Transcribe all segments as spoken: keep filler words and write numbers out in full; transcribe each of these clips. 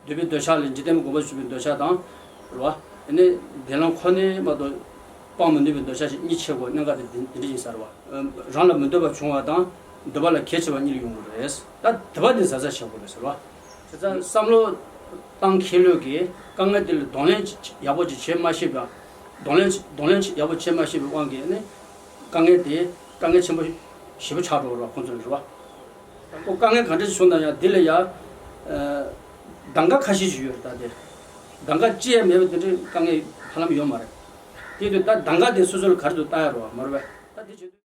འདོད་པའི་འདོད་ཆགས་ལས་འཇིག་རྟེན་པའི་འགོག་པར་བྱེད་པའི་འདོད་ཆགས་དང་། རེད་བ། ཨ་ནི་བདེན་ལམ་ཁོ་ནས་མ་གཏོགས་སྤང་མི་ནུས་པའི་འདོད་ཆགས་ཞེས་གཉིས་ཕྱེ་དགོས། གནད་འགག་དེ་འདི་འདི་འདྲ་ཡིན་ས་རེད་བ། རང་ལ་མི་འདོད་པ་བྱུང་བ་དང་འདོད་པ་ལ་གལ་ཆེ་བ་གཉིས་ལ་ཡོང་གི་རེད། ད་འདོད་པ་འདི་གཟབ་གཟབ་བྱེད་དགོས་རེད་ཟེར་བ། བྱས་ཙང་བསམ་བློ་བཏང་མཁན་ལོས་ཀྱིས་དཀའ་ངལ་དེ་ལ་གདོང་ལེན་ཡག་པོ་ཅིག་བྱེད་མ་ཤེས་པ། གདོང་ལེན་གདོང་ལེན་ཡག་པོ་བྱེད་མ་ཤེས་པའི་དབང་གིས་ནི་དཀའ་ངལ་དེ་དཀའ་ངལ་ཆེན་པོ་ཞེ་པོ་ཆགས་འགྲོ་བ་རེད་བ། ཁོང་ཚོ་ལ་རེད་བ། ཁོ་དཀའ་ངལ་ག་འདྲ་ཞིག་བྱུང་ན་ཡང་འདི་ལ་ཡ། ཨ། གདམ་ག་ཁ་ཤས་ཤིག་ཡོད་རེད། ད་དེ་གདམ་ག་ཅི་ཡང་མེད་པ་དེ་འདྲའི་དཀའ་ངལ་ཧ་ལམ་ཡོད་མ་རེད། དེ་དུས་ད་གདམ་ག་དེ་སོ་སོ་ལ་ག་རེ་འདུག་ལྟ་ཡ་རེད་བ། མ་རེད་པས། ད་དེ་བྱེད་དུས།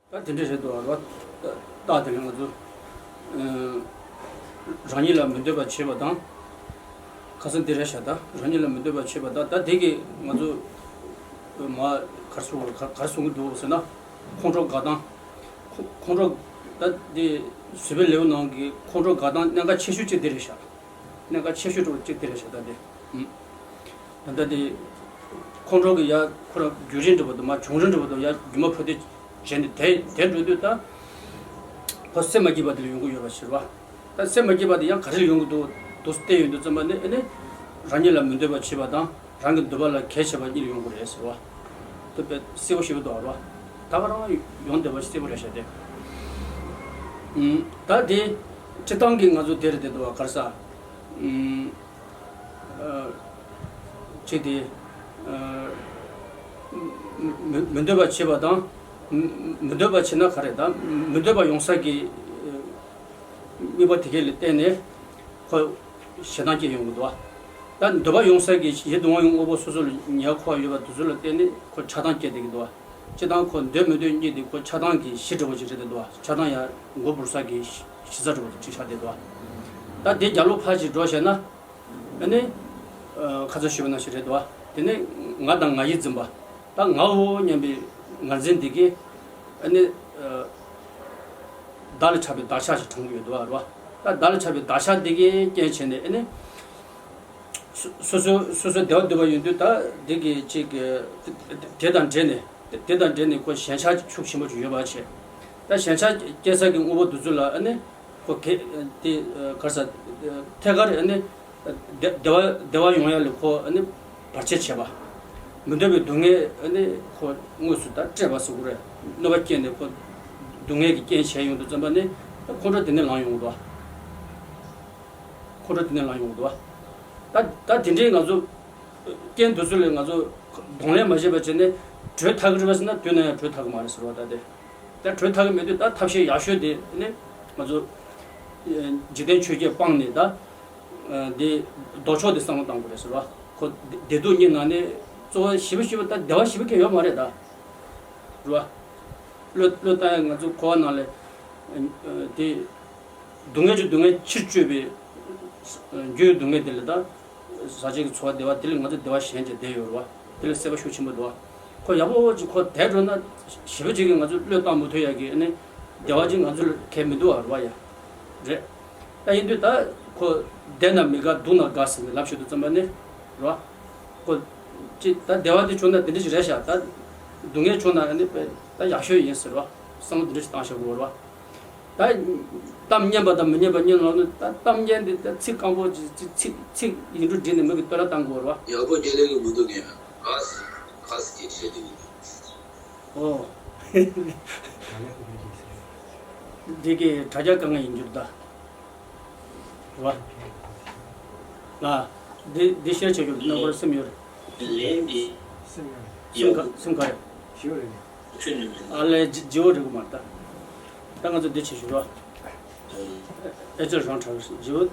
ད་དེ་འདྲ་རེད་འདུག་བ། རྟགས་དེ་ལ་ང་ཚོ་ཨ་རང་ཉིད་ལ་མི་འདོད་པ་བྱེད་པ་དང་། ཁ་སང་འདི་རེད་ཤག་ད་རང་ཉིད་ལ་མི་འདོད་པ་བྱེད་པ་དང་། ད་དེ་གི་ང་ཚོ་མ་ག་རེ་ཟེར་དགོས་རེད། ག་ག་རེ་གསུང་གི་འདུག་ཟེར་ན། ཁོང་ཁྲོ་དགའ་སྟངས། ཁོ་ཁོང་ཁྲོ། ད་དེ་བཟོད་པའི་ལེའུ་ནང་གི་ཁོང་ཁྲོ་དགའ་སྟངས་གནད་འགག་ཆེ་ཤོས་གཅིག་དེ་རེད་ཤག་གནད་འགག་ཆེ་ཤོས་འདྲ་བོ་གཅིག་དེ་རེད་ཤག་ད་དེ། ཨུམ། ད་ལྟ་དེ་ཁོང་ཁྲོ་གི་ཡ་ཁོ་རང་རྒྱུན་རིང་འདྲ་བོ་དང་མ་བྱུང་རིང་འདྲ་བོ་དང་ཡ་རྒྱུ་མ་བུ་དེ་བྱས་ནས་དེ་དེ་འགྲོ་དུས་ད་ཁོ་སེམས་མ་སྐྱིད་པ་དེ་ལ་ཡོང་གི་ཡོད་པ་ཞིག་རེད་བ། ད་སེམས་མ་སྐྱིད་པ་དེ་ཡང་ག་རེ་ལ་ཡོང་གི་འདུག་འདུག་བལྟས་ཡོང་དུས་ཙམ་པ་ནི་ཨ་ནི་རང་ཉིད་ལ་མི་འདོད་པ་བྱེད་པ་དང་། རང་གི་འདོད་པ་ལ་གལ་ཆེ་བ་གཉིས་ལ་ཡོང་གི་རེད་ཟེར་བ། དེ་དཔེ་གསལ་པོ་ཞེ་པོ་འདུག་རེད་བ། ད་ག་རང་ཡོང་བསྡད་པ་གསལ་པོ་རེད་ཤག་དེ། ཨུམ། ད་དེ་སྤྱིར་བཏང་གི་ང་ཚོ་དེ་རེད་དེ་འདུག་བ། ག་རེ་ཟ། ཨུམ། ཨ། གཅིག་དེ། ཨ། མི་མི་འདོད་པ་བྱེད་པ་དང་། མི་མི་འདོད་པ་བྱེད་ན་ག་རེ་དང་། མི་འདོད་པ་ཡོང་ས་གི་དམིགས་པ་དེ་ག་ལ་བརྟེན་ནས་ཁོ་ཞེ་སྡང་སྐྱེ་ཡོང་གི་འདུག་བ། ད་འདོད་པ་ཡོང་ས་གི་ཡིད་དུ་འོང་བའི་དངོས་པོ་སོ་སོ་ལ་ཉེ་བར་མཁོ་བ་ཡོད་པ་དེ་ཚོ་ལ་བརྟེན་ནས་ཁོ་ཆགས་སྡང་སྐྱེ་བསྡད་ཀྱི་འདུག་བ། སྤྱིར་བཏང་ཁོ་འདོད་མི་འདོད་གཉིས་དེ་ཁོ་ཆགས་སྡང་གི་གཞི་འདྲ་བོ་ཞིག་རེད་དེ་འདུག་བ། ཆགས་སྡང་ཡང་མགོ་འབུར་ས་གི་གཞི་རྩ་འདྲ་བོ་ཞིག་ཆགས་བསྡད་འདུག་བ། ད་དེ་རྒྱབ་ལོགས་ཕར་ཅིག་འགྲོ་བྱས་ན། ཨ་ནི། ཨ། ཁ་སང་ཞུས་པ་ནང་བཞིན་རེད་འདུག་བ། དེ་ནས་ང་དང་ང་ཡིར་འཛིན་པ། ད་ངའོ་སྙམ་པའི་ངར་འཛིན་འདི་གིས། ཨ་ནི། ཨ། བདག་ལ་ཆགས་པའི་བདག་ཆགས་ཤིག་དྲངས་ཀྱི་ཡོད་འདུག་བ། རེད་བ། ད་བདག་ལ་ཆགས་པའི་བདག་ཆགས་འདི་གིས་རྐྱེན་བྱས་ནས་ཨ་ནི། སོ་སོ་སོ་སོ་བདེ་བ་འདོད་པ་ཡོང་དུས་ད་འདི་གི་ཅིག་གི་དེ་དང་འབྲེལ་ནས། དེ་དང་འབྲེལ་ནས་ཁོ་ཞེན་ཆགས་ཤུགས་ཆེན་པོ་ཅིག་ཡོད་པ་བྱས། ད་ཞེན་ཆགས་སྐྱེ་ས་གི་དངོས་པོ་འདི་ཚོ་ལ་ཨ་ནི་ཁོ་གེ་དེ་ག་རེ་ཟ། ཐད་ཀར་ཨ་ནི་བདེ་བདེ་བ་བདེ་བ་ཡོང་ཡ་ལ་ཁོ་ཨ་ནི་བར་ཆད་བྱས་པ། མི་འདོད་པའི་སྡུག་བསྔལ་ཨ་ནི་ཁོ་དངོས་སུ་ད་སྤྲད་པ་ཟེར་དགོས་རེད། གནོད་པ་སྐྱེལ་ནས་ཁོ་སྡུག་བསྔལ་གྱི་རྐྱེན་བྱས་ཡོང་དུས་ཙམ་པ་ནི་ཁོང་ཁྲོ་དེ་ནས་ལངས་ཡོང་གི་འདུག་བ། ཁོང་ཁྲོ་དེ་ནས་ལངས་ཡོང་གི་འདུག་བ། ད་ད་དེ་འདྲའི་ང་ཚོ། རྐྱེན་དེ་ཚོ་ལས་ང་ཚོ་གདོང་ལེན་མ་བྱས་པ་བྱས་ནས་གྲོལ་ཐག་གི་རེད་པ་ཟེར་ན་དོན་ན་ཡང་གྲོལ་ཐག་གི་མ་རེད་ཟེར་བ། ད་དེ་ད་གྲོལ་ཐག་གི་མེད་དུས་ད་ཐབས་ཤེས་ཡག་ཤོས་དེ་ནི་ང་ཚོ་འཇིག་རྟེན་ཆོས་བརྒྱད་སྤངས་ནས་ད་དེ་ལྡོག་ཕྱོགས་དེ་བསམ་བློ་བཏང་དགོས་རེད་ཟེར་བ། ཁོ་བདེ་སྡུག་གཉིས་ནང་ནས་གཙོ་བོ་ཞེ་པོ་ཞེ་པོ་ད་བདེ་བ་ཞེ་པོ་གང་ཡོད་མ་རེད་ད། རེད་བ། བློ་བློ་བཏང་ཡ་ང་ཚོ་འཁོར་བ་ནང་ལ་དེ། སྡུག་བསྔལ་གྱི་སྡུག་བསྔལ་ཕྱིར་གཅོད་པའི་རྒྱུའི་སྡུག་བསྔལ་དེ་ལ་ད་ཟག་བཅས་ཀྱི་ཚོར་བ་བདེ་བ་དེ་ལ་ང་ཚོ་བདེ་བ་ཞེན་བྱས་བསྡད་ཡོད་རེད་བ། དེ་ལ་སྲེད་པ་ཤུགས་ཆེན་པོ་འདུག་བ། ཁོ་ཡག་པོ་ཅིག་ཁོ་དེ་འགྲོ་ན་ཞེ་པོ་ཅིག་གིས་ང་ཚོ་བློས་བཏང་མི་ཐུབ་ཡག་གི་ཨ་ནི་བདེ་བ་ཅིག་ང་ཚོ་ལ་གང་ཡང་མི་འདུག་བ། རེད་བ་ཡ། རེད། ད་ཡིན་དུས་ད་ཁོ་བདེ་ན་མི་དགའ་སྡུག་ན་དགའ་ཟེར་ནས་ལབ་ཤོད་དུས་ཙམ་པ་ནི་རེད་བ། ཁོ་ཅི་ད་བདེ་བ་དེ་བྱུང་ན་དེ་འདྲ་ཞིག་རེད་ཤག་ད་སྡུག་བསྔལ་བྱུང་ན་ཨ་ནི་ད་ཡག་ཤོས་ཡིན་ཟེར་བ། བསམ་བློ་དེ་འདྲ་ཞིག་བཏང་བཞག་དགོས་རེད་བ། ད་གཏམ་སྙན་པ་དང་མི་སྙན་པ་གཉིས་ལ་ནི་ད་གཏམ་སྙན་དེ་ད་ཚིག་སྐམ་པོ་ཅིག་ཚིག་ཚིག་ཚིག་ཡིག་འབྲུ་བྲིས་ནས་མི་གི་བསྟོད་ར་བཏང་དགོས་རེད་བ། ཡག་པོ་རྒྱག་ལེ་གི་མི་འདུག་ངས་ག་ཟིག་ག་ཟིག་གི་བཤད་དེ་མི་འདུག་ཨོ། འདི་གི་དྲ་རྒྱ་དཀའ་ངལ་ཡིན་རྒྱུ་ད། རེད་བ། ལ། འདི་འདི་ཤེར་བྱེད་རྒྱུ་ནམ་བར་སེམས་ཡོད་རེད། ལན་འདི། སེམས་ཡོད་རེད། སེམས་ག་སེམས་ག་རེད། ཞུ་རེད། ཨ་ལས་ཇི་ཇི་འོ་རེད་གོ་མ་ད། ད་ང་ཚོ་འདི་བྱེད་ཞུ་རོགས། ཨེ་ཅོ་རང་དྲག་ཇི་འོ།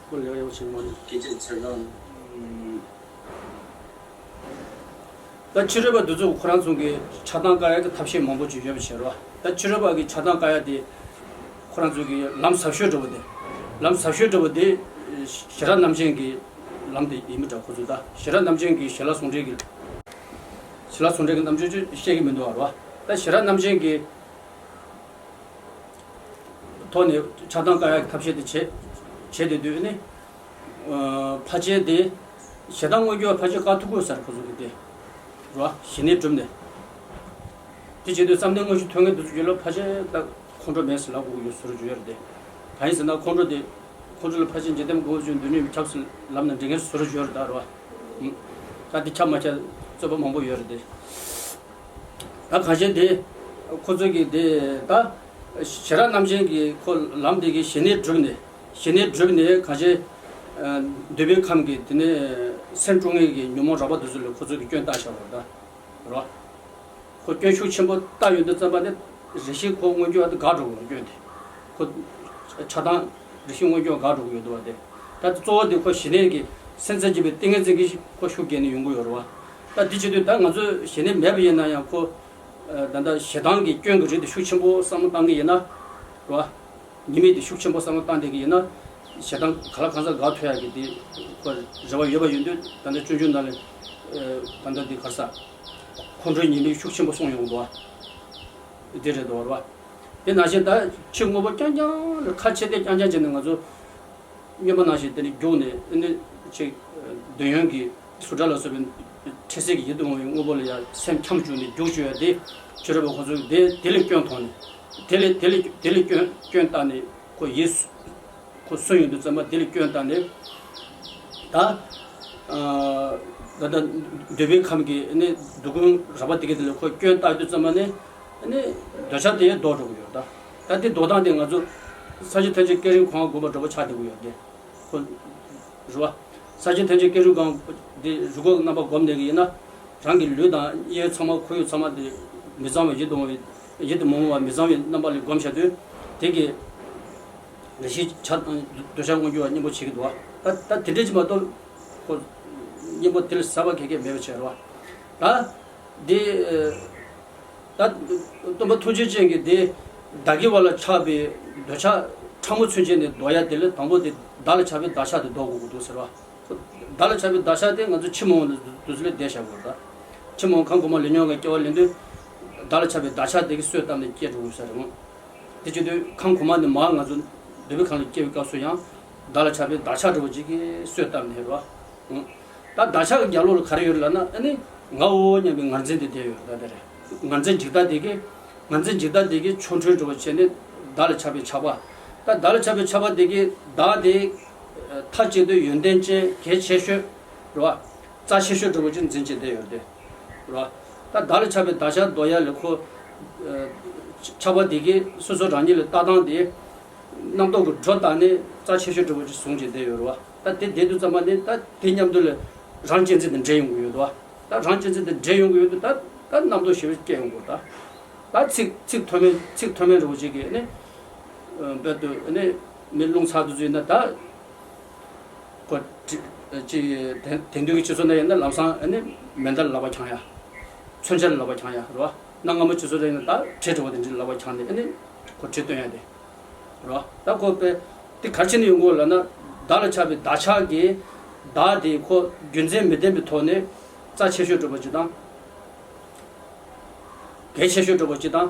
ཁོ་ལས་ཡག་བྱེད་མ་རེད། སྐད་ཆ་ཚར་ལ། ད་ཕྱི་རོལ་པ་འདི་ཚོ་ཁོ་རང་ཚོ་གི་ཆགས་སྡང་བཀག་ཡག་གི་ཐབས་ཤེས་མང་པོ་ཅིག་ཡོད་པ་བྱས་རོགས། ད་ཕྱི་རོལ་པ་གི་ཆགས་སྡང་བཀག་ཡག་དེ་ཁོ་རང་ཚོ་གི་ལམ་ཟབ་ཤོས་འདྲ་བོ་དེ། ལམ་ཟབ་ཤོས་འདྲ་བོ་དེ་ཞི་རགས་རྣམ་བཞེངས་ཀྱི་ལམ་དེ་ཡིན་མི་འདྲ། ཁོ་ཚོ་ད་ཞི་རགས་རྣམ་བཞེངས་ཀྱི་ཞི་ལ་ཟུང་འབྲེལ་གྱི་ཞི་ལ་ཟུང་འབྲེལ་གྱི་རྣམ་དཔྱོད་ཅིག་བཤད་ཀྱི་མི་འདུག་བ་རོ། ད་ཞི་རགས་རྣམ་བཞེངས་ཀྱི་ཐོག་ནས་ཆགས་སྡང་བཀག་ཡག་གི་ཐབས་ཤེས་དེ་བྱེད་བྱེད་བསྡད་དུས་ནི། ཨ། ཕལ་ཆེར་དེ་ཞེ་སྡང་མངོན་གྱུར་བ་ཕལ་ཆེར་བཀག་ཐུབ་ཀྱི་ཡོད་ས་རེད། ཁོ་ཚོ་གི་དེ་རོ། ཞི་གནས་བསྒྲུབས་ནས། དེ་བྱེད་དུས་བསམ་གཏན་དངོས་གཞི་ཐོན་མཁན་དེ་ཚོ་རྒྱུད་ལ་ཕལ་ཆེར་ད་ཁོང་ཁྲོ་མེད་ཟེར་ལབ་དགོས་ཀྱི་ཡོད་བཟོ་འདྲ་ཅིག་ཡོད་རེད་དེ། གང་ཡིན་ཟེར་ན་ཁོང་ཁྲོ་དེ། ཁོང་ཁྲོ་ལ་ཕལ་ཆེར་འཇིག་རྟེན་མགོན་པོ་ཆོས་འདུལ་ནུས་པའི་ཁྱབ་ཟེར་ལབ་ནས་འདྲི་མཁན་བཟོ་འདྲ་ཅིག་ཡོད་རེད་ད་རེད་བ། ད་དེ་ཁྱབ་མ་ཁྱབ་རྩོད་པ་མང་པོ་ཡོད་རེད་དེ། ད་གང་ཤེས་དེ། ཁོ་ཚོ་གིས་དེ་ད། ཞེ་དྲག་རྣམ་མཁྱེན་གྱིས་ཁོ་ལམ་དེ་གི་ཞི་གནས་བསྒྲུབས་ནས་ཞི་གནས་བསྒྲུབས་ནས་གང་ཤེས། འདོད་པའི་ཁམས་ཀྱི་དེ་ནས་སེམས་སྤྲོ་ངེས་ཀྱི་ཉོན་མོངས་རགས་པ་དེ་ཚོ་ལ་ཁོ་ཚོ་གིས་སྐྱོན་བཏགས་བཞག་པ་རེད་ད། རེད་བ། ཁོ་སྐྱོན་ཤུགས་ཆེན་པོ་བཏགས་ཡོང་དུས་ཙམ་པ་ནི་རེ་ཞིག་ཁོ་མངོན་གྱུར་དེ་འགག་འགྲོ་གི་ཡོད་སྐྱོན་དེ། ཁོ་ཆགས་སྡང་རེ་ཞིག་མངོན་གྱུར་འགག་འགྲོ་གི་ཡོད་འདུག་བ་དེ། ད་གཙོ་བོ་དེ་ཁོ་ཞི་གནས་ཀྱི་སེམས་ཙམ་གྱི་བའི་ཏིང་ངེ་འཛིན་གྱི་ཁོ་ཤུགས་རྒྱས་ནས་ཡོང་གི་ཡོད་རེད་བ། ད་དེ་བྱེད་དུས་ད་ང་ཚོས་ཞི་གནས་མེད་པ་ཡིན་ན་ཡང་ཁོ། ད་ལྟ་ཞེ་སྡང་གི་སྐྱོན་གྱི་རིགས་དེ་ཤུགས་ཆེན་པོ་བསམ་བློ་བཏང་གི་ཡིན་ན། རེད་བ། ཉེས་དམིགས་དེ་ཤུགས་ཆེན་པོ་བསམ་བློ་བཏང་བསྡད་ཀྱི་ཡིན་ན། ཞེ་སྡང་ག་ལ་གང་ཟག་འགག་ཐུབ་ཡག་གི་དེ་ཁོ་རེ་བ་ཡོད་པ་ཡིན་དུས་ད་ལྟ་སྤྱོད་འཇུག་ནང་ལ། ད་ལྟ་དེ་ག་རེ་ཟ། ཁོང་ཁྲོའི་ཉེས་དམིགས་ཤུགས་ཆེན་པོ་གསུངས་ཡོང་འདུག་བ། དེ་རེད་འདུག་བ། དེ་ནང་བཞིན་ད་ཕྱི་དངོས་པོ་རྐྱང་རྐྱང་ལ་ཁ་ཕྱེ་བསྡད་རྐྱང་རྐྱང་བྱས་ནས་ང་ཚོ། སྨྱོན་པ་ནང་བཞིན་དེ་ནི་རྒྱུགས་ནས་ཨ་ནི་ཅིག་འདོད་ཡོན་གྱི་གཟུགས་སྒྲ་ལ་སོགས་པའི་འཕྲལ་སེལ་གྱི་ཡིད་དུ་འོང་བའི་དངོས་པོ་ལ་ཡང་སེམས་འཁྱམས་བཅུག་ནས་རྒྱུགས་བཅུག་ཡ་དེ་ཕྱི་རོལ་པ་ཁོ་ཚོས་དེ་དེ་ལས་སྐྱོན་མཐོང་ནས་དེ་ལས་དེ་ལས་དེ་ལས་སྐྱོན་སྐྱོན་བཏགས་ནས་ཁོ་ཡིད་སུ་ཁོ་སུན་ཡོང་དུས་ཙམ་པ་དེ་ལས་སྐྱོན་བཏགས་ནས་ད་ད་ལྟ་འདོད་པའི་ཁམས་ཀྱི་ཨ་ནི་སྡུག་ཀུན་རགས་པ་དེ་གའི་དེ་ལས་ཁོ་སྐྱོན་བཏགས་དུས་ཙམ་པ་ནས་ཨ་ནི་འདོད་ཆགས་དེ་ཡང་ལྡོག་འགྲོ་གི་ཡོད་ད། ད་དེ་ལྡོག་སྟངས་དེ་ང་ཚོ་ས་བཅུ་ཐམས་ཅད་སྐད་རིགས་གོ་འཕང་བསྒོམ་པ་འདྲ་པོ་ཆགས་བསྡད་ཀྱི་ཡོད་དེ། ཁོ། རེད་བ། ས་བཅུ་ཐམས་ཅད་སྐད་རིགས་གང་དེ་རིགས་གོ་རྣམ་པ་བསྒོམས་ནས་ཀྱི་ཡིན་ན། རང་གི་ལུས་དང་དབྱེ་བ་ཚང་མ་ཁོར་ཡུག་ཚང་མ་དེ་མི་གཙང་བའི་ཡིད་དུ་འོང་བའི་ཡིད་དུ་མི་འོང་བ་མི་གཙང་བའི་རྣམ་པ་ལས་བསྒོམས་བྱ་དུས་དེ་གི་རེ་ཞིག་ཆ་འདོད་ཆགས་མངོན་གྱུར་བ་གཉེན་པོ་བྱེད་ཀྱི་འདུག་བ། ད་ད་དེ་འདྲ་ཅིག་མ་གཏོགས་ཁོ་གཉེན་པོ་དེ་ལས་ཟབ་པ་ག་གེ་མེད་པ་བྱས་རེད་བ། ད་འདི། ད་སྟོན་པ་ཐུགས་རྗེ་ཅན་གྱིས་དེ་བདག་གི་བ་ལ་ཆགས་པའི་འདོད་ཆགས་ཕྲ་མོ་ཚུན་ཆད་ནས་ལྡོག་ཡ་དེ་ལས་དང་པོ་དེ་བདག་ལ་ཆགས་པའི་བདག་ཆགས་དེ་ལྡོག་དགོས་ཀྱི་འདུག་ཟེར་བ། བདག་ལ་ཆགས་པའི་བདག་ཆགས་དེ་ང་ཚོ་ཕྱི་མ་འོངས་ལ་དུས་ཚོད་ལས་འདས་བཞག་དགོས་རེད་ད། ཕྱི་མ་འོངས་ཁམས་གོང་མ་ལས་ཉོན་གྱི་སྐྱེ་བ་ལེན་དུས། བདག་ལ་ཆགས་པའི་བདག་ཆགས་དེ་གི་གསོས་བཏབ་ནས་སྐྱེ་འགྲོ་དགོས་ས་རེད་མོ། དེ་བྱེད་དུས་ཁམས་གོང་མ་ནས་མར་ང་ཚོ་འདོད་པའི་ཁམས་ལ་སྐྱེ་བའི་སྐབས་སུ་ཡང་། བདག་ལ་ཆགས་པའི་བདག་ཆགས་འདྲ་བོ་ཅིག་གིས་གསོས་བཏབ་ནས་རེད་བ། ད་བདག་ཆགས་ཀྱི་རྒྱབ་ལོགས་ལ་ག་རེ་ཡོད་རེད་ལབ་ན་ཨ་ནི་ངའོ་སྙམ་པའི་ངར་འཛིན་དེ་བསྡད་ཡོད་རེད་ད་དེ་རེད། ངར་འཛིན་འཇིག་ལྟ་དེ་གིས་ངར་འཛིན་འཇིག་ལྟ་དེ་གིས་ཆོ་འཕྲུལ་འདྲ་བོ་བྱས་ནས་བདག་ལ་ཆགས་པའི་ཆགས་པ། ད་བདག་ལ་ཆགས་པའི་ཆགས་པ་དེ་གིས་བདག་དེ་མཐའ་གཅིག་ཏུ་ཡོན་ཏན་ཅན་གལ་ཆེ་ཤོས་རེད་བ། རྩ་ཆེ་ཤོས་འདྲ་བོ་ཅིག་འཛིན་བྱས་བསྡད་ཡོད་རེད། རེད་བ། ད་བདག་ལ་ཆགས་པའི་བདག་ཆགས་ལྡོག་ཡ་ལས་ཁོ། ཆགས་པ་དེ་གིས་སོ་སོ་རང་ཉིད་ལ་ལྟ་སྟངས་དེ། རྣམ་རྟོག་གི་སྒྲོ་བཏགས་ནས་རྩ་ཆེ་ཤོས་འདྲ་བོ་ཅིག་བཟུང་བྱས་བསྡད་ཡོད་རེད་བ། ད་དེ་བསྡད་དུས་ཙམ་པ་ནི་ད་དེ་མཉམ་དུ་ལ་རང་གཅེས་འཛིན་དེ་འདྲེས་ཡོང་གི་ཡོད་དོ། ད་རང་གཅེས་འཛིན་དེ་འདྲེས་ཡོང་གི་ཡོད་དུས་ད་ད་རྣམ་རྟོག་ཞེ་པོ་སྐྱེ་ཡོང་གི་ཡོད་ད། ད་ཚིག་ཚིག་མཐོ་དམན་ཚིག་མཐོ་དམན་འདྲ་བོ་ཅིག་གིས་ནི། དཔེར་དུ་ནི་མི་རླུང་ཚ་དུས་ཚོད་ཡིན་ན་ད། ཁོ། ཅི། དེང་དུས་ཀྱི་སྤྱི་ཚོགས་ནང་ཡིན་ན་ལམ་སང་ནི་མེ་མདའ་ལག་པ་འཆང་ཡ། མཚོན་ཆ་ལག་པ་འཆང་ཡ་རེད་བ། གནའ་སྔ་མོ་སྤྱི་ཚོགས་ནང་ཡིན་ན་ད་གྲི་འདྲ་བོ་དེ་འདྲ་ལག་པ་འཆང་ནས་ནི་ཁོ་གྲི་བཏོན་ཡ་དེ། རེད་བ། ད་ཁོ་དཔེ་དེ་ག་རེ་བྱས་ནས་ཡོང་གི་ཡོད་ལབ་ན། བདག་ལ་ཆགས་པའི་བདག་ཆགས་ཀྱིས་བདག་དེ་ཁོ་རྒྱུ་མཚན་མི་ལྡན་པའི་ཐོག་ནས་རྩ་ཆེ་ཤོས་འདྲ་བོ་ཅིག་དང་། གལ་ཆེ་ཤོས་འདྲ་བོ་ཅིག་དང་།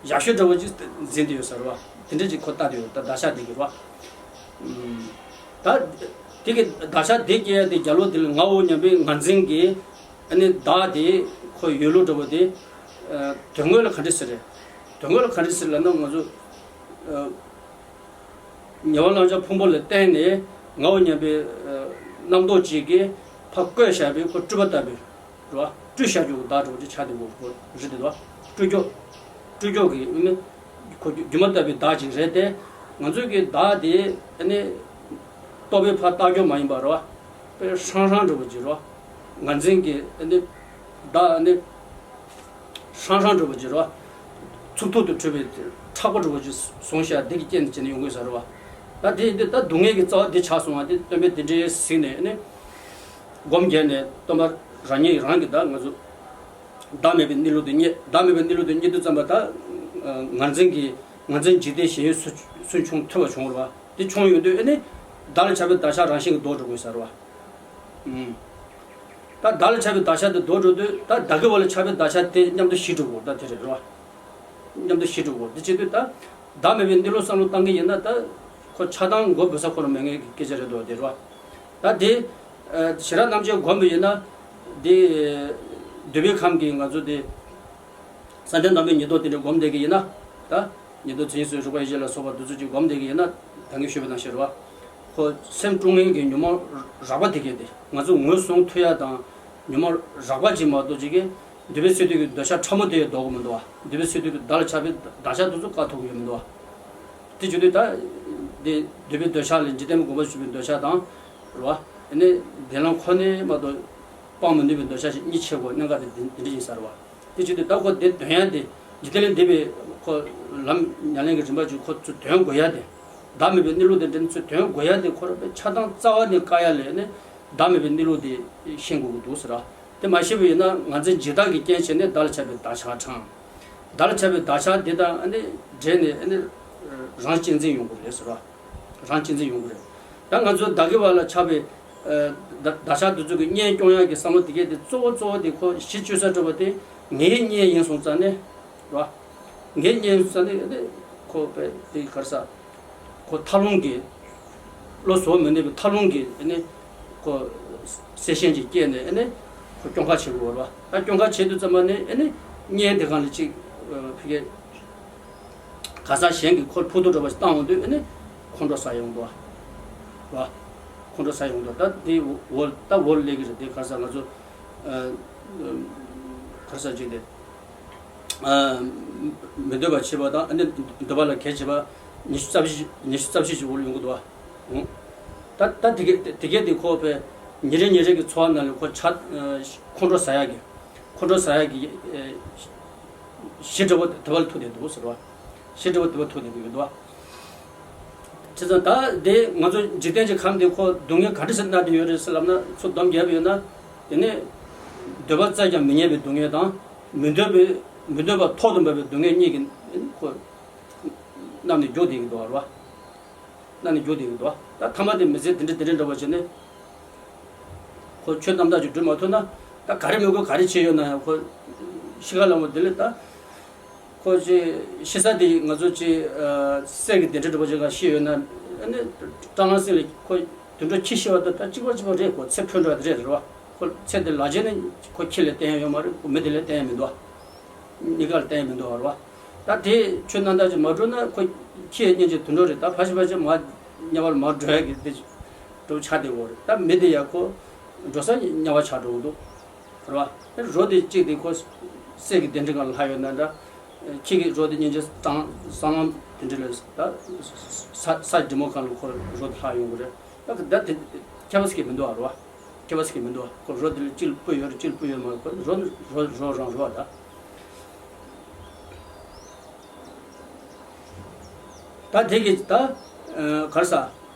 ཡག་ཤོས་འདྲ་བོ་ཅིག་འཛིན་བསྡད་ཡོད་ས་རེད་བ། དེ་འདྲ་ཅིག་ཁོ་ལྟ་བསྡད་ཡོད་ད་བདག་ཆགས་དེ་གི་རེད་བ། ད། དེ་གི་བདག་ཆགས་དེ་སྐྱེ་ཡ་དེ་རྒྱབ་ལོགས་དེ་ལ་ངའོ་སྙམ་པའི་ངར་འཛིན་གྱིས། ཨ་ནི་བདག་དེ་ཁོ་ཡོད་ལུགས་འདྲ་བོ་དེ། དོན་དངོས་ལ་ག་འདྲ་ཟེར་རེད། དོན་དངོས་ལ་ག་འདྲ་ཟེར་ལབ་ན་ང་ཚོ། ཉེ་བར་བླང་བྱ་ཕུང་པོ་ལ་བརྟེན་ནས་ངའོ་སྙམ་པའི་རྣམ་རྟོག་ཅིག་གིས་ཕར་བཀོད་བཞག་པའི་ཁོ་སྤྲུལ་པ་ལྟ་བུའི་རེད་བ། སྤྲུལ་བཞག་རྒྱུ་བདག་འདྲ་བོ་ཅིག་ཆགས་བསྡད་ཡོད་རེད་དེ་རེད་བ། སྤྲུལ་སྐྱོ། སྤྲུལ་སྐྱོ་གི་ཨ་ནི་ཁོ་སྒྱུ་མ་ལྟ་བུའི་བདག་ཅིག་རེད་དེ། ང་ཚོའི་གི་བདག་དེ་ཨ་ནི་རྟོག་པས་ཕར་བཏགས་སྐྱོ་མ་ཡིན་པ་རེད་བ། དཔེ་ཧྲང་ཧྲང་འདྲ་བོ་ཅིག་རེད་བ། ངར་འཛིན་གྱི་ཨ་ནི་བདག་ཨ་ནི། ཧྲང་ཧྲང་འདྲ་བོ་ཅིག་རེད་བ། ཚུགས་ཐུག་ཏུ་འཁྲུལ་བའི་ཁྲག་པ་འདྲ་བོ་ཅིག་བཟུང་བཞག་འདི་གི་རྐྱེན་བྱས་ནས་ཡོང་གི་ཡོད་ས་རེད་བ། ད་དེ་ཡིན་དུས་ད་སྡུག་བསྔལ་གྱི་རྩ་བ་འདི་ཆགས་སོང་བ་དེ་སྟོན་པས་དེ་འདྲའི་གཟིགས་ནས་ནི། སྒོམ་བརྒྱབ་ནས་སྟོན་པ་རང་ཉིད་རང་གིས་ད་ང་ཚོ་བདག་མེད་པའི་གནས་ལུགས་དེ་རྙེད། བདག་མེད་པའི་གནས་ལུགས་དེ་རྙེད་དུས་ཙམ་པ་ད། ངར་འཛིན་གྱི་ངར་འཛིན་འཇིག་རྟེན་ཞེན་ཡུལ་སུན་སུན་ཕྱུང་ཐུབ་པ་བྱུང་བ་རེད་བ། དེ་བྱུང་ཡོང་དུས་ཨ་ནི། བདག་ལ་ཆགས་པའི་བདག་ཆགས་རང་བཞིན་གྱིས་ལྡོག་འགྲོ་དགོས་ས་རེད་བ། ཨུམ། ད་བདག་ལ་ཆགས་པའི་བདག་ཆགས་དེ་ལྡོག་འགྲོ་དུས་ད་བདག་གི་བ་ལ་ཆགས་པའི་བདག་ཆགས་དེ་མཉམ་དུ་ཞི་འགྲོ་དགོས་ད་དེ་རེད་རོ། མཉམ་དུ་ཞི་འགྲོ་དགོས་དེ་བྱེད་དུས་ད། བདག་མེད་པའི་གནས་ལུགས་བསམ་བློ་བཏང་གི་ཡིན་ན་ད། ཁོ་ཆགས་སྡང་མགོ་འབུད་ས་ཁོ་རང་མེད་མཁན་གྱི་སྐད་ཆ་རེད་འདུག་དེ་རོ། ད་དེ། ཞེ་དྲག་རྣམ་འབྱེད་སྒོམ་པ་ཡིན་ན། དེ། འདོད་པའི་ཁམས་ཀྱི་ང་ཚོ་དེ། བསམ་གཏན་དང་པོའི་ཉེར་བསྡོགས་དེ་འདྲ་སྒོམ་བསྡད་ཀྱི་ཡིན་ན། ད་ཉེར་བསྡོགས་མཚན་ཉིད་སོགས་རིག་པ་ཡེ་ཤེས་ལ་སོགས་པ་དེ་ཚོ་ཅིག་སྒོམ་བསྡད་ཀྱི་ཡིན་ན། ད་ངས་ཞུས་པ་ནང་བཞིན་རེད་བ། ཁོ་སེམས་དཀྲུག་མཁན་གྱི་ཉོན་མོངས་རགས་པ་དེ་གས་དེ། ང་ཚོ་ངོས་བཟུང་ཐུབ་ཡ་དང་། ཉོན་མོངས་རགས་པ་ཅིག་མ་གཏོགས་ཅིག་གིས་འདོད་པའི་སེམས་རྟོག་གི་འདོད་ཆགས་ཕྲ་མོ་དེ་ཡང་ལྡོག་གི་མི་འདུག་བ། འདོད་པའི་སེམས་རྟོག་གི་བདག་ལ་ཆགས་པའི་བདག་ཆགས་དེ་ཚོ་བཀག་ཐུབ་ཀྱི་ཡོད་མི་འདུག་བ། དེ་བྱེད་དུས་ད། དེ་འདོད་པའི་འདོད་ཆགས་ལས་འཇིག་རྟེན་པའི་སྒོམ་པ་ཞུགས་པའི་འདོད་ཆགས་དང་། རེད་བ། ཨ་ནི་བདེན་ལམ་ཁོ་ནས་མ་གཏོགས་སྤང་མི་ནུས་པའི་འདོད་ཆགས་ཤིག་གཉིས་ཕྱེ་དགོས་གནད་འགག་དེ་འདི་འདི་འདྲ་ཡིན་ས་རེད་བ། དེ་བྱེད་དུས་ད་ཁོ་དེ་དོན་ཡ་དེ། འཇིག་རྟེན་ལས་འདས་པའི་ཁོ་ལམ་ཉམས་ལེན་གྱི་རིམ་པ་ཅིག་ཁོ་ཚོ་དོན་དགོས་ཡ་དེ། བདག་མེད་པའི་གནས་ལུགས་དེ་འདྲ་ཚོ་དོན་དགོས་ཡ་དེ་ཁོ་རང་པའི་ཆགས་སྡང་རྩ་བ་ནས་བཀག་ཡ་ལས་ནི། བདག་མེད་པའི་གནས་ལུགས་དེ་ཤེས་དགོས་ཀྱི་འདུག་ཟེར་བ། དེ་མ་ཤེས་པ་ཡིན་ན་ང་ཚོའི་འཇིག་ལྟ་གི་རྐྱེན་བྱས་ནས་བདག་ལ་ཆགས་པའི་བདག་ཆགས་དྲངས། བདག་ལ་ཆགས་པའི་བདག་ཆགས་དེ་དང་ཨ་ནི་འབྲེལ་ནས་ཨ་ནི་རང་གཅེས་འཛིན་ཡོང་གི་རེད་ཟེར་བ། རང་གཅེས་འཛིན་ཡོང་གི་རེད། ད་ང་ཚོ་བདག་གི་བ་ལ་ཆགས་པའི་ཨ་བདག་བདག་ཆགས་དེ་ཚོ་གི་གཉེན་སྐྱོང་ཡག་གི་བསམ་བློ་དེ་གས་དེ་གཙོ་བོ་གཙོ་བོ་དེ་ཁོ་གཞི་བཅོལ་ས་སྤྲོ་བ་དེ་ངའི་གཉེན་ཡིན་སོང་ཙང་ནས། རེད་བ། ངའི་གཉེན་ཡིན་སོང་ཙང་ནས་ཨ་ནི་ཁོ་པའི་དེ་ག་རེ་ཟ། ཁོ་ཐབས་ལམ་གྱི། བློ་བཟོ་མི་ནུས་པའི་ཐབས་ལམ་གྱི་ཨ་ནི། ཁོ་སེམས་ཤན་ཅིག་སྐྱེས་ནས་ཨ་ནི། ཁོ་སྐྱོང་ཁ་བྱེད་དགོས་རེད་བ། ད་སྐྱོང་ཁ་བྱེད་དུས་ཙམ་པ་ནས་ཨ་ནི། གཉེན་དེ་གང་ལ་ཅིག་ཕ་གི། ག་ས་གཞན་གྱིས་ཁོར་ཕུག་རྡོ་འདྲ་བ་ཞིག་བཏང་འོང་དུས་ཨ་ནི། ཁོང་ཁྲོ་ཟ་ཡོང་འདུག་བ། ཁོང་ཁྲོ་ཟ་ཡོང་འདུག་ད་དེ་འོ་ད་འོ་ལས་ཀྱི་རེད་དེ་ག་རེ་ཟ་ང་ཚོ། ཨ། ག་རེ་ཟ་ཅིག་དེ། ཨ། མི་འདོད་པ་བྱེད་པ་དང་ཨ་ནི་འདོད་པ་ལ་གལ་བྱེད་པ། ཉི་ཤུ་རྩ་བཞི་ཉི་ཤུ་རྩ་བཞི་ཞིག་འོག་ལ་ཡོང་གི་འདུག་བ། ད་ད་དེ་གས་དེ་གས་དེ་ཁོ་པའི་ཉིན་རེ་ཉིན་རེ་གི་འཚོ་བ་ནང་ལ་ཁོ་ཆ། ཁོང་ཁྲོ་ཟ་ཡག་གི། ཁོང་ཁྲོ་ཟ་ཡག་གི། གཞི་འདྲ་བོ་དེ་བ་ལ་ཐུག་བསྡད་འདུག་ཟེར་བ། གཞི་འདྲ་བོ་དེ་བ་ཐུག་བསྡད་འདུག་ཡོད་འདུག་བ། བྱས་ཙང་ད་དེ་ང་ཚོ་འཇིག་རྟེན་གྱི་ཁམས་དེ་ཁོ་སྡུག་བསྔལ་ག་འདྲ་ཞིག་མནར་བསྡད་ཡོད་རེད་ཟེར་ལབ་ན་ཚུར་སྡོམ་བརྒྱབ་ཡོད་ན། དེ་ནས་འདོད་པ་བཙལ་ཀྱང་མི་རྙེད་པའི་སྡུག་བསྔལ་དང་། མི་འདོད་པའི་མི་འདོད་པ་ཐོག་ཏུ་འབབ་པའི་སྡུག་བསྔལ་གཉིས་ཀྱིས་ཁོ་མནར་ནས་རྒྱུག་བསྡད་ཀྱི་འདུག་བ། མནར་ནས་རྒྱུག་བསྡད་ཀྱི་འདུག་བ། ད་ཐ་མ་དེ་མི་ཚེ་དེ་འདྲ་དེ་འདྲ་འདྲ་བ་བྱས་ནས། ཁོ་ཆོས་རྣམ་དག་ཅིག་སྒྲུབ་མ་ཐུབ་ན། ད་ག་རེ་མི་དགོས་ག་རེ་བྱས་ཡོད་ན་ཡང་ཁོ་ཤི་ཁ་ལ་མོ་དེ་ལས་ད། ཁོ་ཅི་ཤི་ས་དེ་ང་ཚོ་ཅི་ཨ་སྲས་ཀྱི་གདན་ཁྲི་འདྲ་པོ་ཅིག་ག་ཤི་ཡོད་ན། ཨ་ནི་སྐྲག་སྣང་སེམས་ལ་ཁོ་དུད་འགྲོ་ཁྱི་ཤི་བ་དང་ད་གཅིག་པ་གཅིག་པ་རེད། ཁོ་ཚེ་འཕོས་འགྲོ་བ་དེ་རེད་རེད་བ། ཁོ་ཚེ་འདི་ལ་རྗེས་ནས་ཁོ་ཁྱི་ལས་བརྟེན་ཡ་ཡོད་མ་རེད། ཁོ་མི་དེ་ལས་བརྟེན་ཡ་མི་འདུག་བ། གཉིས་ཀ་ལ་བརྟེན་ཡ་མི་འདུག་བ་རེད་བ། ད་དེ་ཆོས་རྣམ་དག་ཅིག་མ་སྒྲུབ་ན་ཁོ་ཁྱི་ཡི་གཉེན་གྱི་དུད་འགྲོ་རེད། ད་ཕ་ཤི་ཕ་ཤི་མ་དམྱལ་བ་ལ་མ་འགྲོ་ཡ་གི་དེ་འགྲོ་ཆགས་བསྡད་ཡོད་རེད། ད་མི་དེ་ཡ་ཁོ་འགྲོ་ས་དམྱལ་བ་ཆགས་འགྲོ་གི་འདུག་རེད་བ། རོ་དེ་གཅིག་དེ་ཁོ་སྲས་ཀྱི་གདན་ཁྲི་སྒང་ལ་ལྷག་ཡོད་ན་འདྲ། ཁྱི་གི་རོ་དེ་གཉེན་གྱི་གཙང་གཙང་ལམ་དེ་འདྲ་ལ་ད་ས་ས་འདྲེ་མོ་སྒང་ལ་ཁོ་རོ་དེ་ལྷག་ཡོང་གི་རེད། ད་ད་དེ་ཁྱད་པར་ཞིག་མི་འདུག་བ་རེད་བ། ཁྱད་པར་ཞིག་མི་འདུག་བ། ཁོ་རོ་དེ་ལ་གཅིག་ལ་སྤུ་ཡོད་རེད། གཅིག་ལ་སྤུ་ཡོད་མ་རེད། ཁོ་རོ་རོ་རོ་རང་རེད་བ་ད། ད་དེ་གི་ད་ག་རེ་ཟ།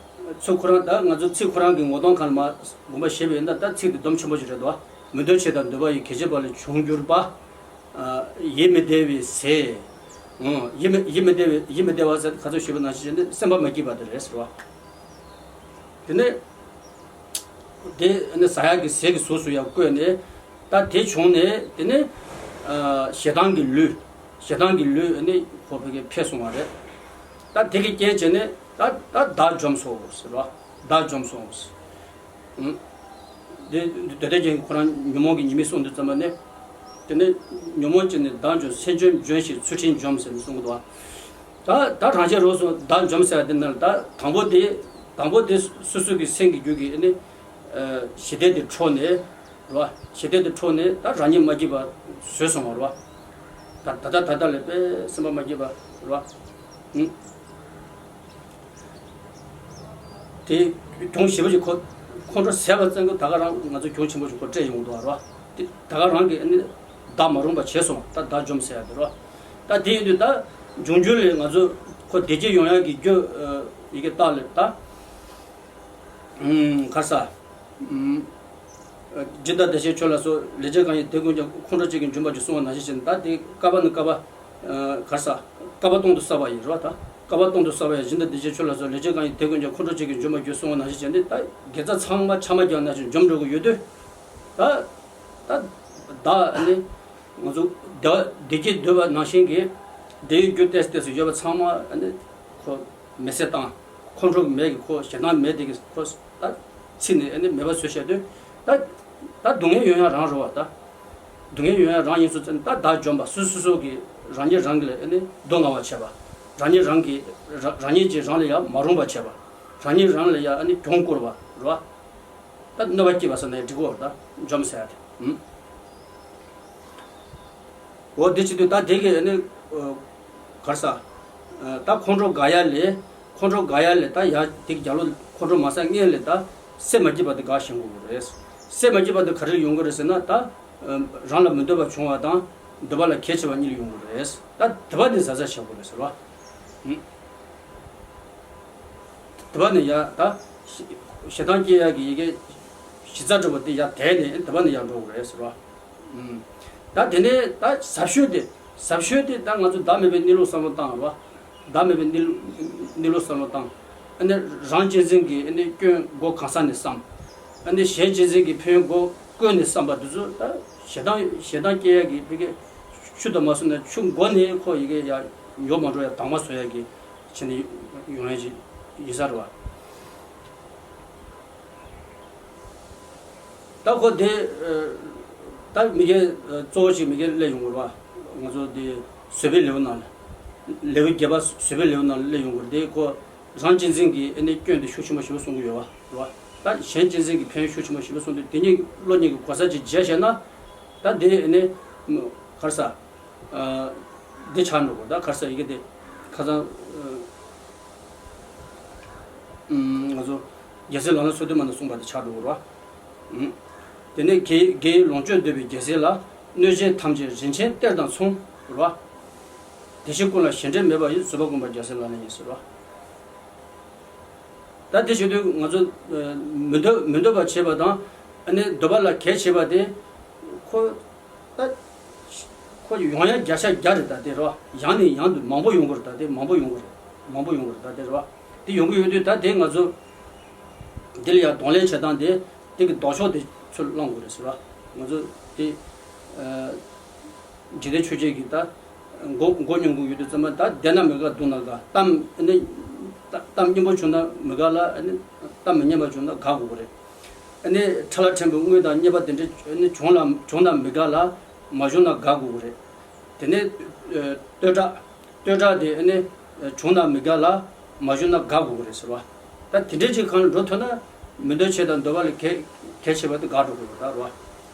ཚུར་ཁོ་རང་ད་ང་ཚོ་ཚིག་ཁོ་རང་གི་ངོ་གདོང་སྒང་ལ་མར་དགོངས་པ་བཞེས་པ་ཡིན་ན། ད་ཚིག་དེ་སྡོམ་ཆེན་པོ་ཞིག་རེད་དོ། མི་འདོད་ཆོས་དང་འདོད་པ་ཡི། གེགས་བྱེད་པ་ལས་བྱུང་གྱུར་པ། ཡིད་མི་བདེ་བའི་ཟས། ཡིད་མི་ཡིད་མི་བདེ་བའི་ཡིད་མི་བདེ་བ་ཟེར་ག་ཚོད་ཞུས་པ་ནང་བཞིན་བྱས་ནས་སེམས་པ་མ་སྐྱིད་པ་དེ་རེད་ཟེར་བ། དེ་ནས། དེ་ནི་ཟ་ཡག་གི་ཟས་ཀྱི་གཟུགས་སུ་ཡང་བཀོད་ནས། ད་དེ་བྱུང་ནས་དེ་ནི། ཨ། ཞེ་སྡང་གི་ལུས། ཞེ་སྡང་གི་ལུས་ནི་ཁོ་ཕ་གི་འཕེལ་སོང་བ་རེད། ད་དེ་གི་རྐྱེན་བྱས་ནས་ད་ད་བདག་འཇོམས་སོ་ཟེར་བ། བདག་འཇོམས་སོ། ཨང་། དེ་འདོད་ལྡན་རྒྱན་གྱིས་ཁོ་རང་ཉོན་མོངས་ཀྱི་ཉེས་དམིགས་གསུངས་དུས་ཙམ་པ་ནས། དེ་ནི་ཉོན་མོངས་ཀྱིས་ནི་བདག་འཇོམས། སེམས་ཅན་འཇོམས་ཤིང་ཚུལ་ཁྲིམས་འཇོམས་ཟེར་ནས་གསུང་གི་འདུག་བ། ད་ད་རང་བཞིན་རོ་སོ་བདག་འཇོམས་ཟེར་བ་དེ་ནི་ད་དང་པོ་དེ་དང་པོ་དེ་སོ་སོ་གི་སེམས་ཀྱི་རྒྱུད་ཀྱི་ནི། ཨ། ཞི་བདེ་དེ་འཕྲོག་ནས། རེད་བ། ཞི་བདེ་དེ་འཕྲོག་ནས་ད་རང་ཉིད་མ་སྐྱིད་པ་བཟོས་སོང་བ་རེད་བ། ད་ད་ད་ད་ལས་པས་སེམས་པ་མ་སྐྱིད་པ་རེད་བ། ཨང་། དེ་གྱོང་ཞེ་པོ་ཅིག་ཁོ་ཁོང་ཁྲོ་ཟ་བ་ཙམ་གྱིས་ད་ག་རང་ང་ཚོ་གྱོང་ཆེན་པོ་ཞིག་ཁོ་སྤྲད་ཡོང་གི་འདུག་བ་རེད་བ། དེ་ད་ག་རང་གིས་ཨ་ནི་བདག་མ་རུངས་པ་བྱས་སོང་བ། ད་བདག་འཇོམས་ཟེར་ཡ་དེ་རེད་བ། ད་དེ་ཡིན་དུས་ད་འབྱུང་འགྱུར་ལ་ང་ཚོ་ཁོ་བདེ་སྐྱིད་ཡོང་ཡག་གི་རྒྱུ། ཨ། ཡི་གེ་རྟགས་ལ་ད། ཨང་། ག་རེ་ཟ། ཨང་། སྦྱིན་བདག་བདེ་གཤེགས་མཆོག་ལ་སོགས། ལེགས་སྦྱར་གང་ཡིན་དེ་ཀུན་ཀྱང་། ཁོང་ཁྲོ་བཅས་ཀྱིས་འཇོམས་པར་འགྱུར་གསུངས་པ་ནང་བཞིན་བྱས་ནས། ད་དེ་བསྐལ་པ་ནས་བསྐལ་པ། ཨ། ག་རེ་ཟ། བསྐལ་པ་སྟོང་དུ་བསགས་པ་ཡི་རེད་བ། ད་བསྐལ་པ་སྟོང་དུ་བསགས་པ་ཡི། སྦྱིན་བདག་བདེ་གཤེགས་མཆོག་ལ་སོགས། ལེགས་སྦྱར་གང་ཡིན་དེ་ཀུན་ཀྱང་། ཁོང་ཁྲོ་བཅས་ཀྱིས་འཇོམས་པར་འགྱུར་གསུངས་པ་ནང་བཞིན་བྱས་ནས། ད་དགེ་རྩ་ཚང་མ་ཆ་མ་རྒྱག་ནང་བཞིན་འཇོམས་འགྲོ་གི་ཡོད་དུས། ད་ད་བདག་ཨ་ནི་ང་ཚོ་བདེ་བ་བདེ་སྐྱིད་འདོད་པ་ནང་བཞིན་གྱི་བདེ་བའི་རྒྱུ་ཏོག་ཙམ་ཏོག་ཙམ་ཡོད་པ་ཚང་མ་ཨ་ནི་ཁོ་མེད་སེལ་བཏང་། ཁོང་ཁྲོ་མེད་ཀྱི། ཁོ་ཞེ་སྡང་མེད་དེ་གི་ཁོ་ད་ཚིག་ནས་ཨ་ནི་མེད་པ་བཟོས་བཞག་དུས། ད་ད་སྡུག་བསྔལ་ཡོང་ཡ་རང་རེད་བ། ད་ སྡུག་བསྔལ་ཡོང་ཡ་རང་ཡིན་ཚུལ་བཙན། ད་བདག་འཇོམས་པ། སོ་སོ་སོ་གིས་རང་ཉིད་རང་གི་ལ་ཨ་ནི་སྡུག་བསྔལ་བ་བྱེད་པ། རང་ཉིད་རང་གིས་ར- རང་ཉིད་ཀྱིས་རང་ལ་ཡ་མ་རུངས་པ་བྱེད་པ། རང་ཉིད་རང་ལ་ཡ་ཨ་ནི་གྱོང་བསྐུར་བ་རེད་བ། ད་གནོད་པ་སྐྱེལ་བ་ཟེར་ནའི་འགྲིག་གོ། ད་འཇོམས་ཟེར་ཡ་དེ། ཨུམ། འོ་དེ་བྱེད་དུས་ད་དེ་གི་ཨ་ནི་ཨ་ག་རེ་ཟ། ཨ་ད་ཁོང་ཁྲོ་དགག་ཡ་ལས། ཁོང་ཁྲོ་དགག་ཡ་ལས་ད་ཡ་དེ་གི་རྒྱབ་ལོགས་ཁོང་ཁྲོ་མ་ཟ་སྔོན་ལ་ད་སེམས་མ་སྐྱིད་པ་དེ་དགག་ཤེས་དགོས་ཀྱི་རེད། སེམས་མ་སྐྱིད་པ་དེ་ག་རེ་ཡོང་གི་རེད་ཟེར་ན། ད་ཨ་རང་ལ་མི་འདོད་པ་བྱུང་བ་དང་འདོད་པ་ལ་གལ་ཆེ་བ་གཉིས་ལ་ཡོང་གི་རེད། ད་དེ་བ་ནི་གཟབ་གཟབ་བྱེད་དགོས་རེད་ཟེར་བ། ཨུམ། དེ་བ་ནི་ཡ་ད་ཞེ་སྡང་སྐྱེ་ཡ་གི་ཡི་གེ་གཞི་རྩ་གྲུབ་པ་དེ་ཡ་དེ་ནས་དེ་བ་ནི་ཡ་འགྲོ་དགོས་རེད་ཟེར་བ། ཨུམ། ད་དེ་ནས་ད་ཟབ་ཤོས་དེ། ཟབ་ཤོས་དེ་ད་ང་ཚོ་བདག་མེད་པའི་གནས་ལུགས་བསམ་བློ་བཏང་བ། བདག་མེད་པའི་གནས་ལུགས་གནས་ལུགས་བསམ་བློ་བཏང་། ཨ་ནི་རང་གཅེས་འཛིན་གྱི་ཨ་ནི་སྐྱོན་མགོ་གང་ས་ནས་བསམ། ཨ་ནི་གཞན་གཅེས་འཛིན་གྱི་ཕན་ཡོན་མགོ་ཀུན་ནས་བསམ་པ་དེ་ཚོ་ད་ཞེ་སྡང་ཞེ་སྡང་སྐྱེ་ཡ་གི་ཕ་གི་ཆུ་དུ་མ་སོང་ན་ཆུ་མགོ་ནས་ཁོ་ཡི་གེ་ཡ་ཡོག་མ་འགྲོ་ཡ་དྭངས་མ་བཟོ་ཡ་གི་ཆེད་ནས་ཡོང་ཡ་ཅིག་ཡིན་ས་རེད་བ། ད་ཁོ་དེ་ཨ་ད་མི་སྒེར་ཨ་གཙོ་བོ་ཞིག་མི་སྒེར་སླེབས་ཡོང་གི་རེད་བ། ང་ཚོ་དེ་བཟོད་པའི་ལེའུ་ནང་ལ། ལེའུ་བརྒྱད་པ་བཟོད་པའི་ལེའུ་ནང་ལ་སླེབས་ཡོང་གི་རེད། དེ་ཁོ་རང་གཅེས་འཛིན་གྱི་ཨ་ནི་སྐྱོན་དེ་ཤུགས་ཆེན་པོ་ཞེ་པོ་གསུང་གི་ཡོད་བ་རེད་བ། ད་གཞན་གཅེས་འཛིན་གྱི་ཕན་ཡོན་ཤུགས་ཆེན་པོ་ཞེ་པོ་གསུང་དུས། དེ་གཉིས་བློ་གཉིས་ཀྱི་གོ་ས་གཅིག་འཇལ་བྱས་ན། ད་དེ་ཨ་ནི་ག་རེ་ཟ། ཨ་འདི་ཆགས་འགྲོ་གི་རེད། ད་ག་རེ་ཟ། ཡི་གེ་དེ་ཁ་སང་ཨ་ཨུམ་ང་ཚོ་རྒྱལ་སྲས་ལག་ན་ཚུལ་ཁྲིམས་མ་ནས་གསུངས་པ་དེ་ཆགས་འགྲོ་གི་རེད་བ། ཨུམ། དེ་ནས་དགེ་དགེ་བའི་ལོངས་སྤྱོད་འདོད་པའི་རྒྱལ་སྲས་ལ། གནོད་བྱེད་ཐམས་ཅད་རིན་ཆེན་གཏེར་དང་མཚུངས། རེད་བ། དེ་བཞིན་ཀུན་ལ་གཞན་འབྲེལ་མེད་པ་ཡི། བཟོད་པ་ཀུན་འབར་རྒྱལ་སྲས་ལག་ལེན་ཡིན་ཟེར་བ། ད་དེ་བྱེད་དུས་ང་ཚོ་ཨ་མི་འདོད་མི་འདོད་པ་བྱེད་པ་དང་། ཨ་ནི་འདོད་པ་ལ་གལ་ཆེ་བ་དེ་ཁོ། ད་ཁོ་ཡོང་ཡ་བརྒྱ་ཆ་བརྒྱ་རེད། ད་དེ་རེད་བ། ཡང་ནས་ཡང་དུ་མང་པོ་ཡོང་གི་རེད། ད་དེ་མང་པོ་ཡོང་གི་རེད། མང་པོ་ཡོང་གི་རེད། ད་དེ་རེད་བ། དེ་ཡོང་གི་ཡོད་དུས་ད་དེ་ང་ཚོ་འདི་ལ་ཡ་གདོང་ལེན་བྱེད་སྟངས་དེ། དེ་གི་ལྡོག་ཕྱོགས་དེ་ཚུར་བླང་དགོས་རེད་ཟེར་བ། ང་ཚོ་དེ་ཨ་འཇིག་རྟེན་ཆོས་བརྒྱད་ཀྱི་ད་མགོ་མགོ་རྙོག་གི་ཡོད་དུས་ཙམ་པ། ད་བསྡད་ན་མི་དགའ། འདུག་ན་དགའ། གཏམ་ཨ་ནི་གཏམ་སྙན་པོ་བྱུང་ན་མི་དགའ་ལ། ཨ་ནི་གཏམ་མི་སྙན་པ་བྱུང་ན་དགའ་དགོས་ཀྱི་རེད། ཨ་ནི་ཁྲ་ལ་ཕྲན་བུ་དངུལ་དང་རྙེད་པ་དེ་འདྲ་ཨ་ནི་བྱུང་ལ་བྱུང་ན་མི་དགའ་ལ། མ་བྱུང་ན་དགའ་དགོས་ཀྱི་རེད། དེ་ནས་ཨ་བསྟོད་གྲགས། བསྟོད་གྲགས་དེ་ཨ་ནི་བྱུང་ན་མི་དགའ་ལ། མ་བྱུང་ན་དགའ་དགོས་ཀྱི་རེད་ཟེར་བ། ད་དེ་འདྲའི་ཅིག་གང་འགྲོ་ཐུབ་ན་མི་འདོད་བྱེད་དང་འདོད་པ་ལ་གལ་གལ་ཆེ་བ་དེ་དགའ་འགྲོ་གི་ཡོད་ད་རེད་བ།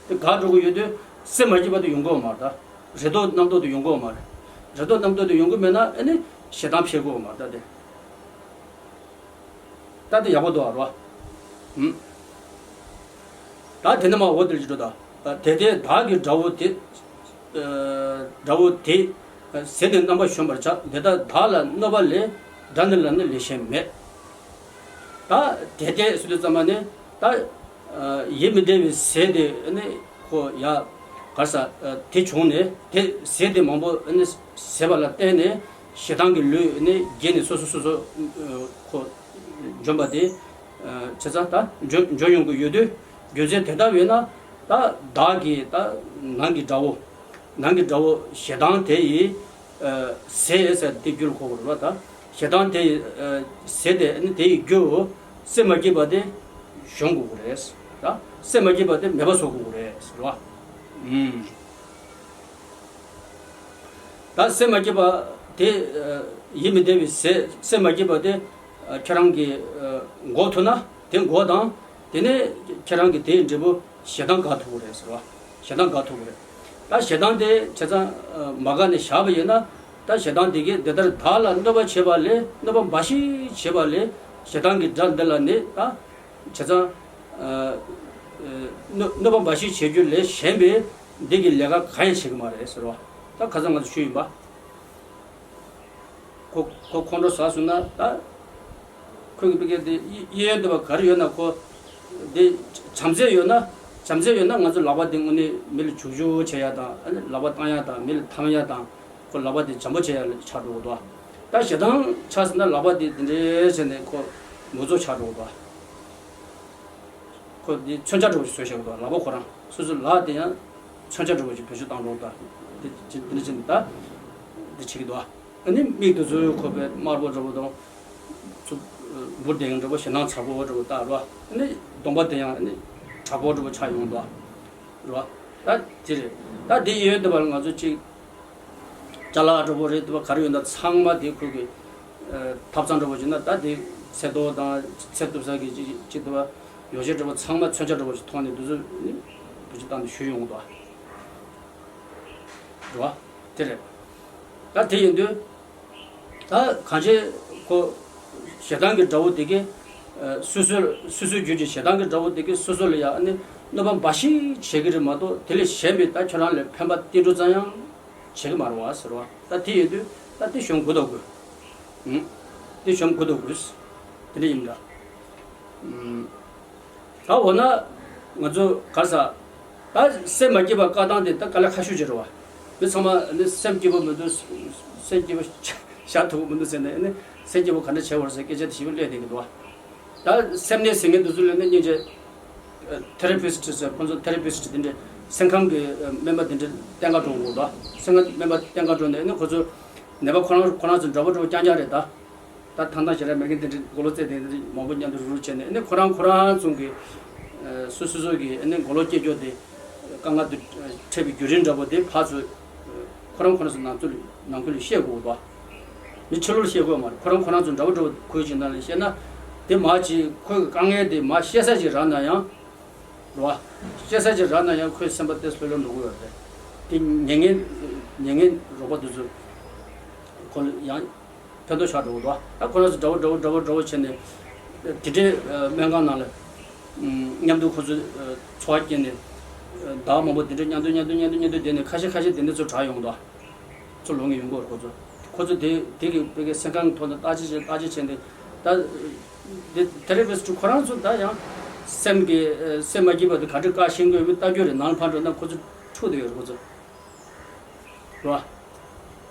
དེ་དགའ་འགྲོ་གི་ཡོད་དུས་སེམས་མ་སྐྱིད་པ་དེ་ཡོང་གི་ཡོད་མ་རེད་ད། རེ་དོགས་རྣམ་རྟོག་དེ་ཡོང་གི་ཡོད་མ་རེད། རེ་དོགས་རྣམ་རྟོག་དེ་ཡོང་གི་མེད་ན་ཨ་ནི་ཞེ་སྡང་འཕེལ་གི་ཡོད་མ་རེད་ད་དེ། ད་དེ་ཡག་པོ་འདུག་ཨ་རོ། ཨུམ། ད་དེ་ནས་མར་འོ་དེ་ལ་ཅི་འགྲོ་ད། དེ་ལྟའི་བདག་གི་དགྲ་བོ་དེ། ཨ་དགྲ་བོ་དེ། ཟས་ནི་རྣམ་པར་གཞོམ་པར་བྱ། འདི་ལྟར་བདག་ལ་གནོད་པ་ལས། དགྲ་འདི་ལ་ནི་ལས་གཞན་མེད། ད་དེ་ལྟའི་ཟེར་དུས་ཙམ་པ་ནི། ད་ཡིད་མི་བདེ་བའི་ཟས་དེ་ནི་ཁོ་ཡ་ག་རེ་ཟ། དེ་བྱུང་ནས་དེ་ཟས་དེ་མང་པོ་ནི་ཟས་པ་ལ་བརྟེན་ནས་ཞེ་སྡང་གི་ལུས་ནི་རྒྱས་ནས་སོ་སོ་སོ་སོ་ཁོ་འཇོམས་པ་དེ་བྱས་ཙང་ད་འཇོམས་འཇོམས་ཡོང་གི་ཡོད་དུས། རྒྱུ་མཚན་དེ་ལྟ་བས་ན་ད་བདག་གི་ད་ནང་གི་དགྲ་བོ། ནང་གི་དགྲ་བོ་ཞེ་སྡང་དེ་ཡི་ཟས་ཟེར་དེ་རྒྱུ་ལ་གོ་དགོས་རེད་བ། ད་ཞེ་སྡང་དེ་ཡི་ཟས་དེ་ནི་དེ་ཡི་རྒྱུ་སེམས་མ་སྐྱིད་པ་དེ་གཞོམ་དགོས་ཀྱི་རེད། ད་སེམས་མ་སྐྱིད་པ་དེ་མེད་པ་བཟོ་དགོས་ཀྱི་རེད་ཟེར་བ། ཨུམ། ད་སེམས་མ་སྐྱིད་པ་དེ་ཡིད་མི་བདེ་བའི་ཟས། སེམས་མ་སྐྱིད་པ་དེ་ཁྱེད་རང་གིས་འགོག་ཐུབ་ན། དེ་འགོག་དང་། དེ་ནས་ཁྱེད་རང་གི་དེའི་འབྲས་བུ་ཞེ་སྡང་དགག་ཐུབ་ཀྱི་རེད་ཟེར་བ། ཞེ་སྡང་དགག་ཐུབ་ཀྱི་རེད། ད་ཞེ་སྡང་དེ་བྱས་ཙང་མ་དགག་ནས་བཞག་པ་ཡིན་ན། ད་ཞེ་སྡང་དེ་གིས་འདི་ལྟར་བདག་ལ་གནོད་པ་བྱེད་པ་ལས། གནོད་པ་འབའ་ཞིག་བྱེད་པ་ལས། ཞེ་སྡང་གི་དགྲ་འདི་ལ་ནི་ད་བྱས་ཙང་གནོད་གནོད་པ་འབའ་ཞིག་བྱེད་རྒྱུ་ལས་གཞན་པའི་འདི་གི་ལས་ཀ་གང་ཡང་བྱེད་ཀྱི་མ་རེད་ཟེར་བ། ད་ཁ་སང་ང་ཚོ་ཞུས་ཡིན་པ། ཁོ་ཁོ་ཁོང་ཁྲོ་ཟ་སོང་ན་ད། ཁོ་གི་ཕ་གི་དེ་གཡས་གཡོན་འདི་པ་ག་རེ་ཡོད་ན་ཁོ། དེ་བྱམས་བརྩེ་ཡོད་ན། བྱམས་བརྩེ་ཡོད་ན་ང་ཚོ་ལག་པ་དེ་དངོས་གནས་མི་ལ་བྱུག་བྱུག་བྱེད་ཡ་དང་། ཨ་ནི་ལག་པ་བཏང་ཡ་དང་། མི་ལ་འཐམ་ཡ་དང་། ཁོ་ལག་པ་དེ་འཇམ་པོ་བྱེད་ཡ་ཆགས་འགྲོ་གི་འདུག་ད་ཞེ་སྡང་ཆགས་སོང་ན་ལག་པ་དེ་དེ་འདྲས་བྱས་ནས་ཁོ་མུ་ཚོ་ཆགས་འགྲོ་གི་འདུག་ཁོ་འདི་མཚོན་ཆ་འདྲ་བོ་ཞིག་བཟོས་བཞག་གི་འདུག་ལག་པ་ཁོ་རང་སོ་སོའི་ལག་དེ་ཡང་མཚོན་ཆ་འདྲ་བོ་ཞིག་བེད་སྤྱོད་བཏང་འགྲོ་གི་འདུག་འདི་འདི་འདི་འདྲ་བྱས་ནས་ད་འདི་བྱེད་ཀྱི་འདུག་ཨ་ནི་མིག་དེ་ཚོ་ཁོ་པའི་དམར་པོ་འདྲ་བོ་དང་། ཚུབ་འབུར་དེ་ཡང་འདྲ་བོ་ཞེ་སྡང་ཚ་པོ་འདྲ་བོ་ད་རེད་བ། ཨ་ནི་གདོང་པ་དེ་ཡང་ཨ་ནི་དྲག་པོ་འདྲ་བོ་ཆགས་ཡོང་འདུག་རེད་བ། ད་དེ་རེད། ད་དེ་ཡོད་འདི་བར་ང་ཚོ་གཅིག་ཅ་ལག་འདྲ་པོ་རེད། འདི་བ་ག་རེ་ཡོད་ན་ཚང་མ་དེ་ཁུལ་གྱི་ཐབ་ཚང་འདྲ་པོ་བྱས་ན། ད་དེ་ཚལ་ཏོག་དང་ཚལ་གཏུབ་ས་གི་ཅིག་ཅིག་འདི་བ་ཡོ་བྱད་འདྲ་པོ་ཚང་མ་མཚོན་ཆ་འདྲ་པོ་ཞིག་ཐོག་ནས་འདི་ཚོ་ནི་བུ་ཅིག་བཏང་ནས་ཞུས་ཡོང་གི་འདུག་བ། རེད་བ། དེ་རེད། ད་དེ་ཡིན་དུས། ད་གང་ཅི་ཁོ་ཞེ་སྡང་གི་དགྲ་བོ་དེ་གིས་སོ་སོ་སོ་སོའི་རྒྱུད་ཀྱི་ཞེ་སྡང་གི་དགྲ་བོ་དེ་གིས་སོ་སོ་ལ་ཡང་ནི་གནོད་པ་འབའ་ཞིག་བྱེད་ཀྱི་རེད་མ་གཏོགས། དེ་ལས་གཞན་པའི་ད་ཁྱོད་རང་ལ་ཕན་པ་ཏིལ་འབྲུ་ཙམ་ཡང་བྱེད་ཀྱི་མ་རེད་བ་ཟེར་བ། ད་དེ་ཡིན་དུས་ད་དེ་གཞོམ་དགོས་དོ་དགོས། ཨང་། དེ་གཞོམ་དགོས་དོ་དགོས། དེ་འདྲ་ཡིན་འདྲ། ཨང་། ད་འོ་ན་ང་ཚོ་ག་རེ་ཟ། ད་སེམས་མ་སྐྱིད་པ་བཀག་སྟངས་དེ་ད་དཀའ་ལས་ཁག་ཤོས་ཅིག་རེད་བ། མི་ཚང་མ་ནི་སེམས་སྐྱིད་པོ་མི་འདུག་སེམས་སྐྱིད་པོ་བཞག་ཐུབ་ཀྱི་མི་འདུག་ཟེར་ནས་ནི་སེམས་སྐྱིད་པོ་ག་འདྲ་བྱེད་དགོས་རེད་ཟེར་སྐད་ཆ་དེ་ཞིབ་པོ་གླེང་བསྡད་ཀྱི་འདུག་བ། ད་སེམས་ནད་ཟེར་མཁན་དེ་ཚོ་ལ་ནི་སྙིང་རྗེ། ཐེ་ར་པི་སི་ཊི་ཟེར། ཁོང་ཚོ་ཐེ་ར་པི་སི་ཊི་དེ་འདྲ་སེམས་ཁམས་ཀྱི་སྨན་པ་དེ་འདྲ་བསྟེན་ག་འགྲོ་དགོས་འདུག་སེམས་ཁམས་སྨན་པ་བསྟེན་ག་འགྲོ་ནས་ནི་ཁོ་ཚོ་ནད་པ་ཁོ་རང་ཁོ་རང་ཚོ་འདྲ་པོ་འདྲ་པོ་རྐྱང་རྐྱང་རེད་ད། ད་ཐང་ཐང་ཞེ་དྲག་མེད་མཁན་དེ་འདྲའི་མགོ་ལོག་རྩེ་དེ་འདྲའི་མང་པོ་མཉམ་དུ་རུག་རུག་བྱས་ནས་ཨ་ནི་ཁོ་རང་ཁོ་རང་ཚོ་གི་ཨ་སོ་སོ་སོ་གི་ཨ་ནི་མགོ་ལོག་སྐྱེ་རྒྱུ་དེ་དཀའ་ངལ་དུ་འཕྲད་པའི་བརྒྱུད་རིམ་འདྲ་པོ་དེ་ཕར་ཚུར་ཁོ་རང་ཁོ་རང་ཚོ་ནང་ཚུད་ནང་ཁུལ་ལ་བཤད་དགོས་འདུག་མི་ཕྱི་ལོགས་ལ་བཤད་དགོས་མ་རེད། ཁོ་རང་ཁོ་རང་ཚོ་འདྲ་པོ་འདྲ་པོ་ཁོའི་སྦྱིན་བདག་ལ་བཤད་ན་དེ་མ་ཅིག་ཁོའི་དཀའ་ངལ་དེ་མ་བཤད་ས་ཅིག་རག་ན་ཡང་རེད་བ། བཤད་ས་ཅིག་རག་ན་ཡང་ཁོའི་སེམས་པ་དེ་ལྷོད་ལྷོད་འགྲོ་གི་ཡོད་རེད། དེ་ཉན་མཁན་ཉན་མཁན་རོགས་པ་དེ་ཚོ་ཁོ་ལ་ཡང་ཕན་ཐོགས་ཆགས་འགྲོ་གི་འདུག་ད་ཁོ་རང་ཚོ་འདྲ་པོ་འདྲ་པོ་འདྲ་པོ་འདྲ་པོ་བྱས་ནས་དེ་འདྲའི་སྨན་ཁང་ནང་ལ་མཉམ་དུ་ཁོ་ཚོ་འཚོ་བ་སྐྱེལ་ནས་ཟླ་བ་མང་པོ་དེ་འདྲའི་མཉམ་དུ་མཉམ་དུ་མཉམ་དུ་མཉམ་དུ་བསྡད་ནས་ཁ་ཤས་ཁ་ཤས་དེ་འདྲ་ཚོ་དྲག་ཡོང་གི་འདུག་ཚོ་ལོག་ངེས་ཡོང་གི་ཡོད་རེད། ཁོ་ཚོ་ཁོ་ཚོ་དེ་དེ་གི་བོད་ཀྱི་སེམས་ཁམས་ཐོག་ནས་བརྟག་དཔྱད་བྱས་བརྟག་དཔྱད་བྱས་ནས་ད་དེ་ཐེ་ར་པི་སི་ཊི་ཁོ་རང་ཚོ་ད་ཡང་སེམས་ཀྱི་སེམས་མ་སྐྱིད་པ་དེ་ག་འདྲ་བཀག་ཤེས་ཀྱི་ཡོད་མེད་ལྟ་རྒྱུ་རེད། ནང་ལ་ཕར་འགྲོ་ན་ཁོ་ཚོ་འཁྲུག་བསྡད་ཡོད་རེད་ཁོ་ཚོ། རེད་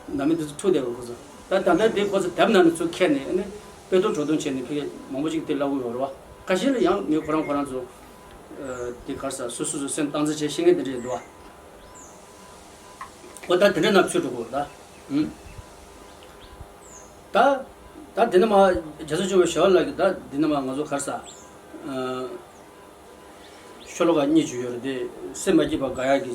བ། ནང་མི་དེ་ཚོ་འཁྲུག་བསྡད་ཡོད་རེད་ཁོ་ཚོ། ད་ད་ལྟ་དེ་ཁོ་ཚོ་དེབ་ནང་ནས་ཚུར་ཁྱེར་ནས་ཨ་ནི་དཔེ་སྟོན་འགྲོ་སྟོན་བྱས་ནས་ཕ་གི་མང་པོ་ཅིག་དེ་ལབ་ཀྱི་ཡོད་རེད་བ། ཁ་ཤས་ལ་ཡང་མི་ཁོ་རང་ཁོ་རང་ཚོ་དེ་ག་རེ་ཟ་སོ་སོ་སོ་སེམས་སྟངས་འཛིན་བྱེད་ཤེས་མཁན་དེ་འདྲ་ཡོད་འདུག་བ། འོ་ད་དེ་འདྲ་ན་ཚུར་འགྲོ་དགོས་རེད་ད། ཨུམ། ད་ད་འདི་ནས་མར་རྒྱལ་སྲས་ཆེན་པོ་ཞི་བ་ལྷ་གིས་ད་འདི་ནས་མར་ང་ཚོ་ག་རེ་ཟ། ཤོ་ལོ་ཀ་གཉིས་ཅིག་ཡོད་རེད་དེ། སེམས་མ་སྐྱིད་པ་དགག་ཡག་གི་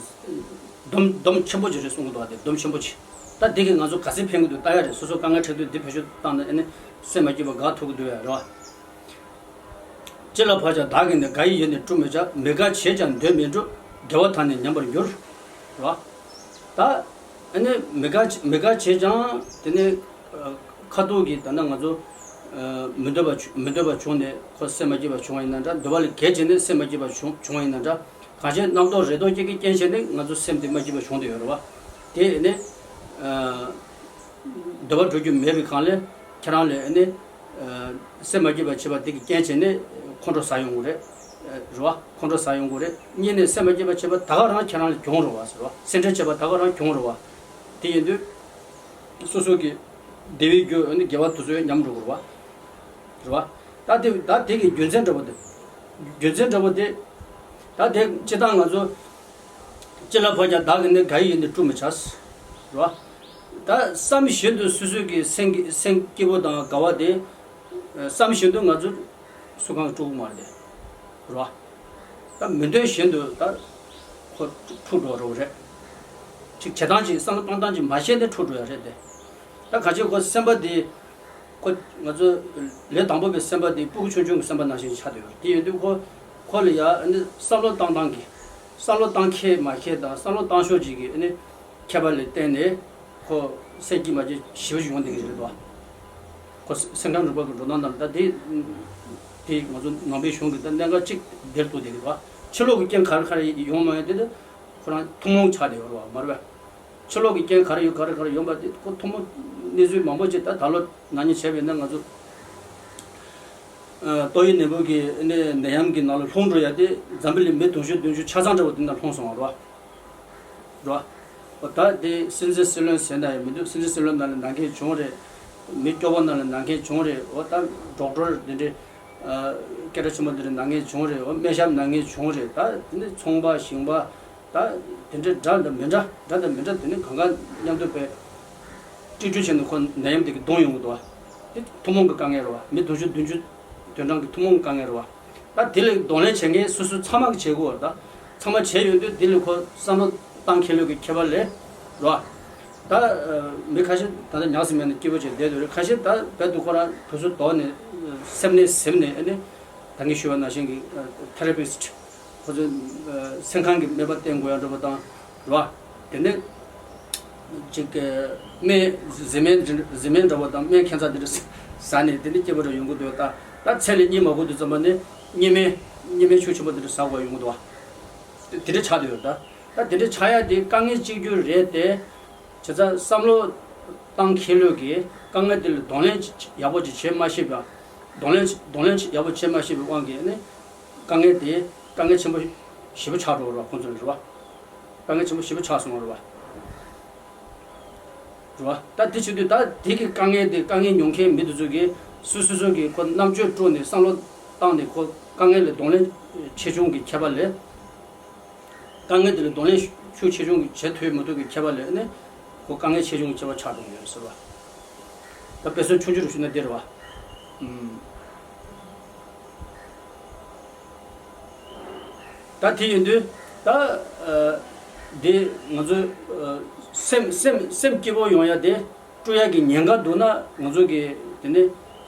སྡོམ་སྡོམ་ཆེན་པོ་ཅིག་རེད་གསུང་གི་འདུག་བ། དེ་སྡོམ་ཆེན་པོ་ཅིག་ད་འདི་གིས་ང་ཚོ་ག་ཚོད་ཕན་གི་འདུག་ལྟ་ཡག་རེད། སོ་སོ་དཀའ་ངལ་འཕྲད་དུས་འདི་བེད་སྤྱོད་བཏང་ན་ཨ་ནི་སེམས་མ་སྐྱིད་པ་དགག་ཐུབ་ཀྱི་འདུག་ཡ་རེད་བ། ཅི་ལ་བག་ཀྱང་བདག་གིས་ནི། དགའ་ཡི་ཡོད་ནས་བཀྲུ་མི་བྱ། མི་དགའ་བྱས་ཀྱང་འདོད་མི་འགྲུབ། དགེ་བ་དག་ནི་ཉམས་པར་འགྱུར། རེད་བ། ད་ཨ་ནི་མི་དགའ་མི་དགའ་བྱས་ཀྱང་དེ་ནི་ཁ་ཐུག་གི་ད་ནི་ང་ཚོ་མི་འདོད་པ་མི་འདོད་པ་བྱུང་ནས་ཁོ་སེམས་མ་སྐྱིད་པ་བྱུང་བ་ཡིན་ན་འདྲ། འདོད་པ་ལས་བརྒལ་བྱས་ནས་སེམས་མ་སྐྱིད་པ་བྱུང་བྱུང་བ་ཡིན་ན་འདྲ། གང་ཅི་རྣམ་རྟོག་རེ་དོགས་སྐྱེ་གི་རྐྱེན་བྱས་ནས་ང་ཚོ་སེམས་དེ་མ་སྐྱིད་པ་བྱུང་བསྡད་ཡོད་རེད་བ། དེ་ནི་འདོད་པ་འགྲུབ་རྒྱུ་མེད་པའི་སྒང་ལས་ཁྱེད་རང་ལས་ནི། སེམས་མ་སྐྱིད་པ་བྱེད་པ་དེ་གི་རྐྱེན་བྱས་ནས་ཁོང་ཁྲོ་ཟ་ཡོང་གི་རེད། རེད་བ། ཁོང་ཁྲོ་ཟ་ཡོང་གི་རེད། གཉིས་ནས་སེམས་མ་སྐྱིད་པ་བྱེད་པ་ད་ག་རང་ཁྱེད་རང་ལ་གྱོང་རེད་བ། རེད་བ། སེམས་ཁྲལ་བྱེད་པ་ད་ག་རང་གྱོང་རེད་བ། དེ་ཡིན་དུས་སོ་སོ་གི་བདེ་བའི་རྒྱུ་ནི་དགེ་བ་དེ་ཚོ་ཉམས་འགྲོ་གི་རེད་བ། རེད་བ། ད་དེ་ད་དེ་གི་རྒྱུ་མཚན་འདྲ་པོ་དེ། རྒྱུ་མཚན་འདྲ་པོ་དེ། ད་དེ་སྤྱིར་བཏང་ང་ཚོ་ཅི་ལ་བག་ཀྱང་བདག་གིས་ནི། དགའ་ཡི་ཡོད་ནས་བཀྲུ་མི་བྱ། རེད་བ། ད་བསམ་བཞིན་དུ་སོ་སོ་གི་སེམས་ཀྱི་སེམས་སྐྱིད་པོ་དང་དགའ་བ་དེ་བསམ་བཞིན་དུ་ང་ཚོ་སུ་གང་གིས་བཀྲུ་གི་མ་རེད་དེ། རེད་བ། ད་མི་འདོད་བཞིན་དུ་ད་ཁོ་འཁྲུག་འགྲོ་རོགས་རེད། ཅིག་བྱེད་སྟངས་ཅིག་བསམ་བློ་གཏོང་སྟངས་ཅིག་མ་ཤེས་ཏེ་འཁྲུག་འགྲོ་ཡ་རེད་དེ། ད་ག་ཅིག་ཁོ་སེམས་པ་དེ། ཁོ་ང་ཚོ་ལས་དང་པོ་པའི་སེམས་པ་དེ་སྤུ་གུ་ཆུང་ཆུང་གི་སེམས་པ་ནང་བཞིན་ཆགས་བསྡད་ཡོད། དེ་ཡོད་དུས་ཁོ་ཁོ་ལ་ཡ་ནི་བསམ་བློ་བཏང་སྟངས་ཀྱི་བསམ་བློ་བཏང་ཁྱད་མ་ཁྱད་དང་བསམ་བློ་བཏང་ཕྱོགས་ཅིག་གི་ནི་ཁྱད་པར་ལ་བརྟེན་ནས་ཁོ་སེམས་སྐྱིད་མ་སྐྱིད་ཞེ་པོ་ཅིག་ཡོང་བསྡད་ཀྱི་རེད་དོ། ཁོ་སེམས་ཁམས་རིག་པ་གི་འགྲོ་སྟངས་དང་ད་དེ་དེ་ང་ཚོ་ནང་པའི་གཞུང་གི་ད་གནད་འགག་ཅིག་དེར་གཏུགས་བསྡད་ཀྱི་རེད་བ། ཕྱི་ལོགས་ཀྱི་རྐྱེན་ག་རེ་ག་རེ་ཡོང་མ་ཡོང་དེ་ད་ཁོ་རང་ཐུན་མོང་ཆགས་བསྡད་ཡོད་རེད་བ། མ་རེད་བས། ཕྱི་ལོགས་ཀྱི་རྐྱེན་ག་རེ་ཡོད་ག་རེ་ག་རེ་ཡོང་པ་དེ་ཁོ་ཐུན་མོང་གནས་ཚུལ་མང་པོ་ཅིག་ད་ད་ལོ་ནག་ཉེས་བྱས་པ་ཡིན་ན་ང་ཚོ་ཨ་ཏོག་དབྱིབས་ནད་འབུ་གི་ནད་ནད་ཡམས་ཀྱི་ནང་ལ་ལྷུང་འགྲོ་ཡ་དེ་འཛམ་བུ་གླིང་མི་དུང་ཕྱུར་བདུན་ཅུ་ཆ་ཚང་འདྲ་བོ་དེ་ནང་ལྷུང་སོང་བ་རེད་བ། རེད་བ། འོ་ད་དེ་སྲིད་འཛིན་སྲིད་བློན་ཟེར་ན་ཡང་མི་འདུག་སྲིད་འཛིན་སྲིད་བློན་ནང་ལ་ན་མཁན་བྱུང་རེད། མི་སྐྱོ་པོ་ནང་ལ་ན་མཁན་བྱུང་རེད། འོ་ད་ཌོག་ཊར་དེ་འདྲའི་ཨ་སྐད་གྲགས་ཆེན་པོ་དེ་འདྲ་ན་མཁན་བྱུང་རེད། འོ་སྨན་ཞབས་ན་མཁན་བྱུང་རེད། ད་དེ་ནི་ཚོང་པ་ཞིང་པ། ད་དེ་འདྲའི་འདྲ་འདྲ་མི་འདྲ་འདྲ་འདྲ་མི་འདྲ་དེ་ནི་གང་ག་མཉམ་དུ་བས་སྤྲི་རྒྱུ་བྱས་ནས་ཁོ་ནད་ཡམས་དེ་གི་གདོང་ཡོང་གི་འདུག་བ། དེ་ཐུན་མོང་གི་དཀའ་ངལ་རེད་བ། མི་དུང་ཕྱུར་བདུན་ཅུ་དོན་གྲངས་ཀྱི་ཐུན་མོང་གི་དཀའ་ངལ་རེད་བ། ད་དེ་ལས་གདོང་ལེན་བྱེད་མཁན་སོ་སོ་ཚང་མ་གི་བྱེད་དགོས་བ། ད་ ཚང་མ་བྱས་ཡོང་དུས་འདི་ལ་ཁོ་བསམ་བློ་བཏང་མཁན་ལོས་ཀྱི་ཁྱད་པར་ལས་རོ། ད་མི་ཁ་ཤས་ད་ལྟ་ཉག་སི་མེད་ནས་སྐྱིད་པོ་བྱས་བསྡད་འདུག་རེད། ཁ་ཤས་ད་བོད་དུ་ཁོ་རང་བུ་སུ་དོག་ནས་སེམས་ནས་སེམས་ནས་ཨ་ནི་ད་གིན་ཞུས་པ་ནང་བཞིན་གྱི་ཐེ་ར་པི་སི་ཊི་ཁོ་ཚོ་སེམས་ཁང་གི་སྨན་པ་བསྟེན་དགོས་ཡ་འདྲ་པོ་དང་རོ། དེ་ནས་ཅིག་སྨན་བཟི་སྨན་བཟི་སྨན་འདྲ་པོ་དང་སྨན་ཁྱད་མཚར་དེ་འདྲ་ཟ་ནས་དེ་ནས་སྐྱིད་པོ་འདྲ་ཡོང་གི་འདུག་ད་ད་ཚེ་ལས་གཉིད་མ་ཁུག་དུས་ཙམ་པ་ནས་གཉིད་སྨན་གཉིད་སྨན་ཤུགས་ཆེན་པོ་དེ་འདྲ་ཟ་དགོས་ཡོང་གི་འདུག་བ། དེ་འདྲ་ཆགས་བསྡད་ཡོད་ད། ད་དེ་འདྲ་ཆགས་ཡ་དེ་དཀའ་ངལ་གཅིག་གྱུར་རེད་དེ། བྱས་ཙང་བསམ་བློ་བཏང་མཁན་ལོས་ཀྱིས་དཀའ་ངལ་དེ་ལ་གདོང་ལེན་ཡག་པོ་ཅིག་བྱེད་མ་ཤེས་པ། གདོང་ལེན་གདོང་ལེན་ཡག་པོ་བྱེད་མ་ཤེས་པའི་དབང་གིས་ནི་དཀའ་ངལ་དེ་དཀའ་ངལ་ཆེན་པོ་ཞེ་པོ་ཆགས་འགྲོ་བ་རེད་བ། ཁོང་ཚོ་ལ་རེད་བ། དཀའ་ངལ་ཆེན་པོ་ཞེ་པོ་ཆགས་སོང་བ་རེད་བ། རེད་བ། ད་དེ་བྱེད་དུས་ད་དེ་གི་དཀའ་ངལ་དེ་དཀའ་ངལ་མྱོང་མཁན་མི་དེ་ཚོ་གིས་སོ་སོ་སོ་གི་ཁོ་རྣམ་དཔྱོད་སྤྲོ་ནས་བསམ་བློ་བཏང་ནས་ཁོ་དཀའ་ངལ་ལ་གདོང་ལེན་ཆེ་ཆུང་གི་ཁྱད་པར་ལས། དཀའ་ངལ་དེ་ལ་གདོང་ལེན་ཤུགས་ཆེ་ཆུང་གི་བྱེད་ཐུབ་མི་ཐུབ་ཀྱི་ཁྱད་པར་ལས་ནི་ཁོ་དཀའ་ངལ་ཆེ་ཆུང་གི་ཁྱད་པར་ཆགས་འགྲོ་གི་ཡོད་ཟེར་བ། ད་དཔེ་མཚོན་ཆུང་ཆུང་རུ་ཞུས་ན་འདི་རེད་བ། ཨུམ། ད་དེ་ཡིན་དུས་ད་ཨ་འདི་ང་ཚོ་ཨ་སེམས་སེམས་སེམས་སྐྱིད་པོ་ཡོང་ཡ་དེ། སྤྲོ་ཡག་གི་ཉེན་ཁ་འདུག་ན་ང་ཚོ་གི་དེ་ནས་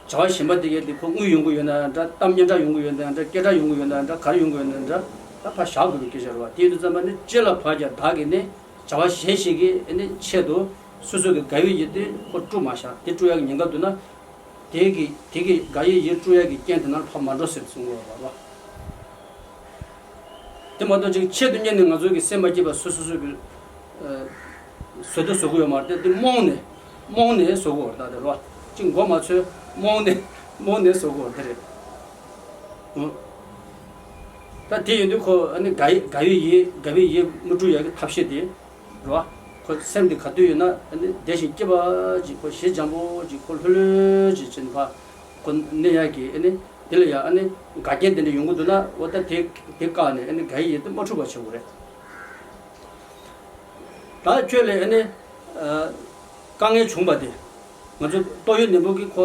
བྱ་བ་གཞན་པ་དེ་གའི་དེ་ཁོ་དངུལ་ཡོང་གི་ཡོད་ན་འདྲ། གཏམ་སྙན་གྲགས་ཡོང་གི་ཡོད་ན་འདྲ། སྐད་གྲགས་ཡོང་གི་ཡོད་ན་འདྲ། ག་རེ་ཡོང་གི་ཡོད་ན་འདྲ། ད་ཕར་བཞག་དགོས་པའི་སྐད་ཆ་རེད་བ། དེ་ཡིན་དུས་ཙམ་པ་ནི་ཅི་ལ་བར་ཀྱང་བདག་གིས་ནི་བྱ་བ་གཞན་ཞིག་གི་ནི་ཆེད་དུ་སོ་སོ་གི་དགའ་བའི་ཡིད་དེ་ཁོ་དཀྲུག་མ་བཞག་དེ་སྤྲོ་ཡག་གི་ཉེན་ཁ་འདུག་ན། དེ་གི་དེ་གི་དགའ་ཡི་ཡིད་སྤྲོ་ཡག་གི་རྐྱེན་དེ་ནང་ཕར་མ་འགྲོ་ཟེར་གསུང་གི་ཡོད་པ་རེད་བ། དེ་མ་གཏོགས་ཅིག་ཆེད་དུ་གཉེར་ནས་ང་ཚོ་གི་སེམས་མ་སྐྱིད་པ་སོ་སོ་སོ་གི་ཨ་བཟོ་དུ་བཟོ་གི་ཡོད་མ་རེད་དེ། དེ་རྨོངས་ནས་རྨོངས་ནས་བཟོ་གི་ཡོད་རེད་ད། དེ་རོ་ཅིག་མགོ་མ་ཚོས་རྨོངས་ནས་རྨོངས་ནས་བཟོ་གི་ཡོད་རེད་དེ་རེད། ཨོ། ད་དེ་ཡིན་དུས་ཁོ་ཨ་ནི་དགའ་ཡི་དགའ་བའི་ཡིད་དགའ་བའི་ཡིད་མི་དཀྲུག་ཡག་གི་ཐབས་ཤེས་དེ་རོ། ཁོ་སེམས་དེ་ག་དུས་ཡོད་ན་ཨ་ནི་བདེ་ཞིང་སྐྱིད་པ་ཅིག་ཁོ་ཞེ་འཇམ་པོ་ཅིག་ཁོ་ལྷོད་ལྷོད་ཅིག་བྱས་ནས་ཕ་ཁོ་གནས་ཡག་གི་ཨ་ནི། དེ་ལ་ཡང་ཨ་ནི་འགལ་རྐྱེན་དེ་འདྲ་ཡོང་གི་འདུག་ན་འོ་ད་དེ་དེ་བཀག་ནས་ཨ་ནི་དགའ་ཡི་ཡིད་དེ་མ་འཁྲུག་པ་བྱེད་དགོས་རེད། ད་ཁྱོད་ལ་ཨ་ནི་ཨ་དཀའ་ངལ་བྱུང་བ་དེ་ང་ཚོ་ཏོག་དབྱིབས་ནད་འབུ་གི་ཁོ་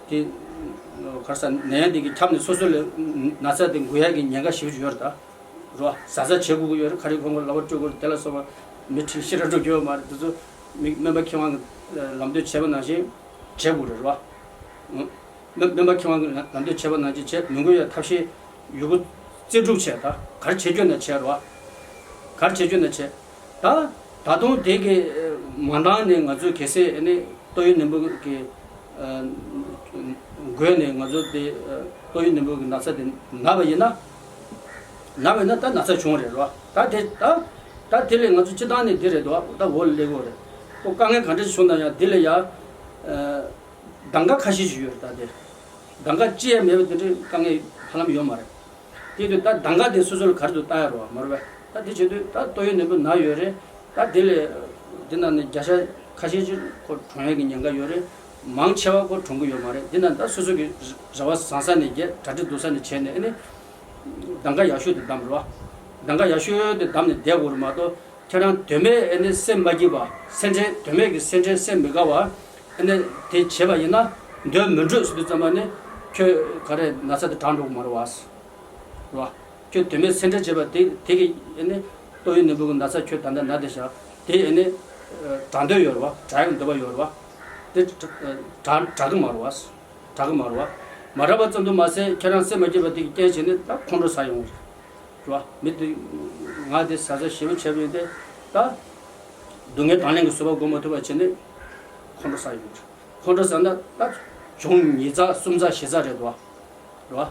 དེ་ག་རེ་ཟ་ནད་ཡམས་དེ་གི་ཁྱབ་ནས་སོ་སོ་ལ་ན་ཚ་དེ་འགོས་ཡག་གི་ཉེན་ཁ་ཞེ་པོ་ཅིག་ཡོད་རེད་ད། རོ། བཟའ་ཚྭ་བྱེད་དགོས་ཀྱི་ཡོད་རེད། ཁ་རི་ཁོང་ཁོང་ལ་བ་སྤྲོད་དགོས་རེད། དེ་ལ་སོགས་པ་མི་ཁྲི་ཤི་ར་འགྲོ་རྒྱུ་ཡོད་མ་རེད། དེ་ཚོ་མི་སྨན་པ་མཁས་དབང་གི་ལམ་སྟོན་བྱས་པ་ནང་བཞིན་བྱེད་དགོས་རེད་རོ། སྨན་སྨན་པ་མཁས་དབང་གི་ལམ་སྟོན་བྱས་པ་ནང་བཞིན་བྱེད་མི་དགོས་ཡ་ཐབས་ཤེས་ཡོད་རྒུ་རྩལ་སྤྲུགས་བྱས་ད་ག་རེ་བྱེད་རྒྱུ་ན་བྱེད་རོ། ག་རེ་བྱེད་རྒྱུ་ན་བྱེད། ད་ད་དུང་དེ་གི་མ་འདང་ནས་ང་ཚོས་གལ་སྲིད་ཨ་ནི་ཏོག་དབྱིབས་ནད་འབུ་གི་འགོས་ནས་ང་ཚོ་དེ་ཏོག་དབྱིབས་ནད་འབུ་གི་ན་ཚ་དེ་ན་བ་ཡིན་ན། ན་བ་ཡིན་ན་ད་ན་ཚ་བྱུང་རེད་རོ། ད་དེ་ད་ད་དེ་ལས་ང་ཚོ་སྤྱི་བཏང་ནས་འདི་རེད་དོ། ད་འོ་ལེ་གོ་རེད། ཁོ་དཀའ་ངལ་ག་འདྲ་ཞིག་བྱུང་ན་ཡང་དེ་ལ་ཡ་གདམ་ག་ཁ་ཤས་ཤིག་ཡོད་རེད། ད་དེ་གདམ་ག་ཅི་ཡང་མེད་པ་དེ་འདྲའི་དཀའ་ངལ་ཧ་ལམ་ཡོད་མ་རེད། དེ་དུས་ད་གདམ་ག་དེ་སོ་སོ་ལ་ག་རེ་འདུག་ལྟ་ཡ་རོ་མ་རེད་པས། ད་དེ་བྱེད་དུས་ད་ཏོག་དབྱིབས་ནད་འབུ་ན་ཡོད་རེད། ད་དེ་ལས་དེ་ནང་ནས་བརྒྱ་ཆ་ཁ་ཤས་ཅིག་ཁོ་གྲོངས་ཡག་གི་ཉེན་ཁ་ཡོད་རེད། མང་ཆེ་བ་ཁོ་གྲོངས་གི་ཡོད་མ་རེད། དེ་ནང་ད་སོ་སོ་གི་རེ་བ་བཟང་ས་ནས་རྒྱལ་གྲ་སྒྲིག་སྡུག་ས་ནས་བྱས་ནས་ཨ་ནི་གདམ་ག་ཡག་ཤོས་དེ་གདམ་རོ། གདམ་ག་ཡག་ཤོས་དེ་གདམ་ནས་བསྡད་དགོས་རེད་མ་གཏོགས། ཁྱེད་རང་དོན་མེད་ཨ་ནི་སེམས་མ་སྐྱིད་པ། སེམས་ཁྲལ་དོན་མེད་ཀྱི་སེམས་ཁྲལ་སེམས་མི་དགའ་བ། ཨ་ནི་དེ་བྱེད་པ་ཡིན་ན་དོན་མི་འགྲུབ་ཟེར་དུས་ཙམ་པ་ནི་ཁྱོད་ག་རེ་ན་ཚ་དེ་དྲག་འགྲོ་གི་མ་རེད་བ། རེད་བ། ཁྱོད་དོན་མེད་སེམས་ཁྲལ་བྱེད་པ་དེ་དེ་གི་ཨ་ནི་ཏོག་དབྱིབས་ནད་འབུ་གི་ན་ཚ་ཁྱོད་ད་ལྟ་ན་བསྡད་ཤག་དེ་ཨ་ནི་དྲག་འདོད་ཡོད་རེད་བ། དྲག་ཡག་འདོད་པ་ཡོད་རེད་བ། དེ་དྲག་དྲག་གི་མ་རེད་བ། དྲག་གི་མ་རེད་བ། མ་དྲག་པ་ཙམ་དུ་མ་ཟད་ཁྱེད་རང་སེམས་མ་སྐྱིད་པ་དེ་གི་རྐྱེན་བྱས་ནས་ད་ཁོང་ཁྲོ་ཟ་ཡོང་རེད། རེད་བ། མི་དེ་ང་དེ་ཟ་ཟ་ཞེ་པོ་བྱས་པ་ཡིན་ཏེ། ད་སྡུག་བསྔལ་དང་ལེན་གྱི་བཟོད་པ་སྒོམ་མ་ཐུབ་པ་བྱས་ནས་ཁོང་ཁྲོ་ཟ་ཡོང་རེད། ཁོང་ཁྲོ་ཟ་ན་ད་བྱུང་ཉིས་ཚགས་གསུམ་ཚགས་བཞི་ཚགས་རེད་དོ། རེད་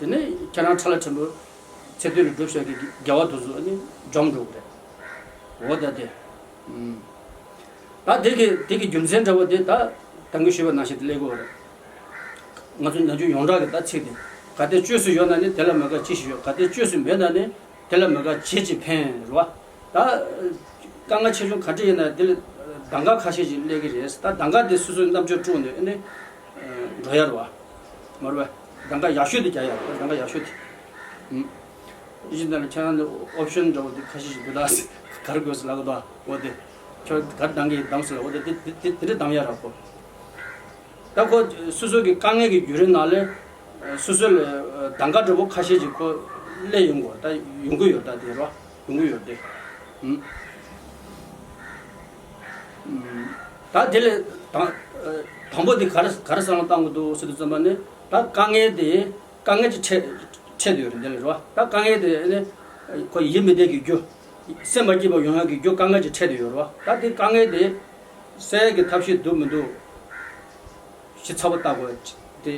བ། དེ་ནས་ཁྱེད་རང་ཁྲ་ལ་ཕྲན་བུ་ཚེ་སྟོད་ལ་སྒྲུབ་བྱ་གི་དགེ་བ་དེ་ཚོ་ནི་འཇོམས་འགྲོ་གི་རེད། འོ་ད་དེ། ཨུམ། ད་དེ་གི་དེ་གི་རྒྱུ་མཚན་འདྲ་བོ་དེ་ད་ད་གིན་ཞུས་པ་ནང་བཞིན་དེ་སླེབས་དགོས་རེད། ང་ཚོ་ནམ་རྒྱུན་ཡོངས་གྲགས་ཀྱི་ད་ཚིག་དེ། གལ་ཏེ་བཅོས་སུ་ཡོད་ན་ནི་དེ་ལ་མ་དགའ་ཅི་ཞིག་ཡོད། གལ་ཏེ་བཅོས་སུ་མེད་ན་ནི་དེ་ལ་མ་དགའ་བྱེད་ཅིག་ཕན་རེད་བ། ད་དཀའ་ངལ་ཆེ་ཆུང་ག་འདྲ་ཡིན་ན་དེ་ལ་གདམ་ག་ཁ་ཤས་ཤིག་སླེབས་ཀྱི་རེད། ད་གདམ་ག་དེ་སོ་སོའི་རྣམ་དཔྱོད་དཀྲུགས་ནས་ཨ་ནི་འགྲོ་ཡ་རེད་བ། མ་རེད་བ། གདམ་ག་ཡག་ཤོས་དེ་རྒྱག་ཡ་རེད། གདམ་ག་ཡག་ཤོས་དེ། ཨུམ། ཡིན་ན་ལ་ཁྱེད་རང་ནི་ཨོབ་ཤན་འདྲ་བོ་དེ་ཁ་ཤས་ཤིག་འདུག་ད། ག་རེ་དགོས་ཟེར་ལབ་གི་འདུག་འོ་དེ། ཁྱོད་ག་རེ་གདམ་གི་གདམ་ཟེར་ལ་འོ་དེ་དེ་དེ་དེ་འདྲ་གདམ་ཡ་ར་ཁོ། ད་ཁོ་སོ་སོ་གི་དཀའ་ངལ་གྱི་བརྒྱུད་རིམ་ནང་ལས་སོ་སོ་ལ་གདམ་ག་འདྲ་བོ་ཁ་ཤས་ཀྱིས་ཁོ་ སླེབས་ཡོང་གོ། ད་ཡོང་གི་ཡོད། ད་དེ་རོ་ཡོང་གི་ཡོད་དེ། ཨུམ། ད་དེ་ལས་དང་དང་པོ་དེ་ག་རེ་ག་རེ་བསམ་བློ་བཏང་གི་འདུག་ཟེར་དུས་ཙམ་པ་ནི། ད་དཀའ་ངལ་དེ་དཀའ་ངལ་གྱི་འཕྲད་འཕྲད་དུ་ཡོད་རེད། འདི་ལས་རོ། ད་དཀའ་ངལ་དེ་ནི་ཁོ་ཡིད་མི་བདེ་གི་རྒྱུ། སེམས་མ་སྐྱིད་པ་ཡོང་ཡག་གི་རྒྱུ་དཀའ་ངལ་གྱི་འཕྲད་དུ་ཡོད་རོ། ད་དེ་དཀའ་ངལ་དེ་སེལ་ཡག་གི་ཐབས་ཤེས་འདུག་མི་འདུག་ཞིབ་ཚགས་པོ་བལྟ་དགོས་དེ།